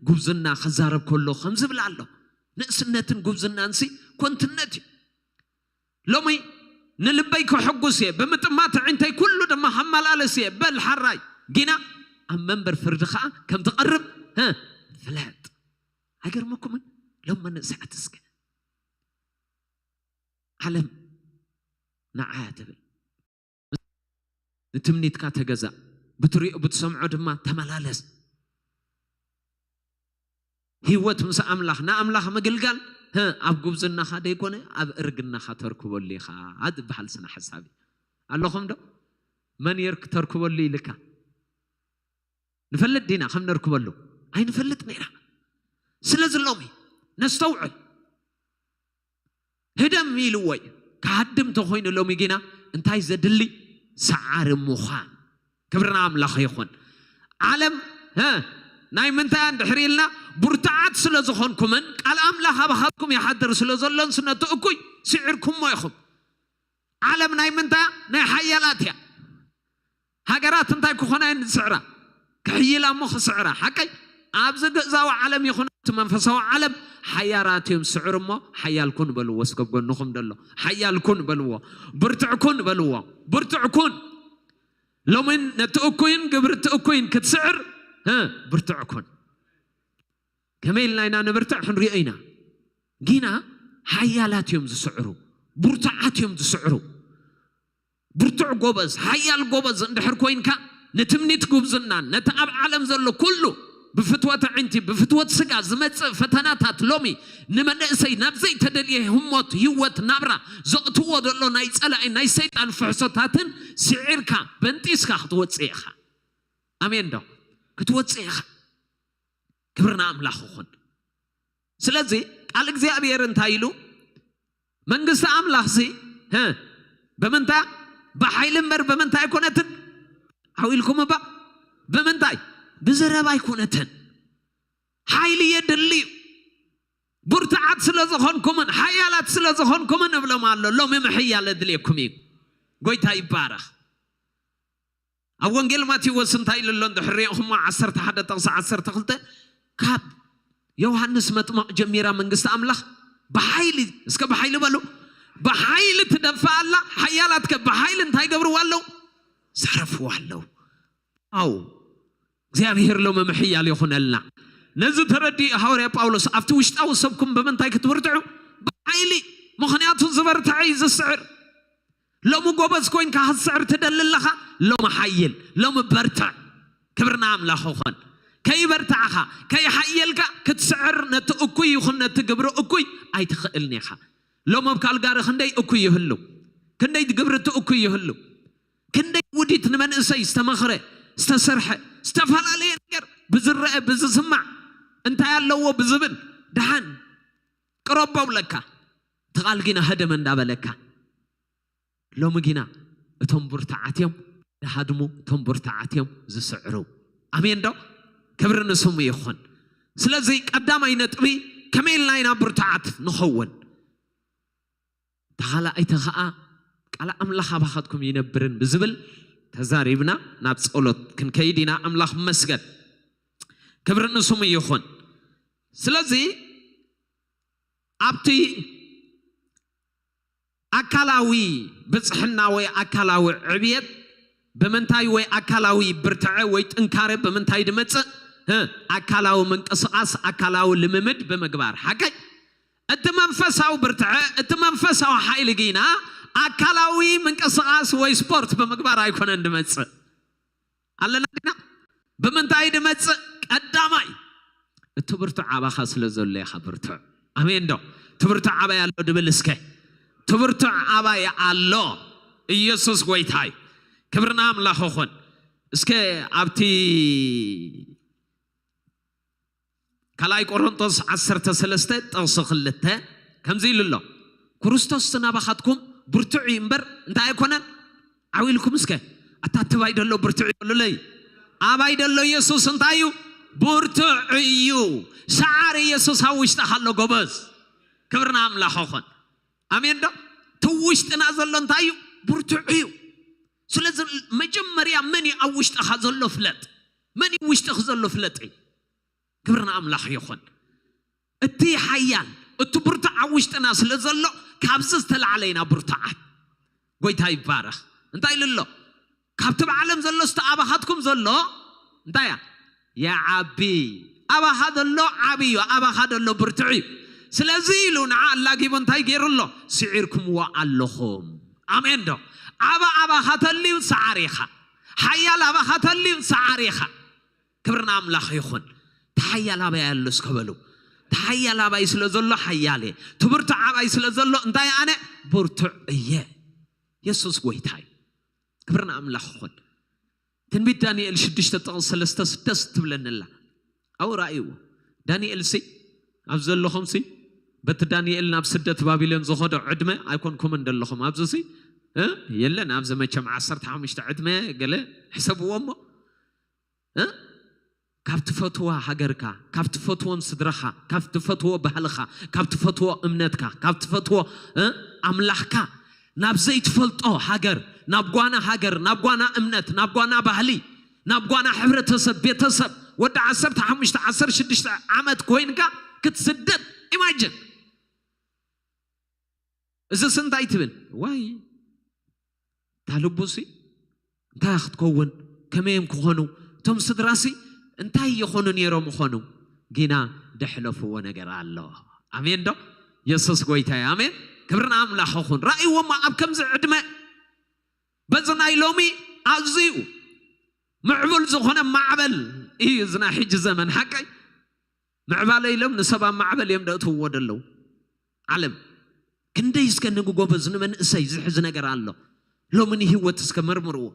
ጉብዝና ክዛረብ ከሎ ከም ዝብል ኣሎ። ንእስነትን ጉብዝናንሲ ኮንትነት እዩ። ሎሚ ንልበይ ከሐጉስ እየ፣ ብምጥማት ኣዒንተይ ኩሉ ድማ ሃመላለስ እየ በል ሓራይ። ጊና ኣብ መንበር ፍርዲ ኸዓ ከም ትቐርብ፣ እ፣ ፍለጥ። ኣይገርመኩምን? ሎም መንእሰያት እስከ ዓለም ንዓ ትብል። ንትምኒትካ ተገዛእ፣ ብትሪኦ ብትሰምዖ ድማ ተመላለስ። ህይወት ምስ ኣምላኽ፣ ንኣምላኽ ምግልጋል፣ ህ፣ ኣብ ጉብዝናኻ ደይኮነ ኣብ እርግናኻ ተርክበሉ ኢኻ ዝበሃል ስነ ሓሳብ እዩ። ኣለኹም ዶ? መን የርክ ተርክበሉ ኢልካ? ንፈልጥ ዲና ከም ነርክበሉ? ኣይንፈልጥ ኔራ። ስለዚ ሎሚ ነስተውዕል። ህደም ኢልዎ እዩ። ክሃድም ተኾይኑ ሎሚ ጊና እንታይ ዘድሊ? ሰዓሪ ምዃን። ክብርና ኣምላኽ ይኹን። ዓለም፣ ሀ፣ ናይ ምንታይ እንድሕር ኢልና፣ ብርቱዓት ስለ ዝኾንኩምን ቃል ኣምላኽ ኣባኻትኩም ይሓድር ስለ ዘሎን ነቲ እኩይ ስዒርኩሞ ኢኹም። ዓለም ናይ ምንታይ? ናይ ሓያላት እያ። ሃገራት እንታይ ክኾና እየን ዝስዕራ? ክሕይላ እሞ ክስዕራ። ሓቀይ? ኣብዚ ግእዛዊ ዓለም ይኹን ኣብቲ መንፈሳዊ ዓለም ሓያላት እዮም ዝስዕሩ እሞ ሓያል ኩን በልዎ። እስከ ጎንኹም ደሎ ሓያል ኩን በልዎ። ብርቱዕ ኩን በልዎ። ብርቱዕ ኩን። ሎምን ነቲ እኩይን ግብሪ እቲ እኩይን ክትስዕር፣ እ፣ ብርቱዕ ኩን። ከመይ ኢልና ኢና ንብርትዕ ክንሪኦ ኢና። ጊና ሓያላት እዮም ዝስዕሩ፣ ብርቱዓት እዮም ዝስዕሩ። ብርቱዕ ጎበዝ፣ ሓያል ጎበዝ እንድሕር ኮይንካ፣ ንትምኒት ጉብዝናን ነቲ ኣብ ዓለም ዘሎ ኩሉ ብፍትወት ኣዒንቲ፣ ብፍትወት ስጋ ዝመጽእ ፈተናታት ሎሚ ንመንእሰይ ናብ ዘይተደልየ ህሞት ህይወት ናብራ ዘእትዎ ዘሎ ናይ ጸላኢ ናይ ሰይጣን ፍሕሶታትን ስዒርካ በንጢስካ ክትወጽእ ኢኻ። ኣሜን ዶ? ክትወጽእ ኢኻ። ክብርና ኣምላኽ ይኹን። ስለዚ ቃል እግዚኣብሔር እንታይ ኢሉ? መንግስቲ ኣምላኽሲ፣ ሀ፣ ብምንታይ? ብሓይሊ እምበር ብምንታይ ኣይኮነትን። ዓው ኢልኩም እባ። ብምንታይ? ብዘረባ ኣይኮነትን። ሓይሊ የድሊ እዩ። ብርቱዓት ስለ ዝኾንኩምን ሓያላት ስለ ዝኾንኩምን እብሎም ኣሎ። ሎሚ ምሕያል የድልየኩም እዩ። ጎይታ ይባረኽ። ኣብ ወንጌል ማቴዎስ እንታይ ኢሉ ኣሎ እንድሕር ሪእኹሞ፣ ዓሰርተ ሓደ ጥቕሲ ዓሰርተ ክልተ፣ ካብ ዮሃንስ መጥምቕ ጀሚራ መንግስቲ ኣምላኽ ብሓይሊ፣ እስከ ብሓይሊ በሉ፣ ብሓይሊ ትደፍእ ኣላ። ሓያላት ከ ብሓይሊ እንታይ ገብርዋ ኣለዉ? ዘረፍዋ ኣለዉ። ኣው እግዚኣብሔር ሎሚ ምሕያል ይኹነልና። ነዚ ተረዲኡ ሃዋርያ ጳውሎስ ኣብቲ ውሽጣዊ ሰብኩም ብምንታይ ክትብርትዑ? ብሓይሊ። ምኽንያቱ ዝበርትዐ እዩ ዝስዕር። ሎሚ ጎበዝ ኮይንካ ክትስዕር ትደሊ ኣለኻ? ሎሚ ሓይል፣ ሎሚ በርትዕ። ክብርና ኣምላኽ ይኹን። ከይበርትዕኻ፣ ከይሓየልካ ክትስዕር ነቲ እኩይ ይኹን ነቲ ግብሪ እኩይ ኣይትኽእልን ኢኻ። ሎሚ ኣብ ካልጋሪ ክንደይ እኩይ ይህሉ፣ ክንደይ ግብሪ እቲ እኩይ ይህሉ፣ ክንደይ ውዲት ንመንእሰይ ዝተመኽረ፣ ዝተሰርሐ፣ ዝተፈላለየ ነገር ብዝረአ፣ ብዝስማዕ፣ እንታይ ኣለዎ ብዝብል፣ ደሓን ቅረቦ ብለካ፣ እቲ ቃል ጊና ህደም እንዳበለካ። ሎሚ ጊና እቶም ብርቱዓት እዮም ዝሃድሙ፣ እቶም ብርቱዓት እዮም ዝስዕሩ። ኣሜን ዶ? ክብሪ ንስሙ ይኹን። ስለዚ ቀዳማይ ነጥቢ፣ ከመይ ኢልና ኢና ብርቱዓት ንኸውን? ተኻላኣይቲ ኸዓ ቃል ኣምላኽ ኣባኻትኩም ይነብርን ብዝብል ተዛሪብና ናብ ጸሎት ክንከይድ ኢና። ኣምላኽ ይመስገን። ክብሪ ንስሙ ይኹን። ስለዚ ኣብቲ ኣካላዊ ብጽሕና ወይ ኣካላዊ ዕብየት ብምንታይ ወይ ኣካላዊ ብርትዐ ወይ ጥንካረ ብምንታይ ድመጽእ? ኣካላዊ ምንቅስቃስ፣ ኣካላዊ ልምምድ ብምግባር። ሓቀይ? እቲ መንፈሳዊ ብርትዐ፣ እቲ መንፈሳዊ ሓይሊ ግና ኣካላዊ ምንቅስቃስ ወይ ስፖርት ብምግባር ኣይኮነን ድመጽእ። ኣለና ግና ብምንታይ ድመጽእ? ቀዳማይ እቲ ብርቱዕ ኣባኻ ስለ ዘሎ ኢኻ ብርቱዕ። ኣሜን ዶ? እቲ ብርቱዕ ኣባይ ኣሎ ድብል እስከ። እቲ ብርቱዕ ኣባይ ኣሎ። ኢየሱስ ጎይታይ። ክብርና ኣምላኽ ይኹን። እስከ ኣብቲ ካልኣይ ቆሮንቶስ ዓሰርተ ሰለስተ ጥቕሲ ክልተ ከምዚ ኢሉ ኣሎ፣ ክርስቶስ ናባኻትኩም ብርቱዕ እዩ እምበር እንታይ ኣይኮነን። ዓው ኢልኩም እስከ ኣታ ኣባይ ደሎ ብርቱዕ እዩ በሉለይ። ኣባይ ደሎ ኢየሱስ እንታይ እዩ? ብርቱዕ እዩ። ሰዓሪ ኢየሱስ ኣብ ውሽጥኻ ኣሎ ጎበዝ። ክብርና ኣምላኽ ይኹን። ኣሜን ዶ? እቲ ውሽጥና ዘሎ እንታይ እዩ? ብርቱዕ እዩ። ስለዚ መጀመርያ መን እዩ ኣብ ውሽጥኻ ዘሎ ፍለጥ። መን እዩ ውሽጥኽ ዘሎ ፍለጥ እዩ። ክብርና ኣምላኽ ይኹን። እቲ ሓያል እቲ ብርቱዕ ኣብ ውሽጥና ስለ ዘሎ ካብዚ ዝተላዕለ ኢና ብርቱዓት። ጎይታ ይባረኽ። እንታይ ኢሉ ኣሎ? ካብቲ ብዓለም ዘሎ ዝተኣባኻትኩም ዘሎ እንታይ እያ? ይዓቢ። ኣባኻ ዘሎ ዓቢ እዩ፣ ኣባኻ ዘሎ ብርቱዕ እዩ። ስለዚ ኢሉ ንዓ ኣላጊቡ እንታይ ገይሩ ኣሎ? ስዒርኩምዎ ኣለኹም። ኣሜን ዶ? ዓባ ኣባኻ ተልዩ ሰዓር ኢኻ። ሓያል ኣባኻ ተልዩ ሰዓር ኢኻ። ክብርና ኣምላኽ ይኹን። ተሓያል ኣባይ ኣሎ እስከ በሉ። ተሓያል ኣባይ ስለ ዘሎ ሓያል እየ። ትብርቱ ዓባይ ስለ ዘሎ እንታይ ኣነ ብርቱዕ እየ። የሱስ ጎይታ እዩ። ክብርና ኣምላኽ ይኹን። ትንቢት ዳንኤል ሽዱሽተ ጥቕሲ ሰለስተ ደስ ትብለኒ ኣላ። ኣብኡ ራእይዎ። ዳንኤል ሲ ኣብ ዘለኹም ሲ በቲ ዳንኤል ናብ ስደት ባቢሎን ዝኸዶ ዕድመ ኣይኮንኩምን ዘለኹም ኣብዚ ሲ እ? የለን ኣብዚ መቸም ዓሰርተ ሓሙሽተ ዕድመ ገለ ሕሰብዎ እሞ እ? ካብ ትፈትዋ ሃገርካ፣ ካብ ትፈትዎም ስድራኻ፣ ካብ ትፈትዎ ባህልኻ፣ ካብ ትፈትዎ እምነትካ፣ ካብ ትፈትዎ እ? ኣምላኽካ ናብ ዘይትፈልጦ ሃገር፣ ናብ ጓና ሃገር፣ ናብ ጓና እምነት፣ ናብ ጓና ባህሊ፣ ናብ ጓና ሕብረተሰብ፣ ቤተሰብ ወዲ ዓሰርተ ሓሙሽተ ዓሰርተ ሽዱሽተ ዓመት ኮይንካ ክትስደድ ኢማጅን። እዝስ እንታይ ትብል? ዋይ እታ ልቡሲ እንታይ ክትከውን? ከመይ እዮም ክኾኑ? እቶም ስድራሲ እንታይ ይኾኑ ነይሮም ይኾኑ? ግና ደሕለፍዎ ነገር ኣሎ። ኣሜን ዶ? የሱስ ጎይታ እዩ። ኣሜን። ክብሪ ንኣምላኽ ይኹን። ራእይዎማ ኣብ ከምዚ ዕድመ በዚ ናይ ሎሚ ኣዝዩ ምዕቡል ዝኾነ ማዕበል እዩ እዚ ናይ ሕጂ ዘመን ሓቀይ። ምዕባለ ኢሎም ንሰብ ኣብ ማዕበል እዮም ደእትውዎ ደለዉ። ዓለም ክንደይ እስከ ንጎበዝ ንመንእሰይ ዝሕዝ ነገር ኣሎ። ሎሚ ንህይወት እስከ መርምርዎ።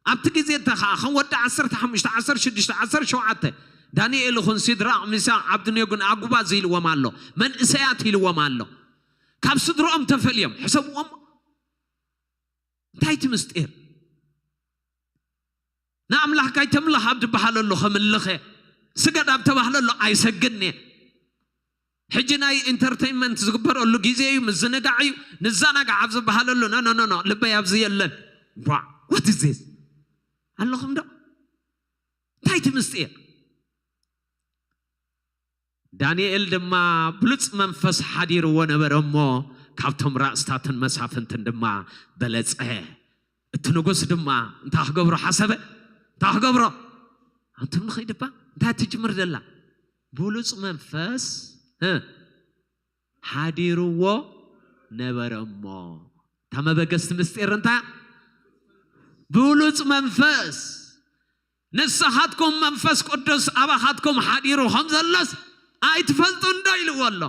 ኣብቲ ግዜ እታ ኸዓ ከም ወዲ ዓሰርተ ሓሙሽተ ዓሰርተ ሽዱሽተ ዓሰርተ ሸውዓተ ዳንኤል ይኹን ሲድራቕ ሚሳቕ ዓብድኔጎን ኣጉባዝ ኢልዎም ኣሎ። መንእሰያት ኢልዎም ኣሎ። ካብ ስድርኦም ተፈልዮም ሕሰብዎም። እንታይ እቲ ምስጢር? ንኣምላኽካ ኣይተምልኽ ኣብ ዝበሃለሉ ከምልኽ እየ፣ ስገድ ኣብ ተባህለሉ ኣይሰግድን እየ። ሕጂ ናይ ኢንተርቴይንመንት ዝግበረሉ ግዜ እዩ፣ ምዝንጋዕ እዩ። ንዘናጋዕ ኣብ ዝበሃለሉ ኖ ኖ ኖ ኖ ልበይ ኣብዚ የለን። ዋ what is this ኣለኹም ዶ? እንታይ እቲ ምስጢር? ዳንኤል ድማ ብሉጽ መንፈስ ሓዲርዎ ነበረ እሞ ካብቶም ራእስታትን መሳፍንትን ድማ በለጸ። እቲ ንጉስ ድማ እንታይ ክገብሮ ሓሰበ? እንታይ ክገብሮ? ኣንቱም ንኸይድ እባ እንታይ ትጅምር ዘላ? ብሉጽ መንፈስ እ፣ ሓዲርዎ ነበረ እሞ እታ መበገስቲ ምስጢር እንታይ? ብሉጽ መንፈስ ንስኻትኩም መንፈስ ቅዱስ ኣባኻትኩም ሓዲሩ ከም ዘሎስ ኣይትፈልጡን ዶ ኢልዎ ኣሎ።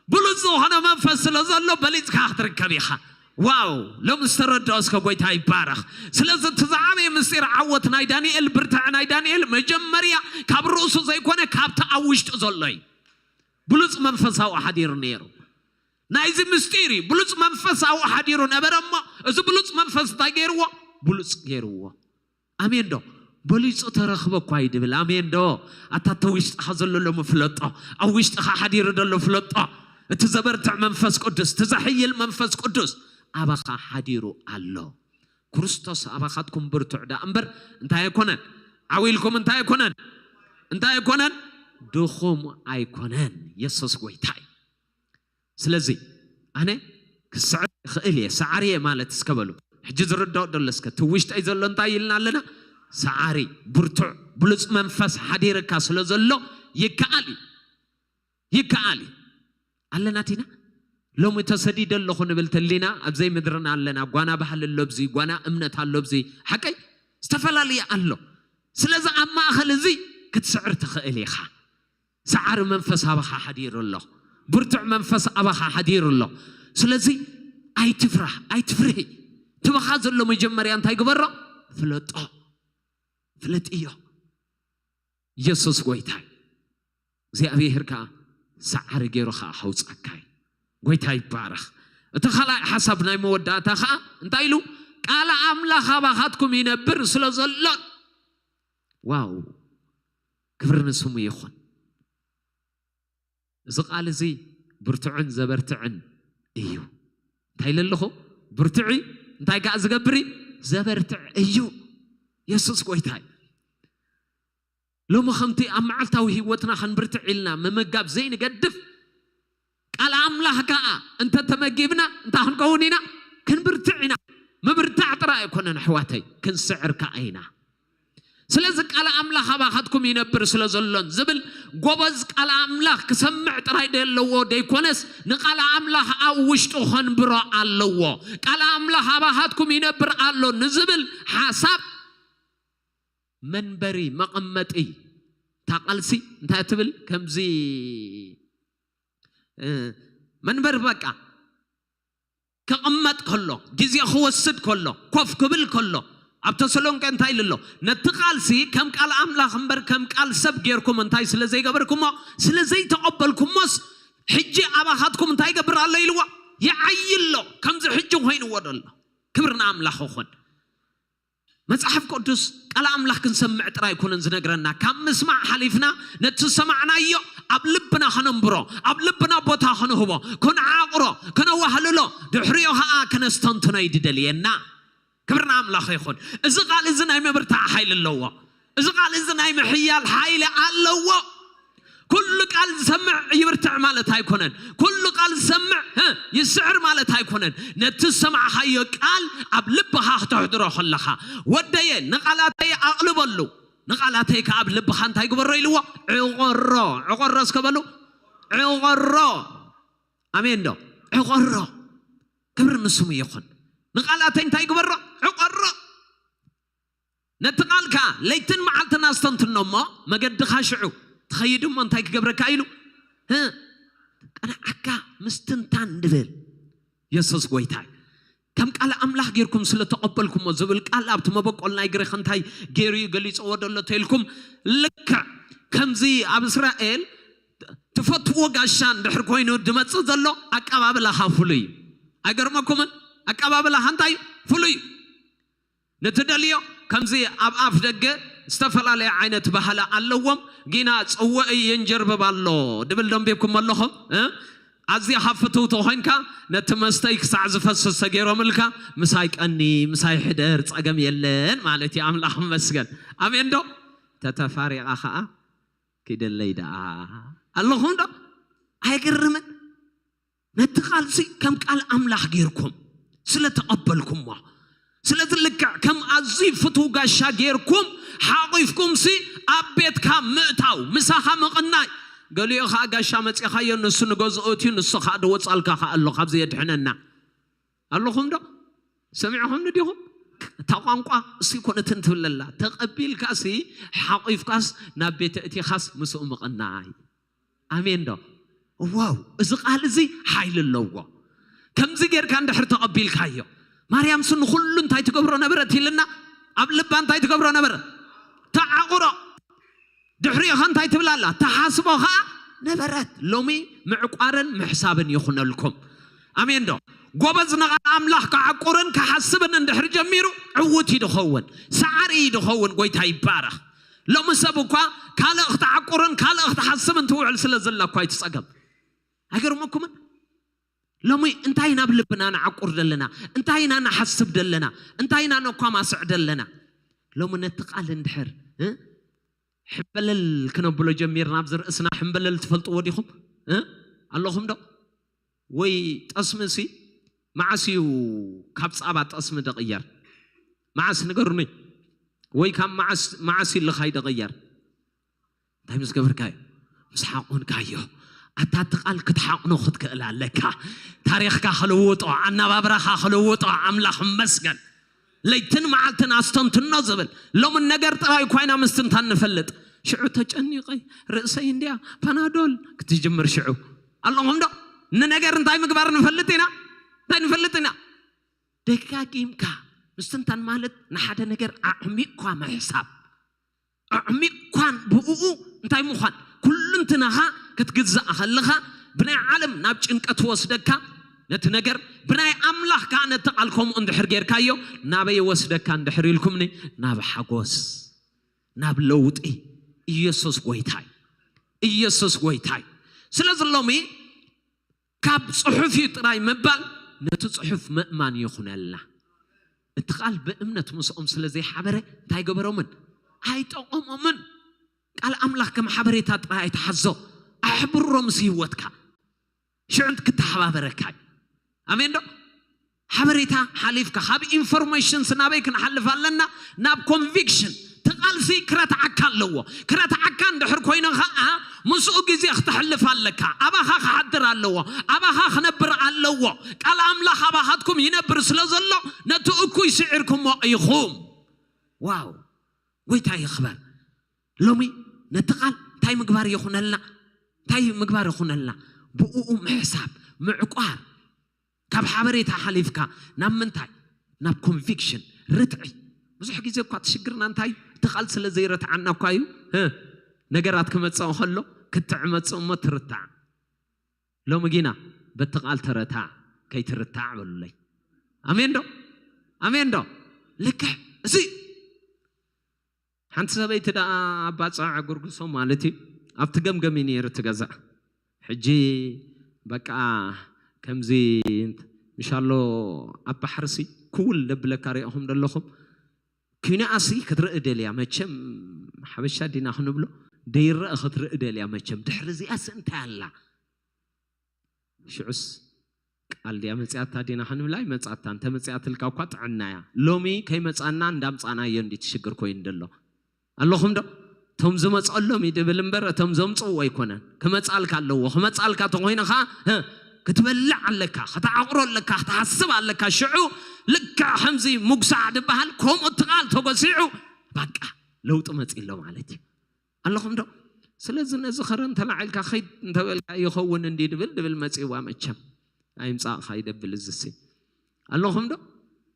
ብሉጽ ዝኾነ መንፈስ ስለ ዘሎ በሊጽካ ክትርከብ ኢኻ። ዋው ሎም ዝተረድኦ እስከ ጎይታ ይባረኽ። ስለዚ እቲ ዝዓበየ ምስጢር ዓወት ናይ ዳንኤል ብርትዐ ናይ ዳንኤል መጀመርያ ካብ ርእሱ ዘይኮነ ካብቲ ኣብ ውሽጡ ዘሎ እዩ። ብሉጽ መንፈሳዊ ሓዲሩ ነይሩ። ናይዚ ምስጢር እዩ። ብሉጽ መንፈሳዊ ሓዲሩ ነበረ እሞ እዚ ብሉጽ መንፈስ እንታይ ገይርዎ? ብሉፅ ገይርዎ። ኣሜን ዶ? በሊፁ ተረኽበ እኳ እዩ ድብል። ኣሜን ዶ? ኣታ እተ ውሽጥኻ ዘሎ ሎሚ ፍለጦ። ኣብ ውሽጥኻ ሓዲሩ ዘሎ ፍለጦ። እቲ ዘበርትዕ መንፈስ ቅዱስ፣ እቲ ዘሕይል መንፈስ ቅዱስ ኣባኻ ሓዲሩ ኣሎ። ክርስቶስ ኣባኻትኩም ብርቱዕ ደኣ እምበር እንታይ ኣይኮነን። ዓው ኢልኩም እንታይ ኣይኮነን። እንታይ ኣይኮነን። ድኹም ኣይኮነን። የሱስ ጎይታ እዩ። ስለዚ ኣነ ክስዕር ይኽእል እየ፣ ሰዓሪ እየ ማለት እስከ በሉ። ሕጂ ዝርዳኦ ደሎ እስከ እቲ ውሽጠይ ዘሎ እንታይ ኢልና ኣለና? ሰዓሪ፣ ብርቱዕ፣ ብሉፅ መንፈስ ሓዲርካ ስለ ዘሎ ይከኣል እዩ። ይከኣል እዩ። ኣለና ቲና ሎሚ ተሰዲደ ኣለኹ ንብል ተሊና ኣብ ዘይምድርና ኣለና። ጓና ባህሊ ኣሎ ብዚ፣ ጓና እምነት ኣሎ ብዚ። ሓቀይ ዝተፈላለየ ኣሎ። ስለዚ ኣብ ማእኸል እዚ ክትስዕር ትኽእል ኢኻ። ሰዓሪ መንፈስ ኣባኻ ሓዲሩ ኣሎ። ብርቱዕ መንፈስ ኣባኻ ሓዲሩ ኣሎ። ስለዚ ኣይትፍራህ፣ ኣይትፍርሂ። ትበኻ ዘሎ መጀመርያ እንታይ ግበሮ? ፍለጦ። ፍለጥዮ። የሱስ ጎይታ እዩ። እግዚኣብሔር ከዓ ሰዓሪ ገይሩ ከዓ ከውፃካ እዩ። ጎይታ ይባረኽ። እቲ ካልኣይ ሓሳብ ናይ መወዳእታ ከዓ እንታይ ኢሉ? ቃል ኣምላኽ ኣባኻትኩም ይነብር ስለ ዘሎ። ዋው፣ ክብሪ ንስሙ ይኹን። እዚ ቃል እዚ ብርቱዕን ዘበርትዕን እዩ። እንታይ ኢለ ኣለኹ? ብርቱዕ እዩ። እንታይ ከዓ ዝገብር እዩ? ዘበርትዕ እዩ። የሱስ ጎይታ እዩ። ሎሚ ከምቲ ኣብ መዓልታዊ ህይወትና ክንብርትዕ ኢልና ምምጋብ ዘይንገድፍ፣ ቃል ኣምላኽ ከዓ እንተተመጊብና እንታይ ክንከውን ኢና? ክንብርትዕ ኢና። ምብርታዕ ጥራይ ኣይኮነን ኣሕዋተይ፣ ክንስዕር ከዓ ኢና። ስለዚ ቃል ኣምላኽ ኣባኻትኩም ይነብር ስለ ዘሎን ዝብል ጎበዝ ቃል ኣምላኽ ክሰምዕ ጥራይ ደለዎ ደይኮነስ ንቃል ኣምላኽ ኣብ ውሽጡ ከንብሮ ኣለዎ። ቃል ኣምላኽ ኣባኻትኩም ይነብር ኣሎ ንዝብል ሓሳብ መንበሪ መቐመጢ እታ ቃልሲ እንታይ ትብል? ከምዚ እ፣ መንበሪ በቃ ክቕመጥ ከሎ፣ ግዜ ክወስድ ከሎ፣ ኮፍ ክብል ከሎ፣ ኣብ ተሰሎንቄ እንታይ ኢሉ ኣሎ? ነቲ ቃልሲ ከም ቃል ኣምላኽ እምበር ከም ቃል ሰብ ጌርኩም እንታይ ስለ ዘይገበርኩሞ፣ ስለ ዘይተቐበልኩሞስ፣ ሕጂ ኣባኻትኩም እንታይ ይገብር ኣሎ ኢልዎ? ይዓዪ ኣሎ። ከምዚ ሕጂ ኮይንዎ ደሎ። ክብሪ ንኣምላኽ ይኹን። መጽሓፍ ቅዱስ ቃል ኣምላኽ ክንሰምዕ ጥራይ ኣይኮነን ዝነግረና። ካብ ምስማዕ ሓሊፍና ነቲ ዝሰማዕናዮ ኣብ ልብና ከነንብሮ፣ ኣብ ልብና ቦታ ክንህቦ፣ ክንዓቕሮ፣ ከነዋህልሎ፣ ድሕሪኡ ኸኣ ከነስተንትኖ እዩ ድደልየና። ክብሪ ንኣምላኽ ይኹን። እዚ ቃል እዚ ናይ ምብርታዕ ሓይሊ ኣለዎ። እዚ ቃል እዚ ናይ ምሕያል ሓይሊ ኣለዎ። ኩሉ ቃል ዝሰምዕ ይብርትዕ ማለት ኣይኮነን። ኩሉ ቃል ዝሰምዕ፣ እ፣ ይስዕር ማለት ኣይኮነን። ነቲ ዝሰማዕኻዮ ቃል ኣብ ልብኻ ክተሕድሮ ከለኻ፣ "ወደየ፣ ንቓላተይ ኣቕልበሉ፣ ንቓላተይ ከኣ ኣብ ልብኻ እንታይ ግበሮ?" ኢልዎ። "ዕቖሮ፣ ዕቖሮ እስከ በሉ። ዕቖሮ። ኣሜን ዶ? ዕቖሮ። ክብሪ ንስሙ ይኹን። ንቓላተይ እንታይ ግበሮ? ዕቖሮ። ነቲ ቃልካ ለይትን መዓልትን ኣስተንትኖ እሞ መገድኻ ሽዑ ትኸይድ እሞ እንታይ ክገብረካ ኢሉ? እ? ቀንዓካ ምስትንታን ድብል የሱስ ጎይታ እዩ። ከም ቃል ኣምላኽ ጌርኩም ስለ ተቐበልኩሞ ዝብል ቃል ኣብቲ መበቆል ናይ ግሪኽ እንታይ ገይሩ እዩ ገሊጽዎ ደሎ ተልኩም? ልክዕ ከምዚ ኣብ እስራኤል ትፈትዎ ጋሻ እንድሕር ኮይኑ ድመጽእ ዘሎ ኣቀባብላኻ ፍሉይ እዩ። ኣይገርመኩምን? ኣቀባብላኻ እንታይ እዩ? ፍሉይ እዩ። ንትደልዮ ከምዚ ኣብ ኣፍ ደገ ዝተፈላለየ ዓይነት ባህሊ ኣለዎም። ጊና ጽውዕ የንጀርብብ ኣሎ ድብል ደንቢብኩም ኣለኹም፣ እ? ኣዝያ ካብ ፍትውቲ ኮይንካ ነቲ መስተይ ክሳዕ ዝፈስስ ተገይሮምልካ፣ "ምሳይ ቀኒ፣ ምሳይ ሕደር፣ ጸገም የለን" ማለት እዩ። ኣምላኽ ይመስገን። ኣሜን ዶ? ተተፋሪቓ ኸኣ "ኪደለይ ደኣ" ኣለኹም ዶ? ኣይግርምን? ነቲ ቃልሲ ከም ቃል ኣምላኽ ጌርኩም ስለ ተቐበልኩሞ፣ ስለዚ ልክዕ ከም ኣዝዩ ፍቱው ጋሻ ጌርኩም ሓቒፍኩምሲ ኣብ ቤትካ ምእታው፣ ምሳኻ ምቕናይ። ገሊኡ ኸኣ ጋሻ መጺኻዮ፣ ንሱ ንገዝኡ እትዩ፣ ንሱ ኸኣ ድወጻልካ ኸኣ ኣሎ፣ ካብዚ የድሕነና። ኣለኹም ዶ? ሰሚዕኹምኒ ዲኹም? እታ ቋንቋ እሱ ይኮነትን ትብለላ። ተቐቢልካሲ፣ ሓቒፍካስ፣ ናብ ቤት እቲኻስ ምስኡ ምቕናይ። ኣሜን ዶ? ዋው፣ እዚ ቃል እዚ ሓይሊ ኣለዎ። ከምዚ ጌርካ እንድሕር ተቐቢልካዮ፣ ማርያምሲ ንኹሉ እንታይ ትገብሮ ነበረት ኢልና? ኣብ ልባ እንታይ ትገብሮ ነበረት? ተዓቑሮ። ድሕሪኡ ኸ እንታይ ትብል ኣላ? ተሓስቦ ኸኣ ነበረት። ሎሚ ምዕቋርን ምሕሳብን ይኹነልኩም። ኣሜን ዶ? ጎበዝ ንቓል ኣምላኽ ክዓቁርን ክሓስብን እንድሕር ጀሚሩ ዕውት እዩ ድኸውን፣ ሰዓሪ እዩ ድኸውን። ጎይታ ይባረኽ። ሎሚ ሰብ እኳ ካልእ ክትዓቁርን ካልእ ክትሓስብን ትውዕል ስለ ዘላ እኳ እዩ ትጸገም። ኣይገርመኩምን? ሎሚ እንታይ ናብ ልብና ንዓቁር ደለና? እንታይ ኢና ንሓስብ ደለና? እንታይ ኢና ነኳማስዕ ደለና? ሎሚ ነቲ ቃል እንድሕር እ? ሕምበለል ክነብሎ ጀሚርና ኣብዚ ርእስና ሕምበለል ትፈልጥዎ ዲኹም እ? ኣለኹም ዶ? ወይ ጠስሚ ሲ መዓስ እዩ ካብ ጻባ ጠስሚ ደቕየር? መዓስ ንገሩኒ። ወይ ካብ መዓስ መዓስ እዩ ልኻይ ደቕየር? እንታይ ምስ ገበርካዮ? ምስ ሓቑንካዮ። ኣታ እቲ ቃል ክትሓቑኖ ክትክእል ኣለካ። ታሪኽካ ክልውጦ፣ ኣነባብራኻ ክልውጦ ኣምላኽ መስገን። ለይትን መዓልትን ኣስተንትኖ ዝብል ሎምን ነገር ጥራይ እኳ ኢና ምስትንታን ንፈልጥ። ሽዑ ተጨኒቐ ርእሰይ እንድያ ፓናዶል ክትጅምር ሽዑ ኣለኹም ዶ? ንነገር እንታይ ምግባር ንፈልጥ ኢና? እንታይ ንፈልጥ ኢና? ደጋጊምካ ምስትንታን ማለት ንሓደ ነገር ኣዕሚቕኳ ምሕሳብ፣ ኣዕሚቕኳን ብእኡ እንታይ ምዃን፣ ኩልንትናኻ ክትግዛእ ከለኻ ብናይ ዓለም ናብ ጭንቀት ወስደካ ነቲ ነገር፣ ብናይ ኣምላኽ ከዓ ነቲ ቃል ከምኡ እንድሕር ጌርካዮ ናበይ ወስደካ እንድሕር ኢልኩምኒ፣ ናብ ሓጎስ፣ ናብ ለውጢ። ኢየሱስ ጎይታይ፣ ኢየሱስ ጎይታይ። ስለዚ ሎሚ ካብ ጽሑፍ እዩ ጥራይ ምባል ነቲ ጽሑፍ ምእማን ይኹነልና። እቲ ቃል ብእምነት ምስኦም ስለ ዘይሓበረ እንታይ ገበሮምን? ኣይጠቐሞምን። ቃል ኣምላኽ ከም ሓበሬታ ጥራይ ኣይትሓዞ። ኣሕብሮ ምስ ህይወትካ ሽዑ ክትተሓባበረካ እዩ። ኣሜን ዶ? ሓበሬታ ሓሊፍካ ካብ ኢንፎርሜሽንስ ናበይ ክንሓልፍ ኣለና? ናብ ኮንቪክሽን። እቲ ቃልሲ ክረትዓካ ኣለዎ። ክረትዓካ እንድሕር ኮይኑ ኸዓ ምስኡ ግዜ ክተሕልፍ ኣለካ። ኣባኻ ክሓድር ኣለዎ። ኣባኻ ክነብር ኣለዎ። ቃል ኣምላኽ ኣባኻትኩም ይነብር ስለ ዘሎ ነቲ እኩይ ስዒርኩሞ ኢኹም። ዋው! ጎይታ ይኽበር። ሎሚ ነቲ ቃል እንታይ ምግባር ይኹነልና? እንታይ ምግባር ይኹነልና? ብእኡ ምሕሳብ፣ ምዕቋር። ካብ ሓበሬታ ሓሊፍካ ናብ ምንታይ? ናብ ኮንቪክሽን፣ ርትዒ። ብዙሕ ግዜ እኳ ትሽግርና እንታይ? እቲ ቃል ስለ ዘይረትዓና እኳ እዩ። እ፣ ነገራት ክመጽእ ከሎ ክትዕ መጽእ እሞ ትርታዕ። ሎሚ ጊና በቲ ቃል ተረታዕ፣ ከይትርታዕ በሉለይ። ኣሜን ዶ? ኣሜን ዶ? ልክዕ እዚ ሓንቲ ሰበይቲ ደኣ ኣባጽዓ ጉርጉሶ ማለት እዩ። ኣብቲ ገምገም እዩ ነይሩ እቲ ገዛ። ሕጂ በቃ ከምዚ ምሻሎ ኣብ ባሕርሲ ክውል ደብለካ ሪኢኹም ደለኹም። ኪንኣሲ ክትርኢ ደልያ መቸም፣ ሓበሻ ዲና ክንብሎ፣ ደይረአ ክትርኢ ደልያ መቸም። ድሕሪ እዚኣስ እንታይ ኣላ? ሽዑስ ቃል ድያ መጽኣታ ዲና ክንብላ? ኣይመጽኣታ። እንተ መጽኣትልካ እኳ ጥዕና እያ። ሎሚ ከይመጽኣና እንዳምጻእናዮ እንዲ ትሽግር ኮይኑ ደሎ። ኣለኹም ዶ? እቶም ዝመጽኣሎም እዩ ድብል እምበር እቶም ዘምጽእዎ ኣይኮነን። ክመጽኣልካ ኣለዎ። ክመጽኣልካ ተኾይኑ ኸዓ፣ እ፣ ክትበልዕ ኣለካ፣ ክትዓቕሮ ኣለካ፣ ክትሓስብ ኣለካ። ሽዑ ልክዕ ከምዚ ሙግሳዕ ድበሃል፣ ከምኡ እቲ ቃል ተጎሲዑ፣ በቃ ለውጢ መጺእ ኣሎ ማለት እዩ። ኣለኹም ዶ? ስለዚ ነዚ ኸረን ተላዒልካ ኸይድ እንተበልካ ይኸውን እንዲ ድብል ድብል መጺእዋ መቸም። ኣይምጻእኻ ይደብል እዝሲ። ኣለኹም ዶ?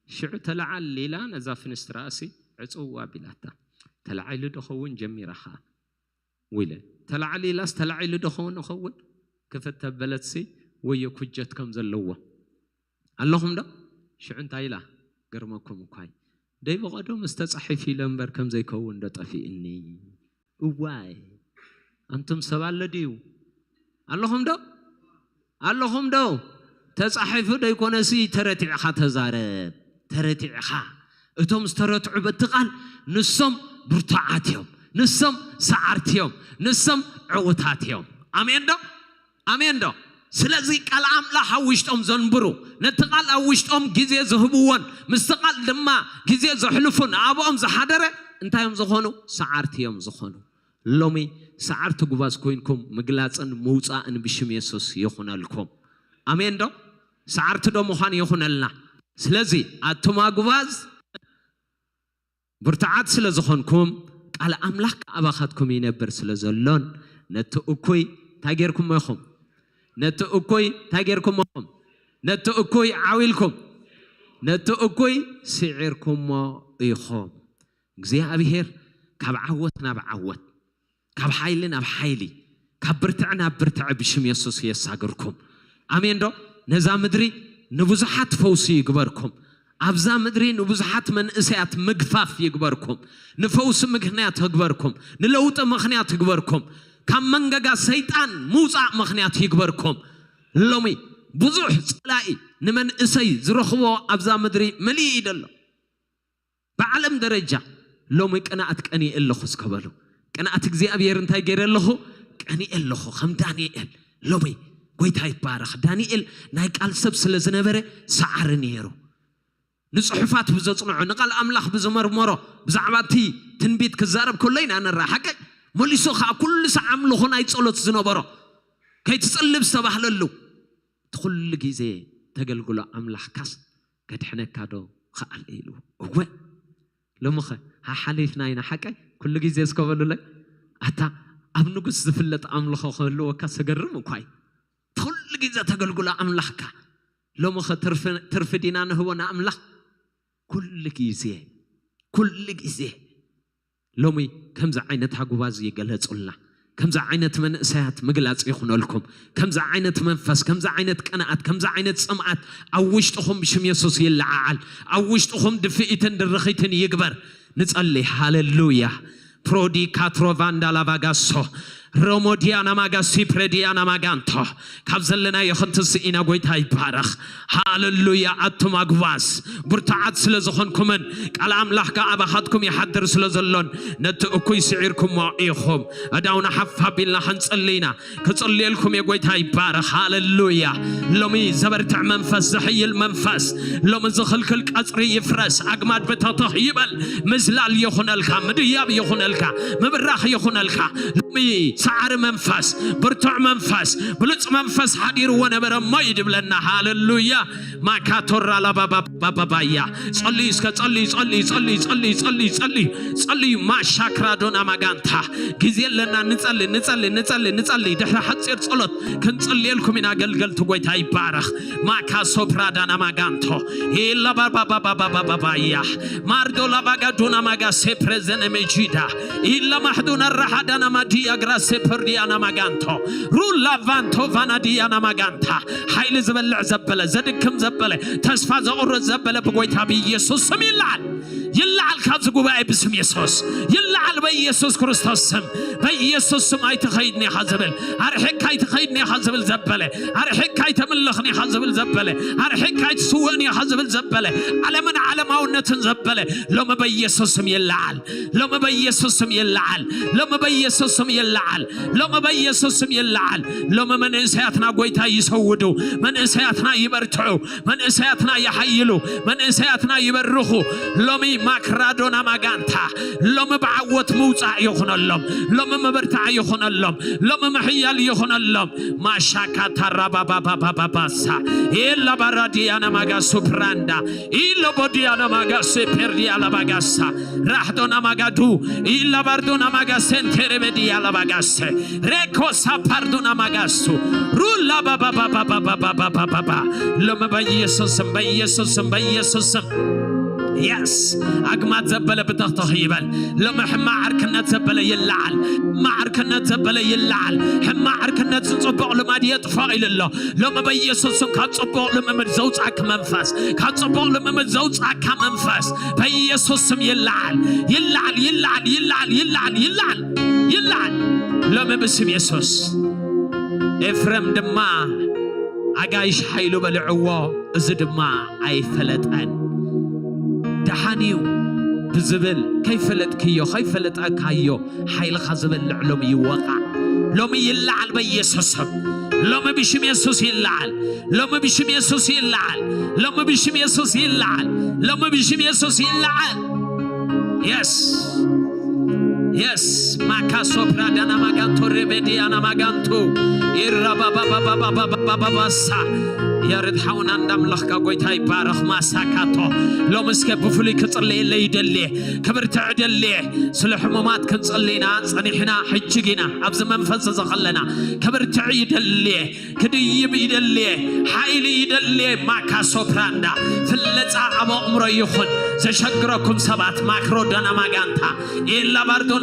ሽዑ ተላዓል ኢላ ነዛ ፍንስትራኣሲ ዕጽዋ ቢላታ። ተላዒሉ ዶ ኸውን ጀሚራ ኸኣ? ውለ። ተላዓል ኢላስ ተላዒሉ ዶ ኸውን ኸውን? ክፍት ተበለትሲ ወዮ ኩጀት ከም ዘለዎ። ኣለኹም ዶ? ሽዑ እንታይ ኢላ? ገርመኩም እኳ እዩ። ደይ ብቐደሙ ዝተጻሒፉ ኢለ እምበር ከም ዘይከውን ዶ ጠፊእኒ? እዋይ፣ ኣንቱም ሰብ ኣሎ ድዩ? ኣለኹም ዶ? ኣለኹም ዶ? ተጻሒፉ ዶ ይኮነሲ ተረቲዕኻ ተዛረብ። ተረቲዕኻ። እቶም ዝተረትዑ በቲ ቃል ንሶም ብርቱዓት እዮም። ንሶም ሰዓርቲ እዮም። ንሶም ዕውታት እዮም። ኣሜን ዶ? ኣሜን ዶ? ስለዚ ቃል ኣምላኽ ኣብ ውሽጦም ዘንብሩ፣ ነቲ ቃል ኣብ ውሽጦም ግዜ ዝህብዎን ምስቲ ቃል ድማ ግዜ ዘሕልፉን ኣብኦም ዝሓደረ እንታይ እዮም ዝኾኑ? ሰዓርቲ እዮም ዝኾኑ። ሎሚ ሰዓርቲ ጉባዝ ኮይንኩም ምግላጽን ምውጻእን ብሽም የሱስ ይኹነልኩም። ኣሜን ዶ? ሰዓርቲ ዶ ምዃን ይኹነልና። ስለዚ ኣቱማ ጉባዝ ብርቱዓት ስለ ዝኾንኩም ቃል ኣምላኽ ከኣ ኣባኻትኩም ይነብር ስለ ዘሎን ነቲ እኩይ እንታይ ጌርኩሞ ኢኹም? ነቲ እኩይ እንታይ ጌርኩሞ ኢኹም? ነቲ እኩይ ዓው ኢልኩም ነቲ እኩይ ስዒርኩሞ ኢኹም። እግዚኣብሔር ካብ ዓወት ናብ ዓወት፣ ካብ ሓይሊ ናብ ሓይሊ፣ ካብ ብርትዕ ናብ ብርትዕ ብሽም የሱስ የሳግርኩም። ኣሜን ዶ? ነዛ ምድሪ ንብዙሓት ፈውሲ ይግበርኩም። ኣብዛ ምድሪ ንብዙሓት መንእሰያት ምግፋፍ ይግበርኩም። ንፈውሲ ምኽንያት ይግበርኩም። ንለውጢ ምኽንያት ይግበርኩም። ካብ መንገጋ ሰይጣን ምውፃእ ምኽንያት ይግበርኩም። ሎሚ ብዙሕ ፀላኢ ንመንእሰይ ዝረኽቦ ኣብዛ ምድሪ መሊኡ እዩ ዘሎ። ብዓለም ደረጃ ሎሚ ቅንኣት ቀኒኤ ኣለኹ እስከ በሉ። ቅንኣት እግዚኣብሔር እንታይ ገይረ ኣለኹ? ቀኒኤ ኣለኹ። ከም ዳንኤል ሎሚ ጎይታ ይባረኽ። ዳንኤል ናይ ቃል ሰብ ስለ ዝነበረ ሰዓሪ ነይሩ። ንጽሑፋት ብዘጽንዖ፣ ንቓል ኣምላኽ ብዝመርመሮ፣ ብዛዕባ እቲ ትንቢት ክዛረብ ከሎ ኢና ንረኣ። ሓቀይ መሊሱ ኸኣ ኩሉ ሳዕ ኣምልኾ ናይ ጸሎት ዝነበሮ፣ ከይትጽልብ ዝተባህለሉ፣ እቲ ኩሉ ግዜ ተገልግሎ ኣምላኽካስ ከድሕነካ ዶ ኸኣለ ኢሉ። እወ፣ ሎምኸ ሓሓሊፍና ኢና። ሓቀይ ኩሉ ግዜ እስከ በሉለይ። ኣታ ኣብ ንጉስ ዝፍለጥ ኣምልኾ ክህልወካ ዘገርም እኳ እዩ። እቲ ኩሉ ግዜ ተገልግሎ ኣምላኽካ፣ ሎምኸ ትርፊ፣ ትርፊ ዲና ንህቦ ንኣምላኽ? ኩሉ ግዜ፣ ኩሉ ግዜ። ሎሚ ከምዚ ዓይነት ኣጉባዝ ይገለጹልና። ከምዚ ዓይነት መንእሰያት ምግላጽ ይኹነልኩም። ከምዚ ዓይነት መንፈስ፣ ከምዚ ዓይነት ቅንኣት፣ ከምዚ ዓይነት ጽምኣት ኣብ ውሽጥኹም ብሽም የሱስ ይለዓዓል። ኣብ ውሽጥኹም ድፍኢትን ድርኺትን ይግበር። ንጸሊ። ሃሌሉያ። ፕሮዲ ካትሮቫንዳ ላቫጋሶ ሮሞዲያና ማጋሲ ፕሬዲያና ማጋንቶ ካብ ዘለናዮ ክንትስእ ኢና። ጎይታ ይባረኽ። ሃሌሉያ። ኣቱም ኣጉባዝ ብርቱዓት ስለ ዝኾንኩምን ቃል ኣምላኽ ከኣ ኣባኻትኩም ይሓድር ስለ ዘሎን ነቲ እኩይ ስዒርኩሞ ኢኹም። ዕዳውና ሓፍ ኣቢልና ክንጽሊ ኢና። ክጽልየልኩም እየ። ጎይታ ይባረኽ። ሃሌሉያ። ሎሚ ዘበርትዕ መንፈስ፣ ዘሕይል መንፈስ፣ ሎሚ ዝኽልክል ቀጽሪ ይፍረስ። ኣግማድ ብተተኽ ይበል። ምዝላል ይኹነልካ፣ ምድያብ ይኹነልካ፣ ምብራኽ ይኹነልካ። ሎሚ ሰዓሪ መንፈስ፣ ብርቱዕ መንፈስ፣ ብሉጽ መንፈስ ሓዲርዎ ነበረ እሞ እዩ ድብለና። ሃሌሉያ። ማካቶራ ላባባባባያ። ጸልዩ እስከ፣ ጸልዩ፣ ጸልዩ፣ ጸልዩ፣ ጸልዩ፣ ጸልዩ፣ ጸልዩ፣ ጸልዩ። ማሻክራዶና ማጋንታ። ግዜ ኣለና። ንጸሊ፣ ንጸሊ፣ ንጸሊ፣ ንጸሊ። ድሕሪ ሓጺር ጸሎት ክንጽልየልኩም ኢና። ኣገልገልቲ ጎይታ ይባረኽ። ማካ ሶፕራዳና ማጋንቶ። ኢላ ባባባባባባባያ። ማርዶ ላባጋዱና ማጋ ሴፕሬዘነ ሜጂዳ። ኢላ ማሕዱና ራሓዳና ማዲያ ግራ ሴፐርዲያና ማጋንቶ። ሩላ ቫንቶ ቫናዲያና ማጋንታ። ሓይሊ ዝበልዕ ዘበለ፣ ዘድክም ዘበለ፣ ተስፋ ዘቑርጥ ዘበለ ብጎይታ ብኢየሱስ ስም ይለዓል። ይለዓል ካብዚ ጉባኤ ብስም የሱስ። ይለዓል በኢየሱስ ክርስቶስ ስም። በኢየሱስ ስም ኣይትኸይድን ኢኻ ዝብል፣ ኣርሒቕካ ኣይትኸይድን ኢኻ ዝብል ዘበለ፣ ኣርሒቕካ ኣይተምልኽን ኢኻ ዝብል ዘበለ፣ ኣርሒቕካ ኣይትስውእን ኢኻ ዝብል ዘበለ፣ ዓለምን ዓለማውነትን ዘበለ፣ ሎሚ በኢየሱስ ስም ይለዓል። ሎሚ በኢየሱስ ስም ይለዓል። ሎሚ በኢየሱስ ስም ይለዓል። ሎሚ በኢየሱስ ስም ይለዓል። ሎሚ መንእሰያትና ጎይታ ይሰውዱ። መንእሰያትና ይበርትዑ። መንእሰያትና ይሓይሉ። መንእሰያትና ይበርኹ። ሎሚ ማክራዶና ማጋንታ። ሎሚ ብዓወት ምውጻእ ይኹነሎም። ሎሚ ምብርታዕ ይኹነሎም። ሎሚ ምሕያል ይኹነሎም። ማሻካታ ራባባባባባሳ። ኤላ ባራዲያና ማጋ ሱፕራንዳ። ኢሎ ቦዲያና ማጋ ሴፔርዲያ ላባጋሳ። ራሕዶና ማጋዱ። ኢላ ባርዶና ማጋ ሴንቴሬ ቤዲያ ላባጋሰ። ሬኮሳ ፓርዶና ማጋሱ። ሩላ ባባባባባባባባባባ። ሎሚ በኢየሱስ ስም፣ በኢየሱስ ስም፣ በኢየሱስ ስም። የስ። ኣግማድ ዘበለ ብተኽተኽ ይበል። ሎሚ ሕማቕ ዓርክነት ዘበለ ይለዓል። ሕማቕ ዓርክነት ዘበለ ይለዓል። ሕማቕ ዓርክነት ዝጽቡቕ ልማድ የጥፋእ ኢሉ ኣሎ። ሎሚ በኢየሱስ ስም ካብ ጽቡቕ ልምምድ ዘውጻእክ መንፈስ፣ ካብ ጽቡቕ ልምምድ ዘውጻእካ መንፈስ በኢየሱስ ስም ይለዓል፣ ይለዓል፣ ይለዓል፣ ይለዓል፣ ይለዓል፣ ይለዓል፣ ይለዓል። ሎሚ ብስም የሱስ። ኤፍሬም ድማ ኣጋይሽ ሓይሉ በልዕዎ፣ እዚ ድማ ኣይፈለጠን። ደሓን እዩ ብዝብል ከይፈለጥክዮ፣ ከይፈለጠካዮ ሓይልኻ ዝበልዕ ሎሚ ይወቓዕ። ሎሚ ይለዓል በኢየሱስ ስም። ሎሚ ብሽም የሱስ ይለዓል። ሎሚ ብሽም የሱስ ይለዓል። ሎሚ ብሽም የሱስ ይለዓል። ሎሚ ብሽም የሱስ ይለዓል። የስ፣ የስ። ማካ ሶፕራ ዳና ማጋንቶ ሬቤዲያና ማጋንቶ ኢራባባባባባባባባሳ። ያሬድ ሓውና እንዳ ኣምላኽካ ጎይታ ይባረኽ። ማሳካቶ ሎም እስከ ብፍሉይ ክጽልየለ ይደልየ። ክብርቲ ዕደልየ። ስለ ሕሙማት ክንጽሊ ኢና ጸኒሕና፣ ሕጂ ግና ኣብዚ መንፈስ እዚ ኸለና ክብርቲ ይደልየ። ክድይብ ይደልየ፣ ሓይሊ ይደልየ። ማካ ሶፕራንዳ ፍለጻ ኣብ ኣእምሮ ይኹን። ዘሸግረኩም ሰባት ማክሮ ዳና ማጋንታ ኤላ ባርዶና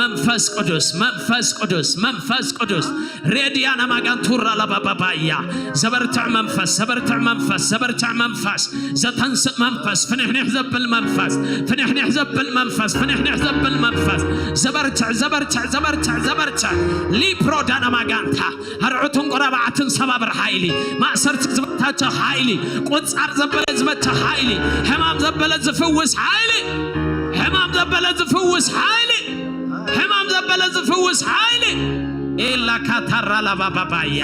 መንፈስ ቅዱስ መንፈስ ቅዱስ መንፈስ ቅዱስ ሬድያ ናማጋንቱራ ላባባባያ ዘበርትዕ መንፈስ ዘበርትዕ መንፈስ ዘበርትዕ መንፈስ ዘተንስእ መንፈስ ፍንሕንሕ ዘብል መንፈስ ፍንሕንሕ ዘብል መንፈስ ፍንሕንሕ ዘብል መንፈስ ዘበርትዕ ዘበርትዕ ዘበርትዕ ዘበርትዕ ሊፕሮ ዳናማጋንታ ኣርዑትን ቆራባዓትን ሰባብር ሓይሊ ማእሰርቲ ዝበታቸ ሓይሊ ቁጻር ዘበለ ዝበተ ሓይሊ ሕማም ዘበለ ዝፍውስ ሓይሊ ሕማም ዘበለ ዝፍውስ ሓይሊ ሕማም ዘበለ ዝፍውስ ሓይሊ ኤላ ካታራ ላባባባያ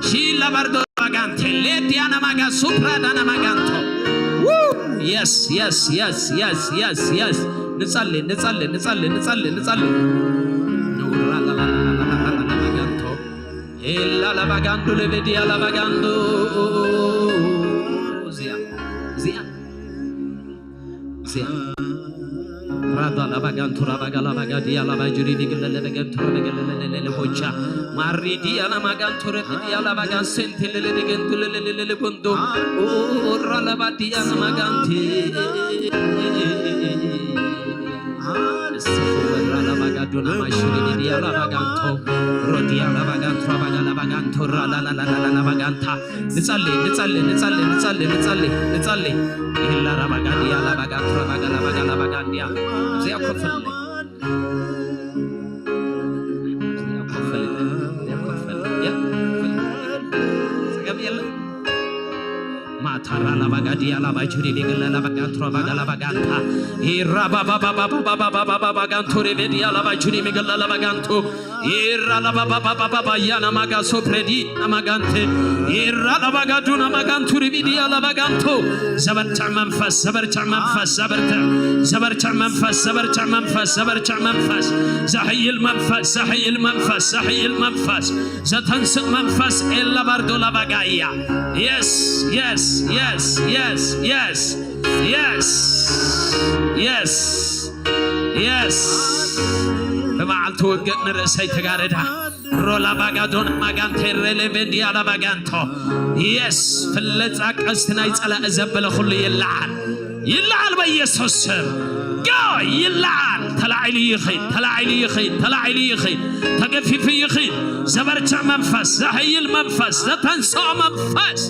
ሺላ ባርዶ ባጋንቴ ሌዲያና ማጋ ሱፕራዳና ማጋንቶ የስ የስ የስ የስ የስ የስ ንጸሊ ንጸሊ ንጸሊ ንጸሊ ንጸሊ ኑራ ላባጋንቶ ኤላ ላባጋንዶ ለቤዲያ ላባጋንዶ እዚያ እዚያ እዚያ ራዳ ላባጋንቱ ራባጋ ላባጋ ዲያ ላባ ጁሪ ዲግለ ለበገንቱ ረበገለለለለ ቦቻ ማሪ ዲያ ላማጋንቱ ረቢ ዲያ ላባጋ ሴንቲ ለለደገንቱ ለለለለለ ቦንዶ ኡራ ላባ ዲያ ላማጋንቲ ስወራ ላባጋ ዱና ማሽሪ ዲያ ላባጋንቶ ሮዲያ ላባጋንቱ ራባጋ ላባጋንቶ ራላላላላባጋንታ ንጸሊ ንጸሊ ንጸሊ ንጸሊ ንጸሊ ንጸሊ ይህላ ራባጋ ዲያ ላባጋ ራባጋ ላባጋ ላባጋ እንዲያ እዚኣ ኮፈል እዚኣ ኮፈል እዚኣ ኮፈል እያ ኮፈል ጸገም የለ ማታራ ላባጋ ዲያ ላባ ጁሪ ዲግላ ላባጋ ትሮባጋ ላባጋንታ ይራባባባባባባባባባጋንቶ ሬቤዲያ ላባ ጁሪ ሚግላ ላባጋንቶ Irra la ba ba ba ba ba ba yana maga sopredi amagante. Irra la bagaduna maganturi bidia la baganto. Zabarta manfas, zabarta manfas, zabarta. Zabarta manfas, zabarta manfas, zabarta manfas. Zahayil manfas, zahayil manfas, zahayil manfas. Zatansa manfas ella bardo la bagaya. Yes, yes, yes, yes, yes. Yes. Yes. Yes. ብመዓልቲ ውግእ ንርእሰይ ተጋረዳ ሮላ ባጋዶን ማጋንቴ ሬሌ ቬንዲያ ላባጋንቶ የስ ፍለጻ ቀስቲ ናይ ጸላኢ ዘበለ ኩሉ ይለዓል ይለዓል በኢየሱስ ስም ጋ ይለዓል ተላዒሉ ይኺድ ተላዒሉ ይኺድ ተላዒሉ ይኺድ ተገፊፉ ይኺድ ዘበርትዕ መንፈስ ዘህይል መንፈስ ዘተንስኦ መንፈስ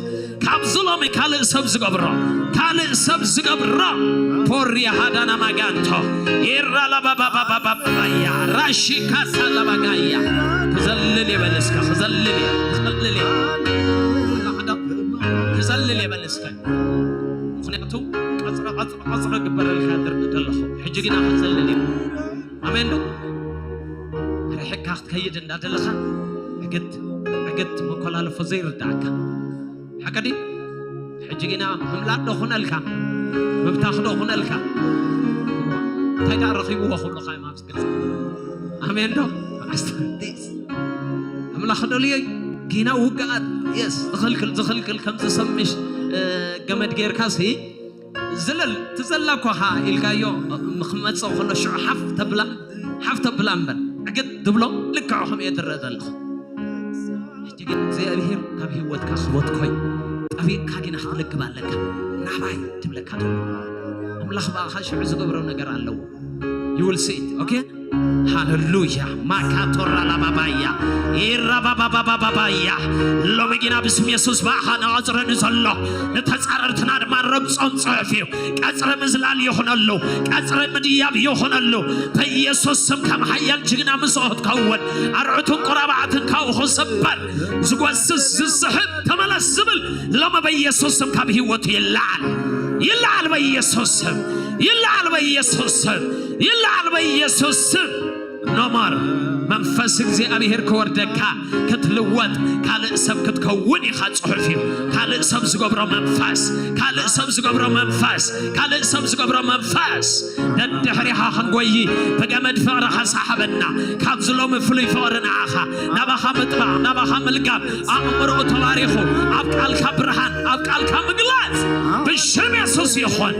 ካብዚ ሎሚ ካልእ ሰብ ዝገብሮ ካልእ ሰብ ዝገብሮ ፖሪ ሃዳና ማጋንቶ ይራ ላባባባባባያ ራሺካሳ ላባጋያ ክዘልል ይበል እስከ ክዘልል ክዘልል ክዘልል ይበል እስከ ምክንያቱ ቀፅረ ቀፅረ ቀፅረ ግበረልካ ትርኢ ዘለኹ ሕጂ ግና ክዘልል እዩ ኣሜን ዶ ርሕቅካ ክትከይድ እንዳደለኻ ዕግት ዕግት መኮላለፎ ዘይርዳእካ ሓቀዲ ሕጂ ግና ምምላጥ ዶ ኹነልካ ምብታኽ ዶ ኹነልካ እንታይ ደኣ ረኺብዎ ክብሉኻ እዮም ኣብዚ ግልፂ ኣሜን ዶ ኣስተንቲስ ኣምላኽ ደልዮ ጊና ውግኣት የስ ዝኽልክል ዝኽልክል ከም ዝሰምሽ ገመድ ጌርካ ሲ ዝለል ትዘላ እኳ ኢልካዮ ክመፅእ ከሎ ሽዑ ሓፍ ተብላ ሓፍ ተብላ እምበር ዕግት ትብሎ ልክዖ ከም እየ ዝረአ ዘለኹ ሕጂ ግን እግዚኣብሄር ካብ ህይወትካ ክቦትኮይ ጠቢቕካ ጊና ክትልግብ ኣለካ ናባይ ትብለካ ዘሎ ኣምላኽ ብኣኻ ሽዑ ዝገብሮ ነገር ኣለዎ ይውልስኢት ኦኬ ሃሌሉያ ማካቶራ ላባባያ ኢራባባባባባያ ሎሚ ጊና ብስም የሱስ ብኣኻ ንቐፅረ ንዘሎ ንተፃረርትና ድማ ረግፆም ፅሑፍ እዩ ቀፅረ ምዝላል ይኹነሉ ቀፅረ ምድያብ ይኹነሉ በኢየሱስ ስም ከም ሓያል ጅግና ምስኦ ትኸውን ኣርዑትን ቁራባዓትን ካብኡ ክስበር ዝጎስስ ዝስሕብ ተመለስ ዝብል ሎሚ በኢየሱስ ስም ካብ ህይወቱ ይለዓል ይለዓል በኢየሱስ ስም ይለዓል በኢየሱስ ስም ይለዓል በኢየሱስ ስም ኖሞር መንፈስ እግዚኣብሔር ክወርደካ ክትልወጥ ካልእ ሰብ ክትከውን ኢኻ ጽሑፍ እዩ ካልእ ሰብ ዝገብሮ መንፈስ ካልእ ሰብ ዝገብሮ መንፈስ ካልእ ሰብ ዝገብሮ መንፈስ ደድሕሪኻ ክንጎይ ብገመድ ፍቕርኻ ሰሓበና ካብዚ ሎሚ ፍሉይ ፍቕሪ ንዓኻ ናባኻ ምጥባቕ ናባኻ ምልጋብ ኣእምሮኡ ተባሪኹ ኣብ ቃልካ ብርሃን ኣብ ቃልካ ምግላጽ ብሽም የሱስ ይኹን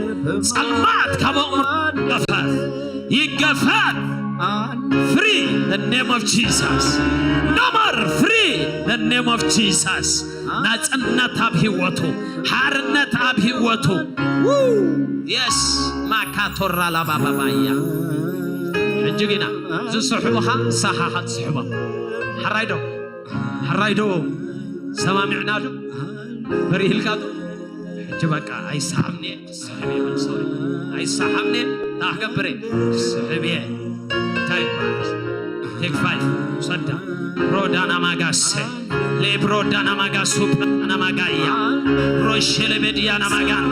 ጸልማት ካብ ኣእምሮ ይገፈፍ ይገፈፍ free the name of Jesus no more free the name of Jesus ናጽነት ኣብ ህይወቱ ሓርነት ኣብ ህይወቱ የስ ማካቶራ ላባባባያ ሕጂ ግና ዝስሕቡኻ ንስኻ ኢኻ ትስሕቦም። ሕራይ ዶ? ሕራይ ዶ? ሰማሚዕና ዶ? በሪህልካ ዶ? ሕጂ በቃ ኣይሰሓብን እየ፣ ክስሕብ እየ፣ መልሰው እየ። ኣይሰሓብን እየ፣ እንታይ ክገብር እየ? ክስሕብ እየ። እንታይ ይበሃል? ቴክ ፋይቭ፣ ውሰዳ። ሮዳና ማጋሰ፣ ሌብሮዳና ማጋሱ፣ ፕራዳና ማጋያ፣ ሮሼ ሌቤዲያና ማጋን።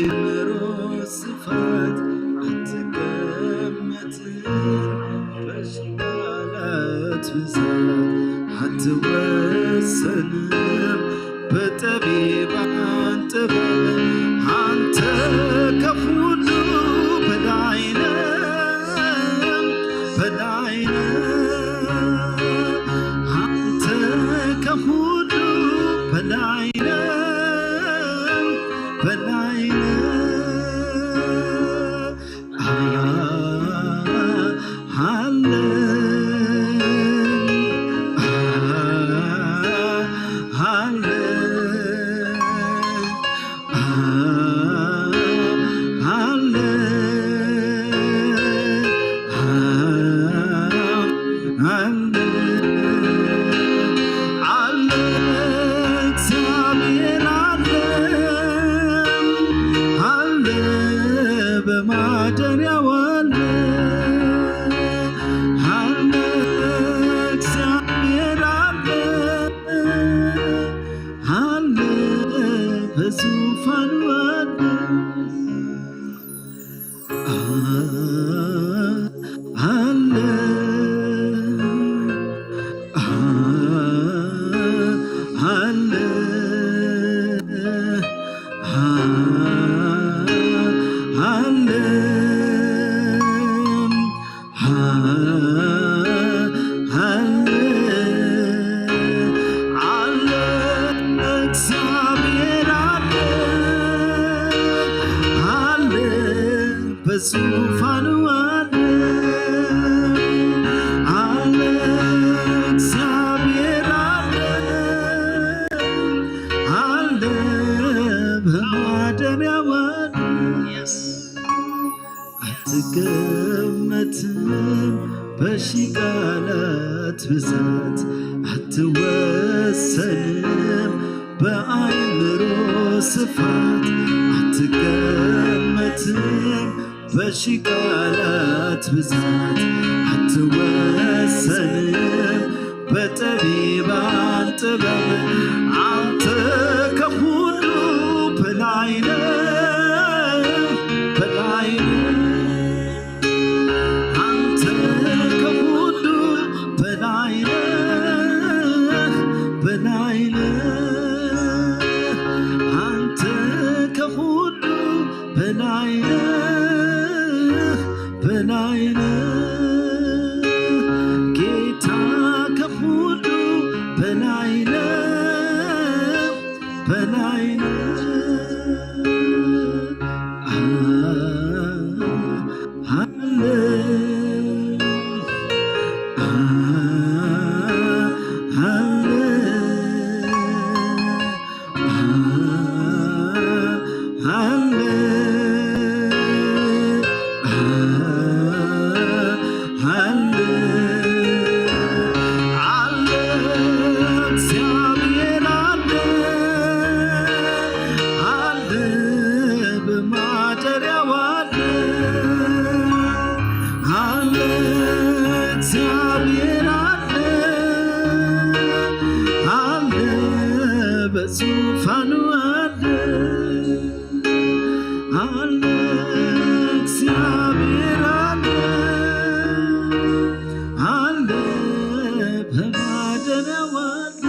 በአእምሮ ስፋት አትገመትም፣ በሺህ ቃላት ብዛት አትወሰንም። በጠቢባን ጥበብ አንተ ከሁሉ በላይ ነህ፣ በላይ ነህ። አንተ ከሁሉ በላይ ነህ፣ በላይ ነህ። አለ፣ አለ፣ አለ፣ አለ፣ አለ፣ እግዚአብሔር አለ፣ አለ፣ በማደሪያው አለ፣ አለ፣ እግዚአብሔር አለ፣ አለ፣ በዙፋኑ አለ። አለ፣ አለ፣ አለ፣ አለ፣ አለ፣ እግዚአብሔር አለ፣ አለ፣ በዙፋኑ አለ፣ አለ፣ እግዚአብሔር አለ፣ አለ፣ በማደሪያው አለ። አትገመትም፣ በሺ ቃላት ብዛት አትወሰንም፣ በአእምሮ ስፋት አትገመትም፣ በሺ ቃላት ብዛት አትወሰንም፣ በጠቢባን ጥበብ አንተ ከሁሉ በላይ ነህ፣ በላይ ነህ። አንተ ከሁሉ በላይ ነህ፣ በላይ ነህ። አንተ ከሁሉ በላይ ነህ፣ በላይ ነህ። ጌታ ከሁሉ በላይ ነህ፣ በላይ ነህ። አለ፣ አለ፣ አለ፣ አለ፣ አለ፣ አለ፣ እግዚአብሔር አለ፣ አለ፣ በማደሪያው አለ፣ አለ፣ እግዚአብሔር አለ፣ አለ፣ በዙፋኑ አለ፣ አለ፣ እግዚአብሔር አለ፣ አለ፣ በማደሪያው አለ።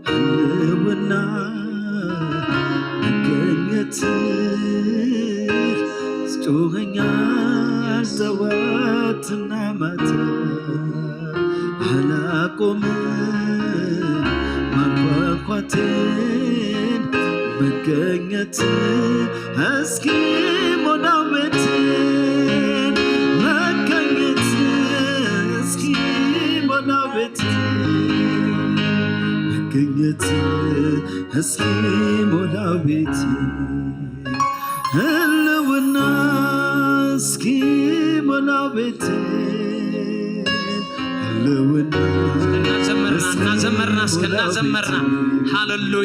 ህልውና መገኘት ስጮኸኛል ጠዋትና ማታ፣ አላቆምም ማንኳኳቴን። መገኘት እስኪ ሞላው ቤቴን፣ መገኘት እስኪ ሞላው ቤቴን፣ መገኘት እስኪ ሞላው ቤቴን፣ ህልውና እስኪ ሞላው ቤቴን፣ ህልውና እስኪ ሞላው ቤቴን። እናዘመርና፣ እስኪ እናዘመርና። ሃሌሉያ።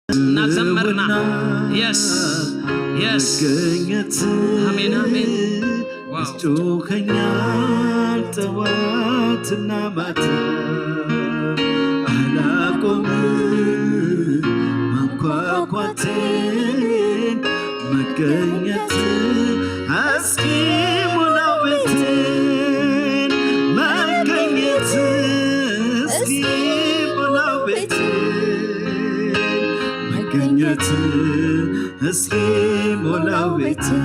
እናዘመርና። Yes, yes, መገኘት አሜን፣ አሜን። ዋው። ያስጮኸኛል ጠዋትና ማታ። አላቆምም ማንኳኳቴን፣ መገኘት እስኪ ሞላው ቤቴን፣ መገኘት እስኪ ሞላው ቤቴን፣ መገኘት እስኪ ሞላው ቤቴን፣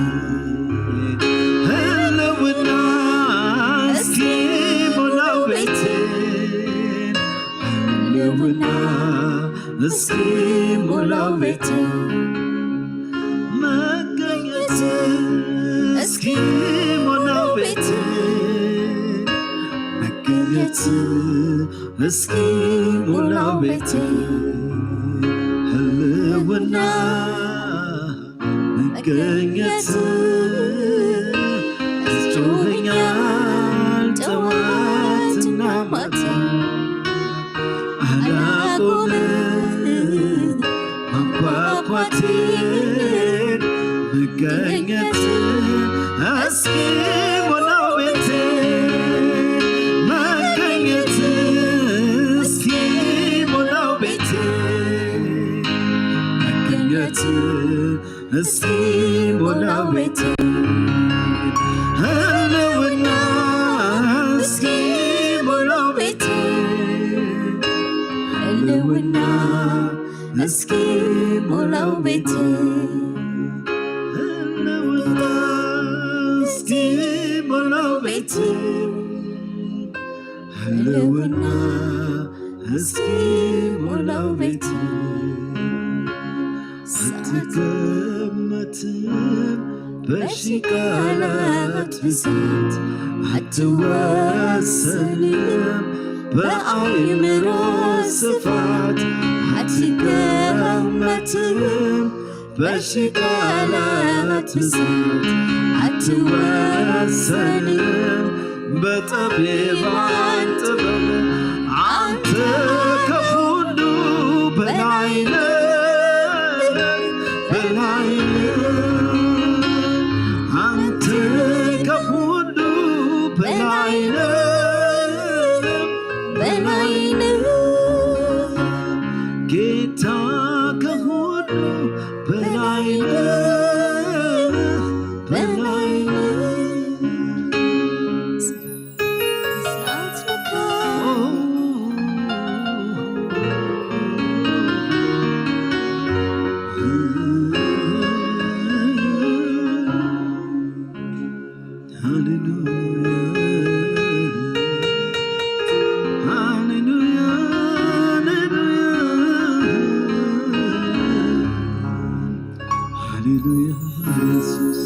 ህልውና እስኪ ሞላው ቤቴን፣ ህልውና እስኪ ሞላው ቤቴን፣ መገኘት እስኪ ሞላው ቤቴን፣ መገኘት እስኪ ሞላው ቤቴን፣ ህልውና መገኘት ያስጮኸኛል ጠዋትና ማታ። አላቆምም ማንኳኳቴን፣ መገኘት እስኪ ሞላው ቤቴን፣ መገኘት እስኪ ሞላው ቤቴን፣ መገኘት እስኪ ሞላው ቤቴን፣ ህልውና እስኪ ሞላው ቤቴን፣ ህልውና እስኪ ሞላው ቤቴን፣ ህልውና እስኪ ሞላው ቤቴን፣ ህልውና እስኪ ሞላው ቤቴን። አትገመትም በሺ ቃላት ብዛት፣ አትወሰንም በአእምሮ ስፋት። አትገመትም በሺ ቃላት ብዛት፣ አትወሰንም በጠቢባን ጥበብ። አንተ ከሁሉ በላይ ነህ፣ በላይ ነህ። አንተ ከሁሉ በላይ ነህ፣ በላይ ነህ። ጌታ ከሁሉ በላይ ነህ፣ በላይ ነህ። ሃሌሉያ ኢየሱስ፣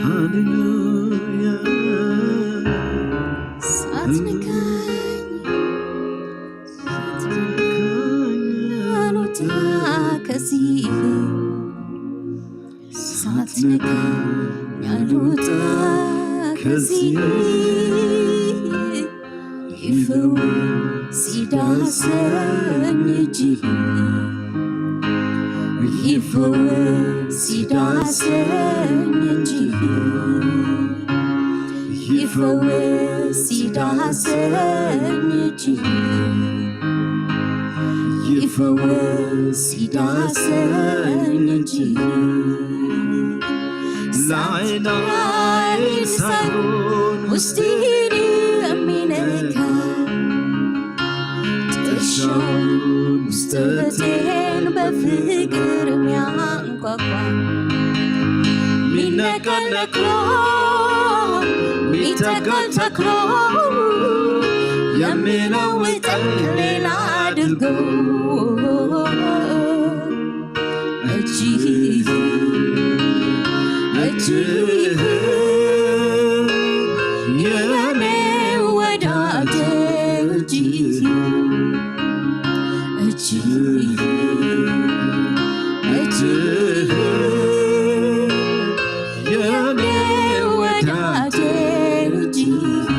ሃሌሉያ። ሳትነካኝ ሳትነካኝ አልወጣ ከዚህ፣ ሳትነካኝ አልወጣ ከዚህ። ይፈወስ ይዳሰኝ እጅህ፣ ይፈወስ ይዳሰኝ እጅህ፣ ይፈወስ ይዳሰኝ እጅህ፣ ይፈወስ ይዳሰኝ እጅህ። ላይ ላይ ሳይሆን ውስጤን የሚነካ፣ ጥሻውን ውስጠቴን በፍቅር የሚያንኳኳ፣ ሚነቀል ነቅሎ፣ ሚተከል ተክሎ፣ የሚለውጠኝ ሌላ አድርጎ። እጅህ፣ እጅህ፣ የኔ ወዳጅ እጅህ፣ እጅህ፣ እጅህ፣ የኔ ወዳጅ እጅህ፣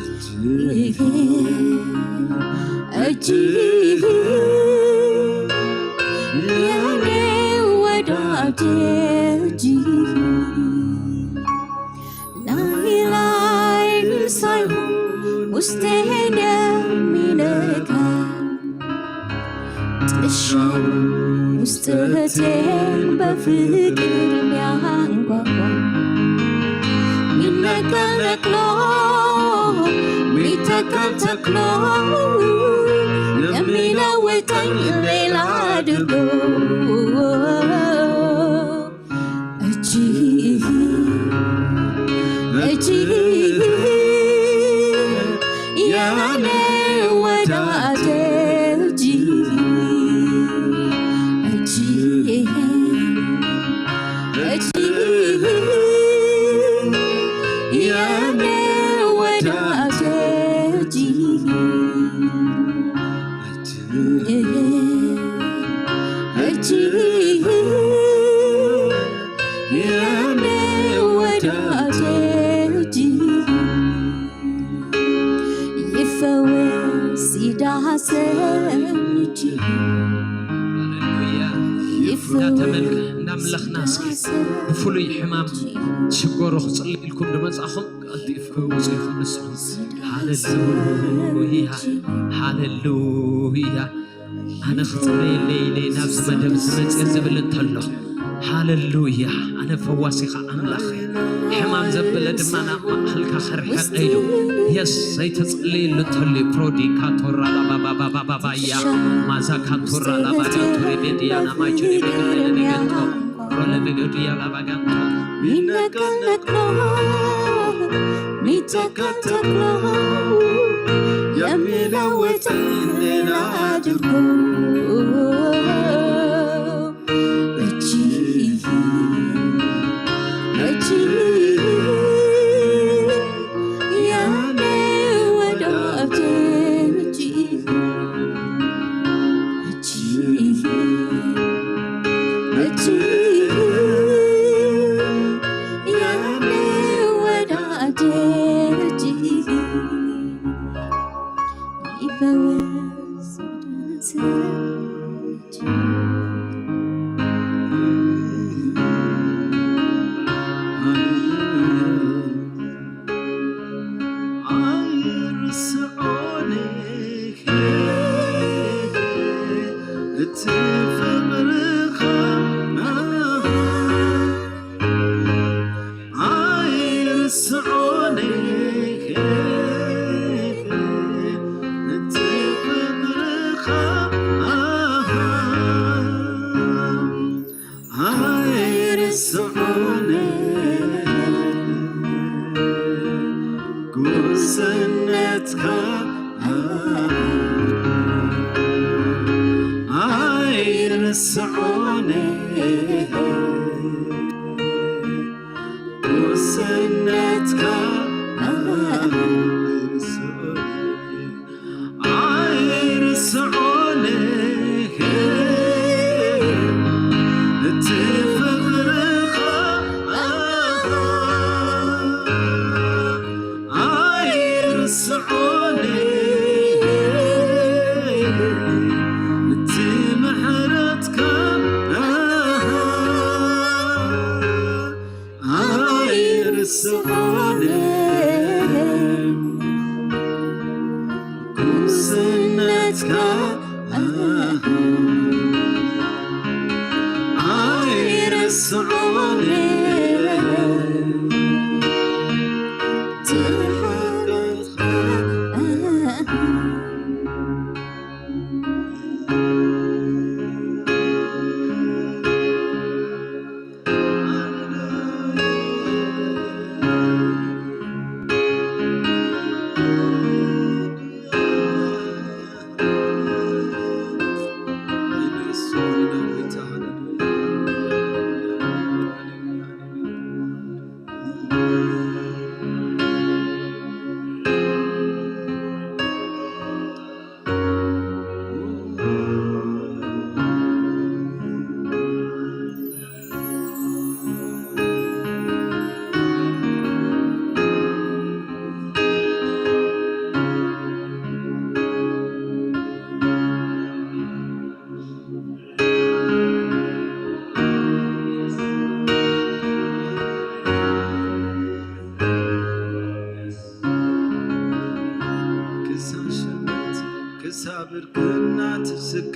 እጅህ፣ እጅህ፣ የኔ ወዳጅ እጅ ናይ ላይ ሳይሆን ውስጤን የሚነካ ጥሻው ውስጠቴን በፍቅር የሚያንኳኳ ሚነቀል ነቅሎ ሚተከል ተክሎ የሚለውጠኝ ሌላ አድርጎ እጅ እጅ የኔ ወዳጅ እጅ እጅ እጅ የኔ ወዳጅ እጅ እጅ የኔ ወዳጅ እጅ ይፈወስ ይዳሰን እጅ ሃሌሉያ። እንዳተመልከ እንዳምለኽና እስኪ ብፍሉይ ሕማም ሽጎሮ ክጽልይ ኢልኩም ድመጻኹም ቀልጢፍኩም ውጹ ይኹን ንስኹም። ሃሌሉያ ሃሌሉያ። ኣነ ክጽለየለይ ኢለ ናብዚ መደብ ዝመጽእ ዝብል እንተሎ ሃሌሉያ። ኣነ ፈዋሲኻ ኣምላኽ ሕማም ዘበለ ድማ ናብ ማእኸልካ ክርሕቕ ኢሉ የስ ዘይተጸለየሉ እንተሎ ፕሮዲ ካቶራ ላባባባባያ ማዛ ካቶራ ላባዳ ቶሬቤድያ ናማይቸሬቤድያ ለነገንቶ ሮለቤዶድያ ላባጋንቶ ሚነቀነቅ ነው ሚተከተክ ነው የሚለውጠኝ ሌላ አድርጎ እጅ እጅ የኔ ወዳጅ እጅ እጅ እጅ የኔ ወዳጅ እጅ ይፈወስ ኣይርስዖነ ጉስነትካ ኣይርስዖነ ጉስነትካ ኣይርስዖነ ኣይርስዖነ እቲ ፍቕርኻ ኣይርስዖነ እቲ ምሕረትካ ኣይርስዖነ ጉስነትካ ኣይርስዖነ ትሓረኻ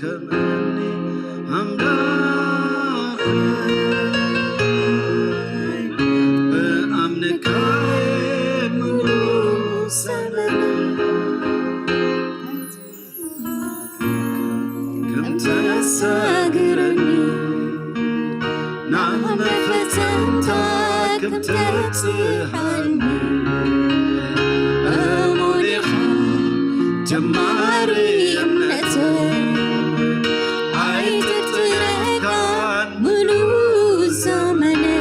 ከመኒ ኣምላኸይ ብኣምልካይ ምሉእ ዘመነይ ከም ተሳግረኒ ናብ መፈተንታ ከም ተብጽሓኒ እሙን ኢኻ ጀማሪ እምነተይ ኣይጥርጥረካን ምሉእ ዘመነይ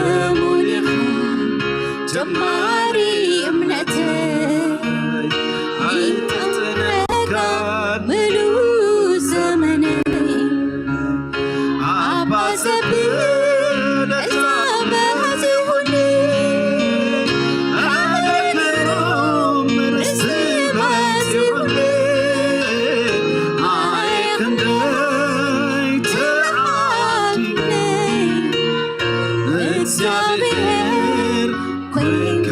እሙን ኢኻ ጀማሪ እምነተይ ኣይጥርጥረካን ምሉእ ዘመነይ ኣባ ዘብል እዛ በዚኹኒ ኣረክሮም ርስቲ በዚኹኒ ኣይ ክንደይ ተዓዲለይ እግዚኣብሔር ኮይንካ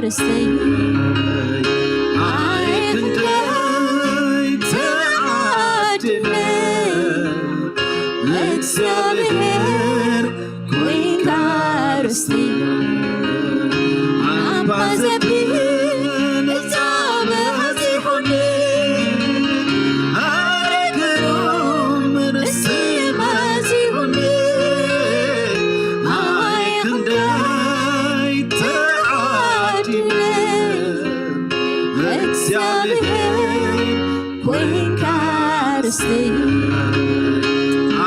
ርስተይ ኣይ ክንደይ ተዓዲለ እግዚኣብሔር ኮይንካ ርስተይ ኣባ ዘብል እዛ በዚኹኒ ኣረክሮም ርስቲ በዚኹኒ ኣይ ክንደይ ተዓዲለ እግዚኣብሔር ኮይንካ ርስተይ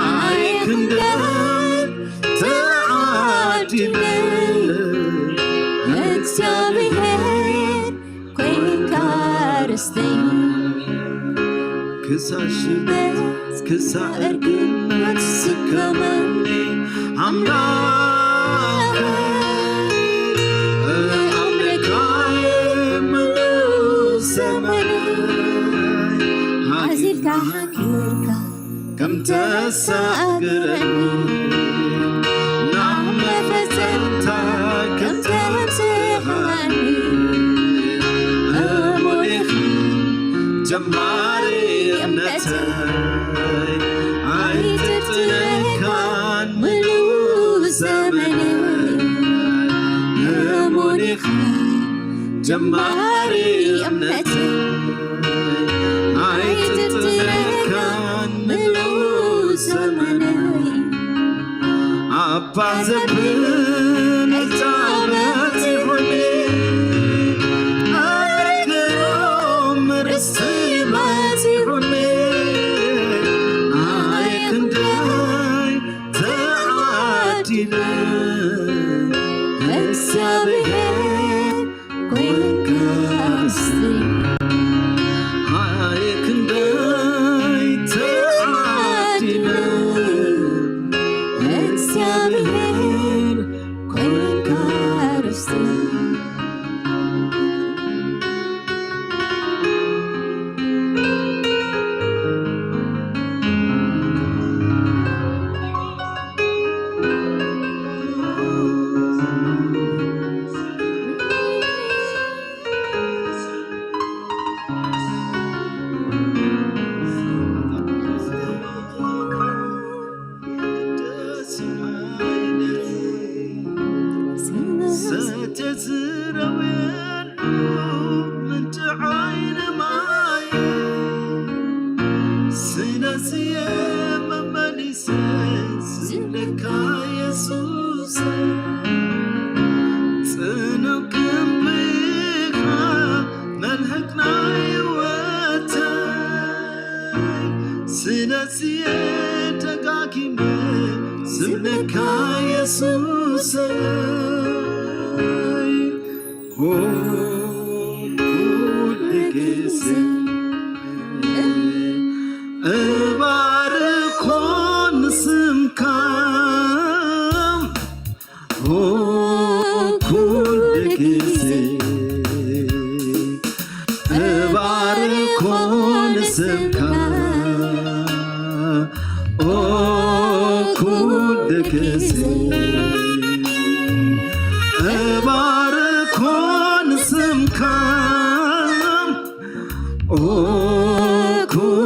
ኣይ ክንደይ ተዓዲለ እግዚኣብሔር ኮይንካ ርስተይ ክሳብ ሽበት ክሳብ እርግነት ስከመኒ ኣምላኽ ኣምልካይ ምሉእ ዘመነይ ኣዚልካ ሓኪርካ ከም ተሳግረኒ ናብ መፈጸምታ ከም ተብጽሓኒ እሙን ኢኻ ጀማሪ እምነተይ ኣይትጥለካን ምሉእ ዘመነይ እሙን ኢኻ ጀማሪ እምነተይ ኣይትጥለካን ምሉእ ዘመነይ ኣባ ዘብል እጃበት ይኹኒ ኣረክሮም ርስቲ በዚኹኒ ኣይ ክንደይ ተዓዲለ እግዚኣብሔር ኮይንካ ርስቲ ኣይ ክንደይ ተዓዲለ እግዚኣብሔር ኮይንካ ርስቲ ሰተዝረወሉ ምንጭ ዓይኒ ማይ ስለዝየ መመሊሰ ዝብለካ የሱስ ጽኑዕ ክንብኻ መልሕቕ ናይ ህይወተይ ስለዝየ ደጋጊመ ዝብለካ የሱሰይ ኩሉ ግዜ እባርኮ ንስምካ ኩሉ ግዜ እባርኮ ንስምካ ኩሉ ግዜ እባርኮ ንስምካ ኩሉ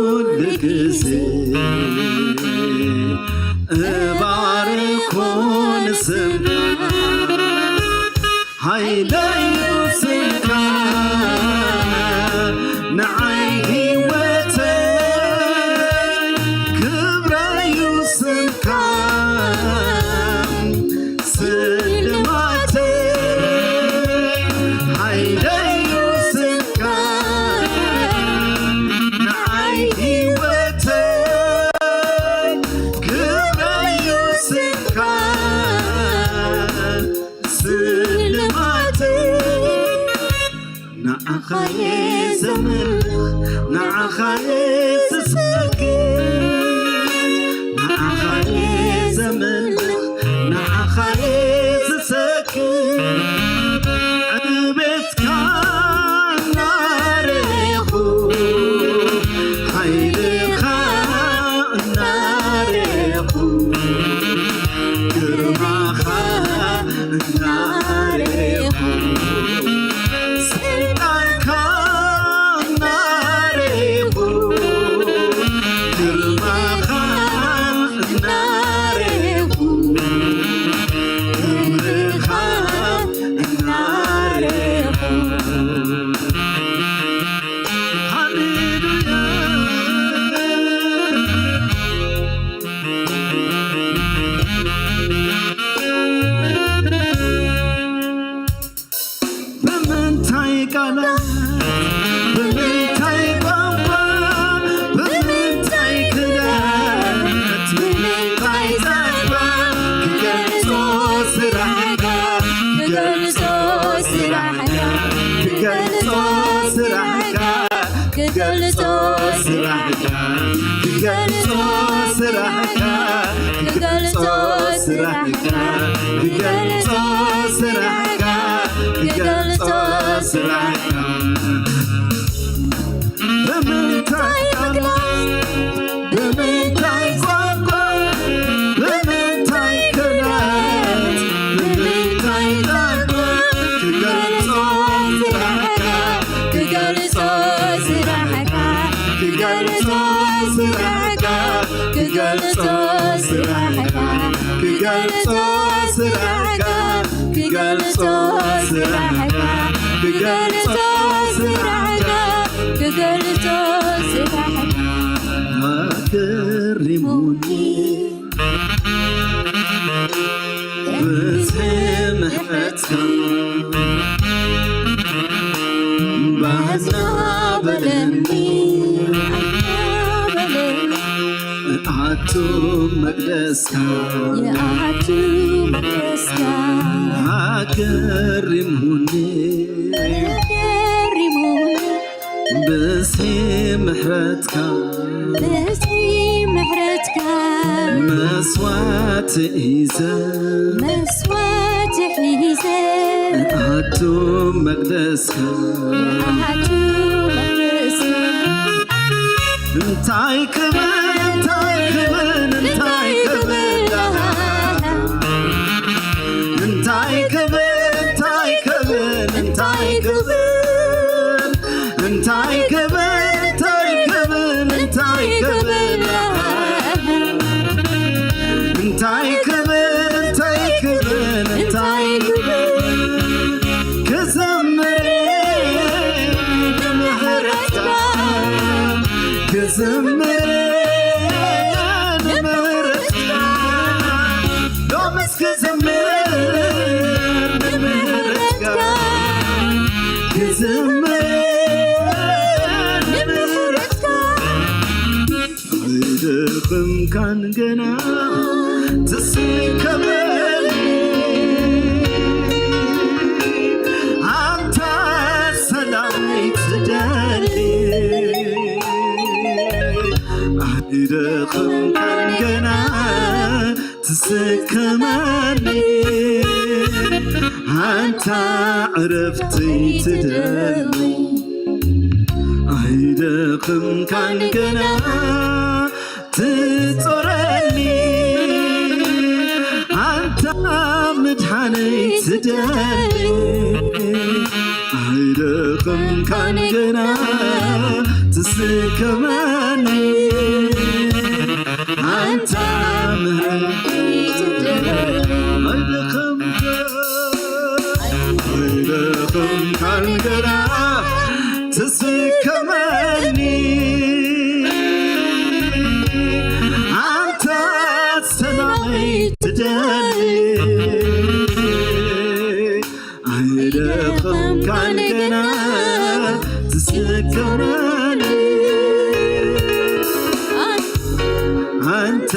እባርኮ ንስምካ፣ ሃይለዩ ስምካ፣ ንዓይ ህይወተይ ክብረዩ ስምካ፣ ስልማተይ ሃይለዩ ስምካ፣ ንዓይ ህይወተይ ክብረዩ ስምካ፣ ስልማተይ ንዓኻየ ዘምልኽ፣ ንዓኻየ ዝሰግድ፣ ንዓኻየ ዘምልኽ፣ ንዓኻየ ዝሰግድ። ዕቤትካ እናረኣኹ፣ ሓይልኻ እናረኣኹ፣ ግርማኻ እናረኣኹ፣ ስልጣንካ እናረኣኹ፣ ግርማኻ እናረኣኹ፣ ክብርኻ እናረኣኹ። ሃሌሉያ። ብምንታይ ቃላት፣ ብምንታይ ቋንቋ፣ ብምንታይ ክእለት፣ ብምንታይ ጸጋ ክገልጾ ስራሕካ፣ ክገልጾ ስራሕካ፣ ክገልጾ ስራሕካ፣ ክገልጾ ስራሕካ፣ ክገልጾ ስራሕካ፣ ክገልጾ ስራሕካ፣ ክገልጾ ስራሕካ፣ ክገልጾ ስራሕካ። ብምንታይ ቃላት፣ ብምንታይ ቋንቋ፣ ብምንታይ ክእለት፣ ብምንታይ ጸጋ ክገልጾ ስራሕካ፣ ክገልጾ ስራሕካ፣ ክገልጾ ስራሕካ፣ ክገልጾ ስራሕካ፣ ክገልጾ ስራሕካ፣ ክገልጾ ስራሕካ፣ ክገልጾ ስራሕካ፣ ክገልጾ ስራሕካ ኣገሪሙኒ። ብዝሒ ምሕረትካ ባህና በለኒ፣ ኣቱ መቅደስካ፣ ኣቱ መቅደስካ ኣገሪሙኒ፣ ኣገሪሙኒ። ብዝሒ ምሕረትካ፣ ብዝሒ ምሕረትካ መስዋዕቲ ሒዘ፣ መስዋዕቲ ሒዘ ኣቱ መቅደስካ፣ ኣቱ መቅደስካ። እንታይ ክብል፣ እንታይ ክብል፣ እንታይ ክብል፣ እንታይ ክብል፣ እንታይ ክብል፣ እንታይ ክብል፣ እንታይ ክብል፣ እንታይ ክብል፣ እንታይ ክብል፣ እንታይ ክብል፣ እንታይ ክብል፣ እንታይ ክብል፣ ክዘምር ንምሕረትካ፣ ክዘምር ንምሕረትካ፣ ሎምስ ክዘምር ንምሕረትካ፣ ክዘምር ንምሕረትካ። ኣይደኽምካን ገና ትስከመኒ፣ ኣንታ ሰላም ትደሊ። ኣይደኽምካን ገና ትስከመኒ፣ ኣንታ ዕረፍተይ ትደሊ። ኣይደኽምካን ገና ትጾረኒ፣ ኣንታ ምድሓነይ ትደሊ። ኣይደኽምካን ገና ትስከመኒ፣ ኣንታ ምህረት ኣይደኸምካ ኣይደኸምካን ገና ትስከመኒ ኣንታ ሰላመይ ትደሊ ኣይደኸምካን ገና ትስከመኒ ኣንታ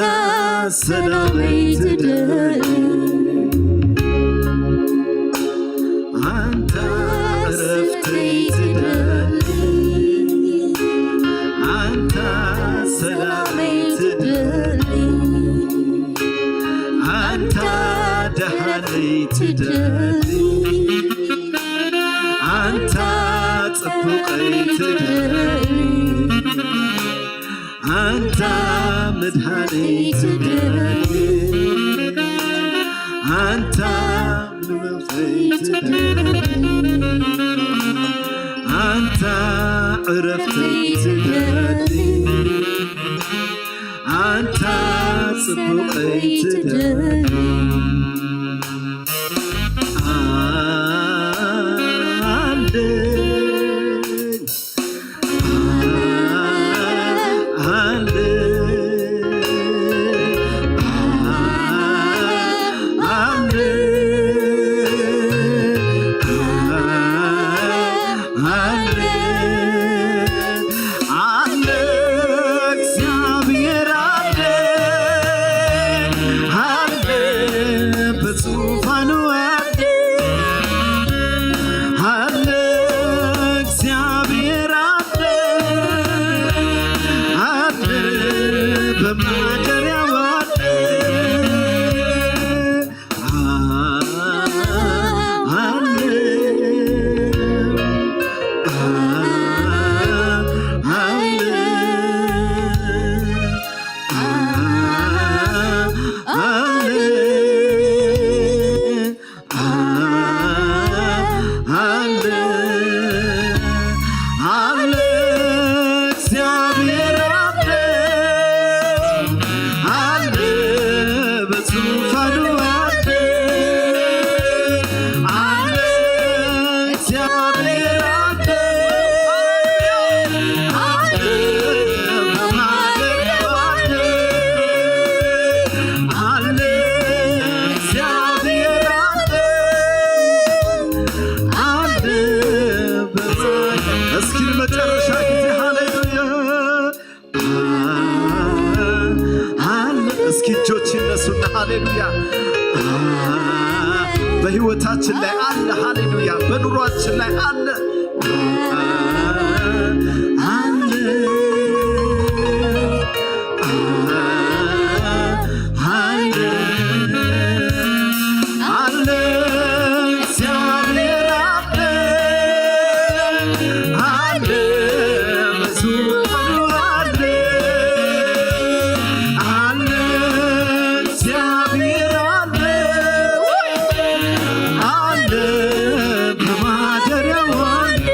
ሰላመይ ትደሊ ኣንታ ዕረፍተይ ትደሊ ኣንታ ሰላመይ ትደሊ ኣንታ ደሃነይ ትደሊ ኣንታ ጽቡቐይ ትደሊ ኣንታ መድሃነይ ትደሊ ኣንታ ንመውተይ ትደሊ ኣንታ ዕረፍተይ ትደሊ ኣንታ ጽቡቐይ ትደሊ ኣንደይ እጆች ይነሱና ሃሌሉያ በህይወታችን ላይ አለ። ሃሌሉያ በኑሯችን ላይ አለ። አለ አለ አለ እግዚአብሔር አለ አለ በዙፋኑ አለ አለ እግዚአብሔር አለ አለ በማደሪያው አለ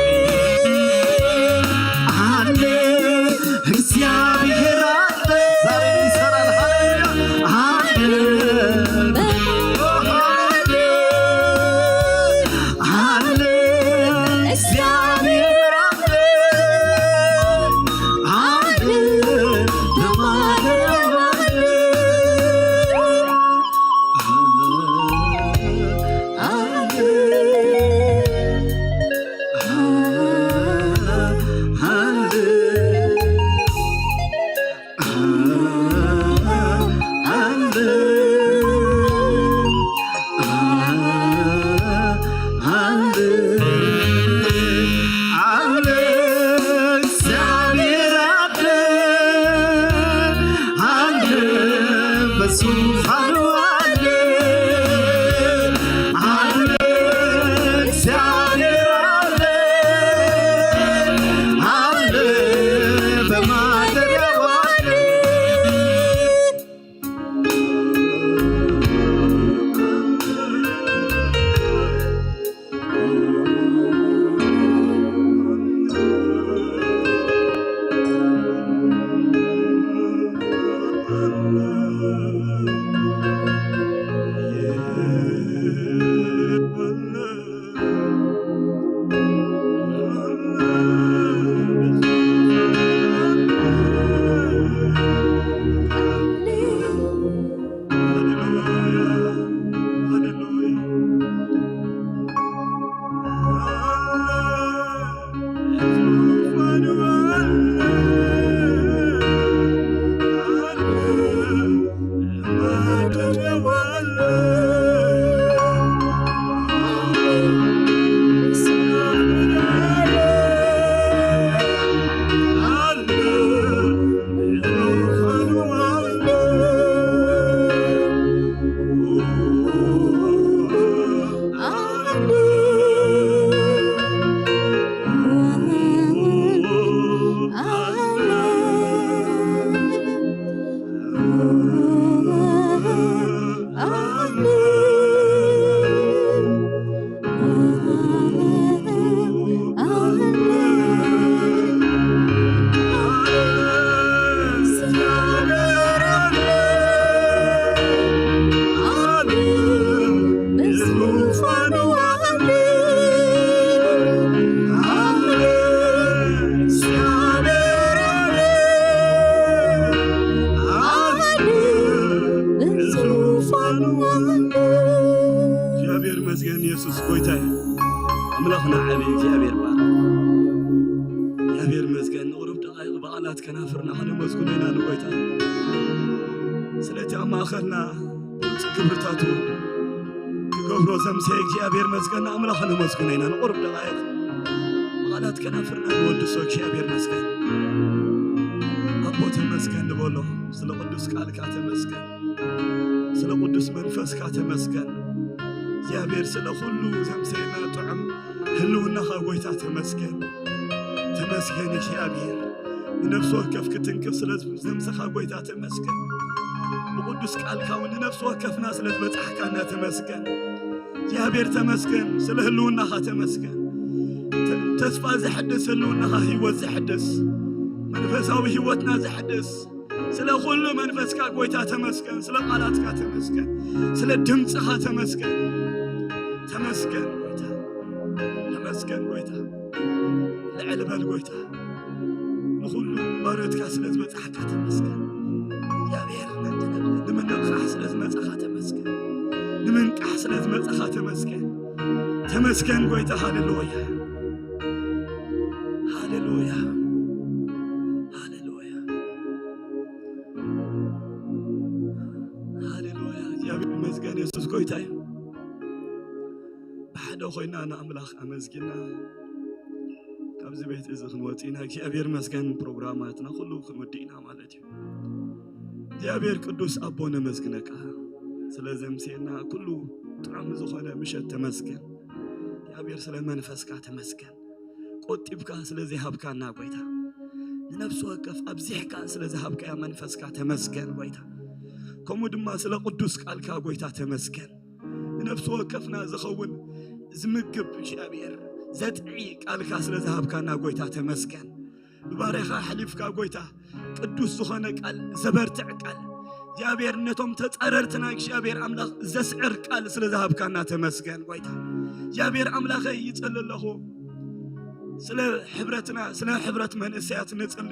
መስገን የሱስ ጎይታ እዩ። ኣምላኽና ዓብዪ እግዚኣብሔር ባር እግዚኣብሔር መስገን ንቕሩብ ደቓይቕ በቓላት ከናፍርና ከነመስግኖ ኢና ንጎይታ። ስለቲ ኣብ ማእኸልና ድምፂ ክብርታቱ ክገብሮ ዘምሰየ እግዚኣብሔር መስገን ንኣምላኽ ነመስግኖ ኢና ንቕሩብ ደቓይቕ በቓላት ከናፍርና ንወድሶ እግዚኣብሔር መስገን። ኣቦ ተመስገን ንበሎ። ስለ ቅዱስ ቃልካ ተመስገን። ስለ ቅዱስ መንፈስካ ተመስገን። እግዚኣብሔር ስለ ኩሉ ዘምሰየና ጥዑም ህልውናኻ ጎይታ ተመስገን። ተመስገን እግዚኣብሔር። ንነፍሲ ወከፍ ክትንክፍ ስለ ዘምሰኻ ጎይታ ተመስገን። ብቅዱስ ቃልካ እውን ንነፍሲ ወከፍና ስለ ዝበጻሕካና ተመስገን። እግዚኣብሔር ተመስገን። ስለ ህልውናኻ ተመስገን። ተ- ተስፋ ዘሕድስ ህልውናኻ ህይወት ዘሕድስ መንፈሳዊ ህይወትና ዘሕድስ ስለ ኩሉ መንፈስካ ጎይታ ተመስገን። ስለ ቃላትካ ተመስገን። ስለ ድምፅኻ ተመስገን። ተመስገን ጎይታ። ተመስገን ጎይታ። ልዕል በል ጎይታ። ንኹሉ ባርዮትካ ስለ ዝበጻሕካ ተመስገን። እግዚኣብሔር ነቲ ነብሲ ንምንቕቓሕ ስለ ዝመጻኻ ተመስገን። ንምንቃሕ ስለ ዝመጻኻ ተመስገን። ተመስገን ጎይታ። ሃሌሉያ። ሃሌሉያ። ሃሌሉያ። ሃሌሉያ። እግዚኣብሔር ይመስገን። የሱስ ጎይታ እዩ። ብሓደ ኮይና ንኣምላኽ ኣመስጊና ካብዚ ቤት እዚ ክንወጽእ ኢና። እግዚኣብሔር ይመስገን። ፕሮግራማትና ኩሉ ክንወድእ ኢና ማለት እዩ። እግዚኣብሔር ቅዱስ ኣቦ ነመስግነካ ስለ ዘምስየና ኩሉ ጥዑም ዝኾነ ምሸት ተመስገን። እግዚኣብሔር ስለ መንፈስካ ተመስገን። ቆጢብካ ስለ ዘይሃብካና ጎይታ፣ ንነፍሲ ወከፍ ኣብዚሕካ ስለ ዝሃብካያ መንፈስካ ተመስገን ጎይታ። ከምኡ ድማ ስለ ቅዱስ ቃልካ ጎይታ ተመስገን። ንነፍሲ ወከፍና ዝኸውን ዝምግብ እግዚኣብሔር ዘጥዒ ቃልካ ስለ ዝሃብካና ጎይታ ተመስገን። ብባርያኻ ኣሕሊፍካ ጎይታ ቅዱስ ዝኾነ ቃል፣ ዘበርትዕ ቃል እግዚኣብሔር፣ ነቶም ተጻረርትና እግዚኣብሔር ኣምላኽ ዘስዕር ቃል ስለ ዝሃብካና ተመስገን ጎይታ። እግዚኣብሔር ኣምላኸይ ይጸሊ ኣለኹ ስለ ሕብረትና፣ ስለ ሕብረት መንእሰያት ንጽሊ።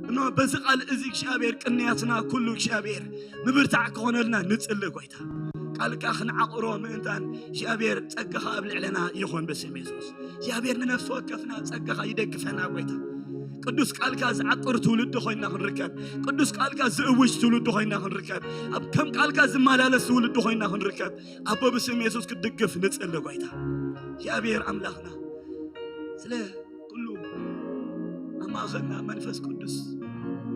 እሞ በዚ ቃል እዚ እግዚኣብሔር ቅንያትና ኩሉ እግዚኣብሔር ምብርታዕ ክኾነልና ንጽሊ ጎይታ። ቃልካ ክንዓቕሮ ምእንታን እግዚኣብሔር ጸጋኻ ኣብ ልዕለና ይኹን ብስም የሱስ። እግዚኣብሔር ንነፍሲ ወከፍና ጸጋኻ ይደግፈና ጎይታ። ቅዱስ ቃልካ ዝዓቅር ትውልዲ ኮይና ክንርከብ፣ ቅዱስ ቃልካ ዝእውጅ ትውልዲ ኮይና ክንርከብ፣ ኣብ ከም ቃልካ ዝመላለስ ትውልዲ ኮይና ክንርከብ ኣቦ ብስም የሱስ ክትድግፍ ንጽሊ ጎይታ። እግዚኣብሔር ኣምላኽና ስለ ኩሉ ኣብ ማእኸልና መንፈስ ቅዱስ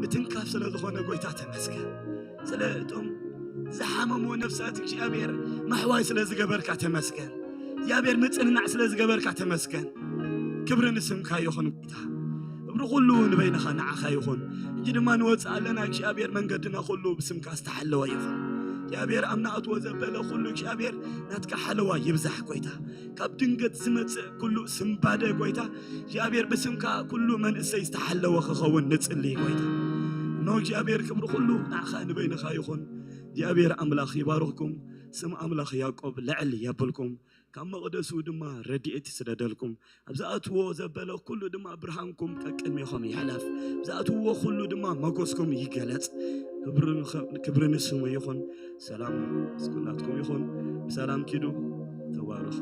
ምትንካፍ ስለ ዝኾነ ጎይታ ተመስገን። ስለ እቶም ዝሓመሙ ነፍሳት እግዚኣብሔር ማሕዋይ ስለ ዝገበርካ ተመስገን። እግዚኣብሔር ምጽንናዕ ስለ ዝገበርካ ተመስገን። ክብሪ ንስምካ ይኹን ጎይታ። ክብሪ ኩሉ ንበይንኻ ንዓኻ ይኹን። ሕጂ ድማ ንወፅእ ኣለና እግዚኣብሔር መንገድና ኩሉ ብስምካ ዝተሓለወ ይኹን። እግዚኣብሔር ኣብ ንኣትዎ ዘበለ ኩሉ እግዚኣብሔር ናትካ ሓለዋ ይብዛሕ ጎይታ። ካብ ድንገት ዝመጽእ ኩሉ ስምባደ ጎይታ እግዚኣብሔር ብስምካ ኩሉ መንእሰይ ዝተሓለወ ክኸውን ንጽሊ ጎይታ። እነሆ እግዚኣብሔር ክብሪ ኩሉ ንዓኻ ንበይንኻ ይኹን። እግዚኣብሔር ኣምላኽ ይባርኽኩም። ስም ኣምላኽ ያዕቆብ ልዕል የብልኩም። ካብ መቕደሱ ድማ ረድኤት ይስደደልኩም። ኣብ ዝኣትዎ ዘበለ ኩሉ ድማ ብርሃንኩም ቀቅድሜኹም ይሕለፍ። ኣብ ዝኣትዎ ኩሉ ድማ መጎስኩም ይገለጽ። ክብሪ ንኸ- ክብሪ ንስሙ ይኹን። ሰላም ምስ ኩላትኩም ይኹን። ብሰላም ኪዱ። ተባረኹ።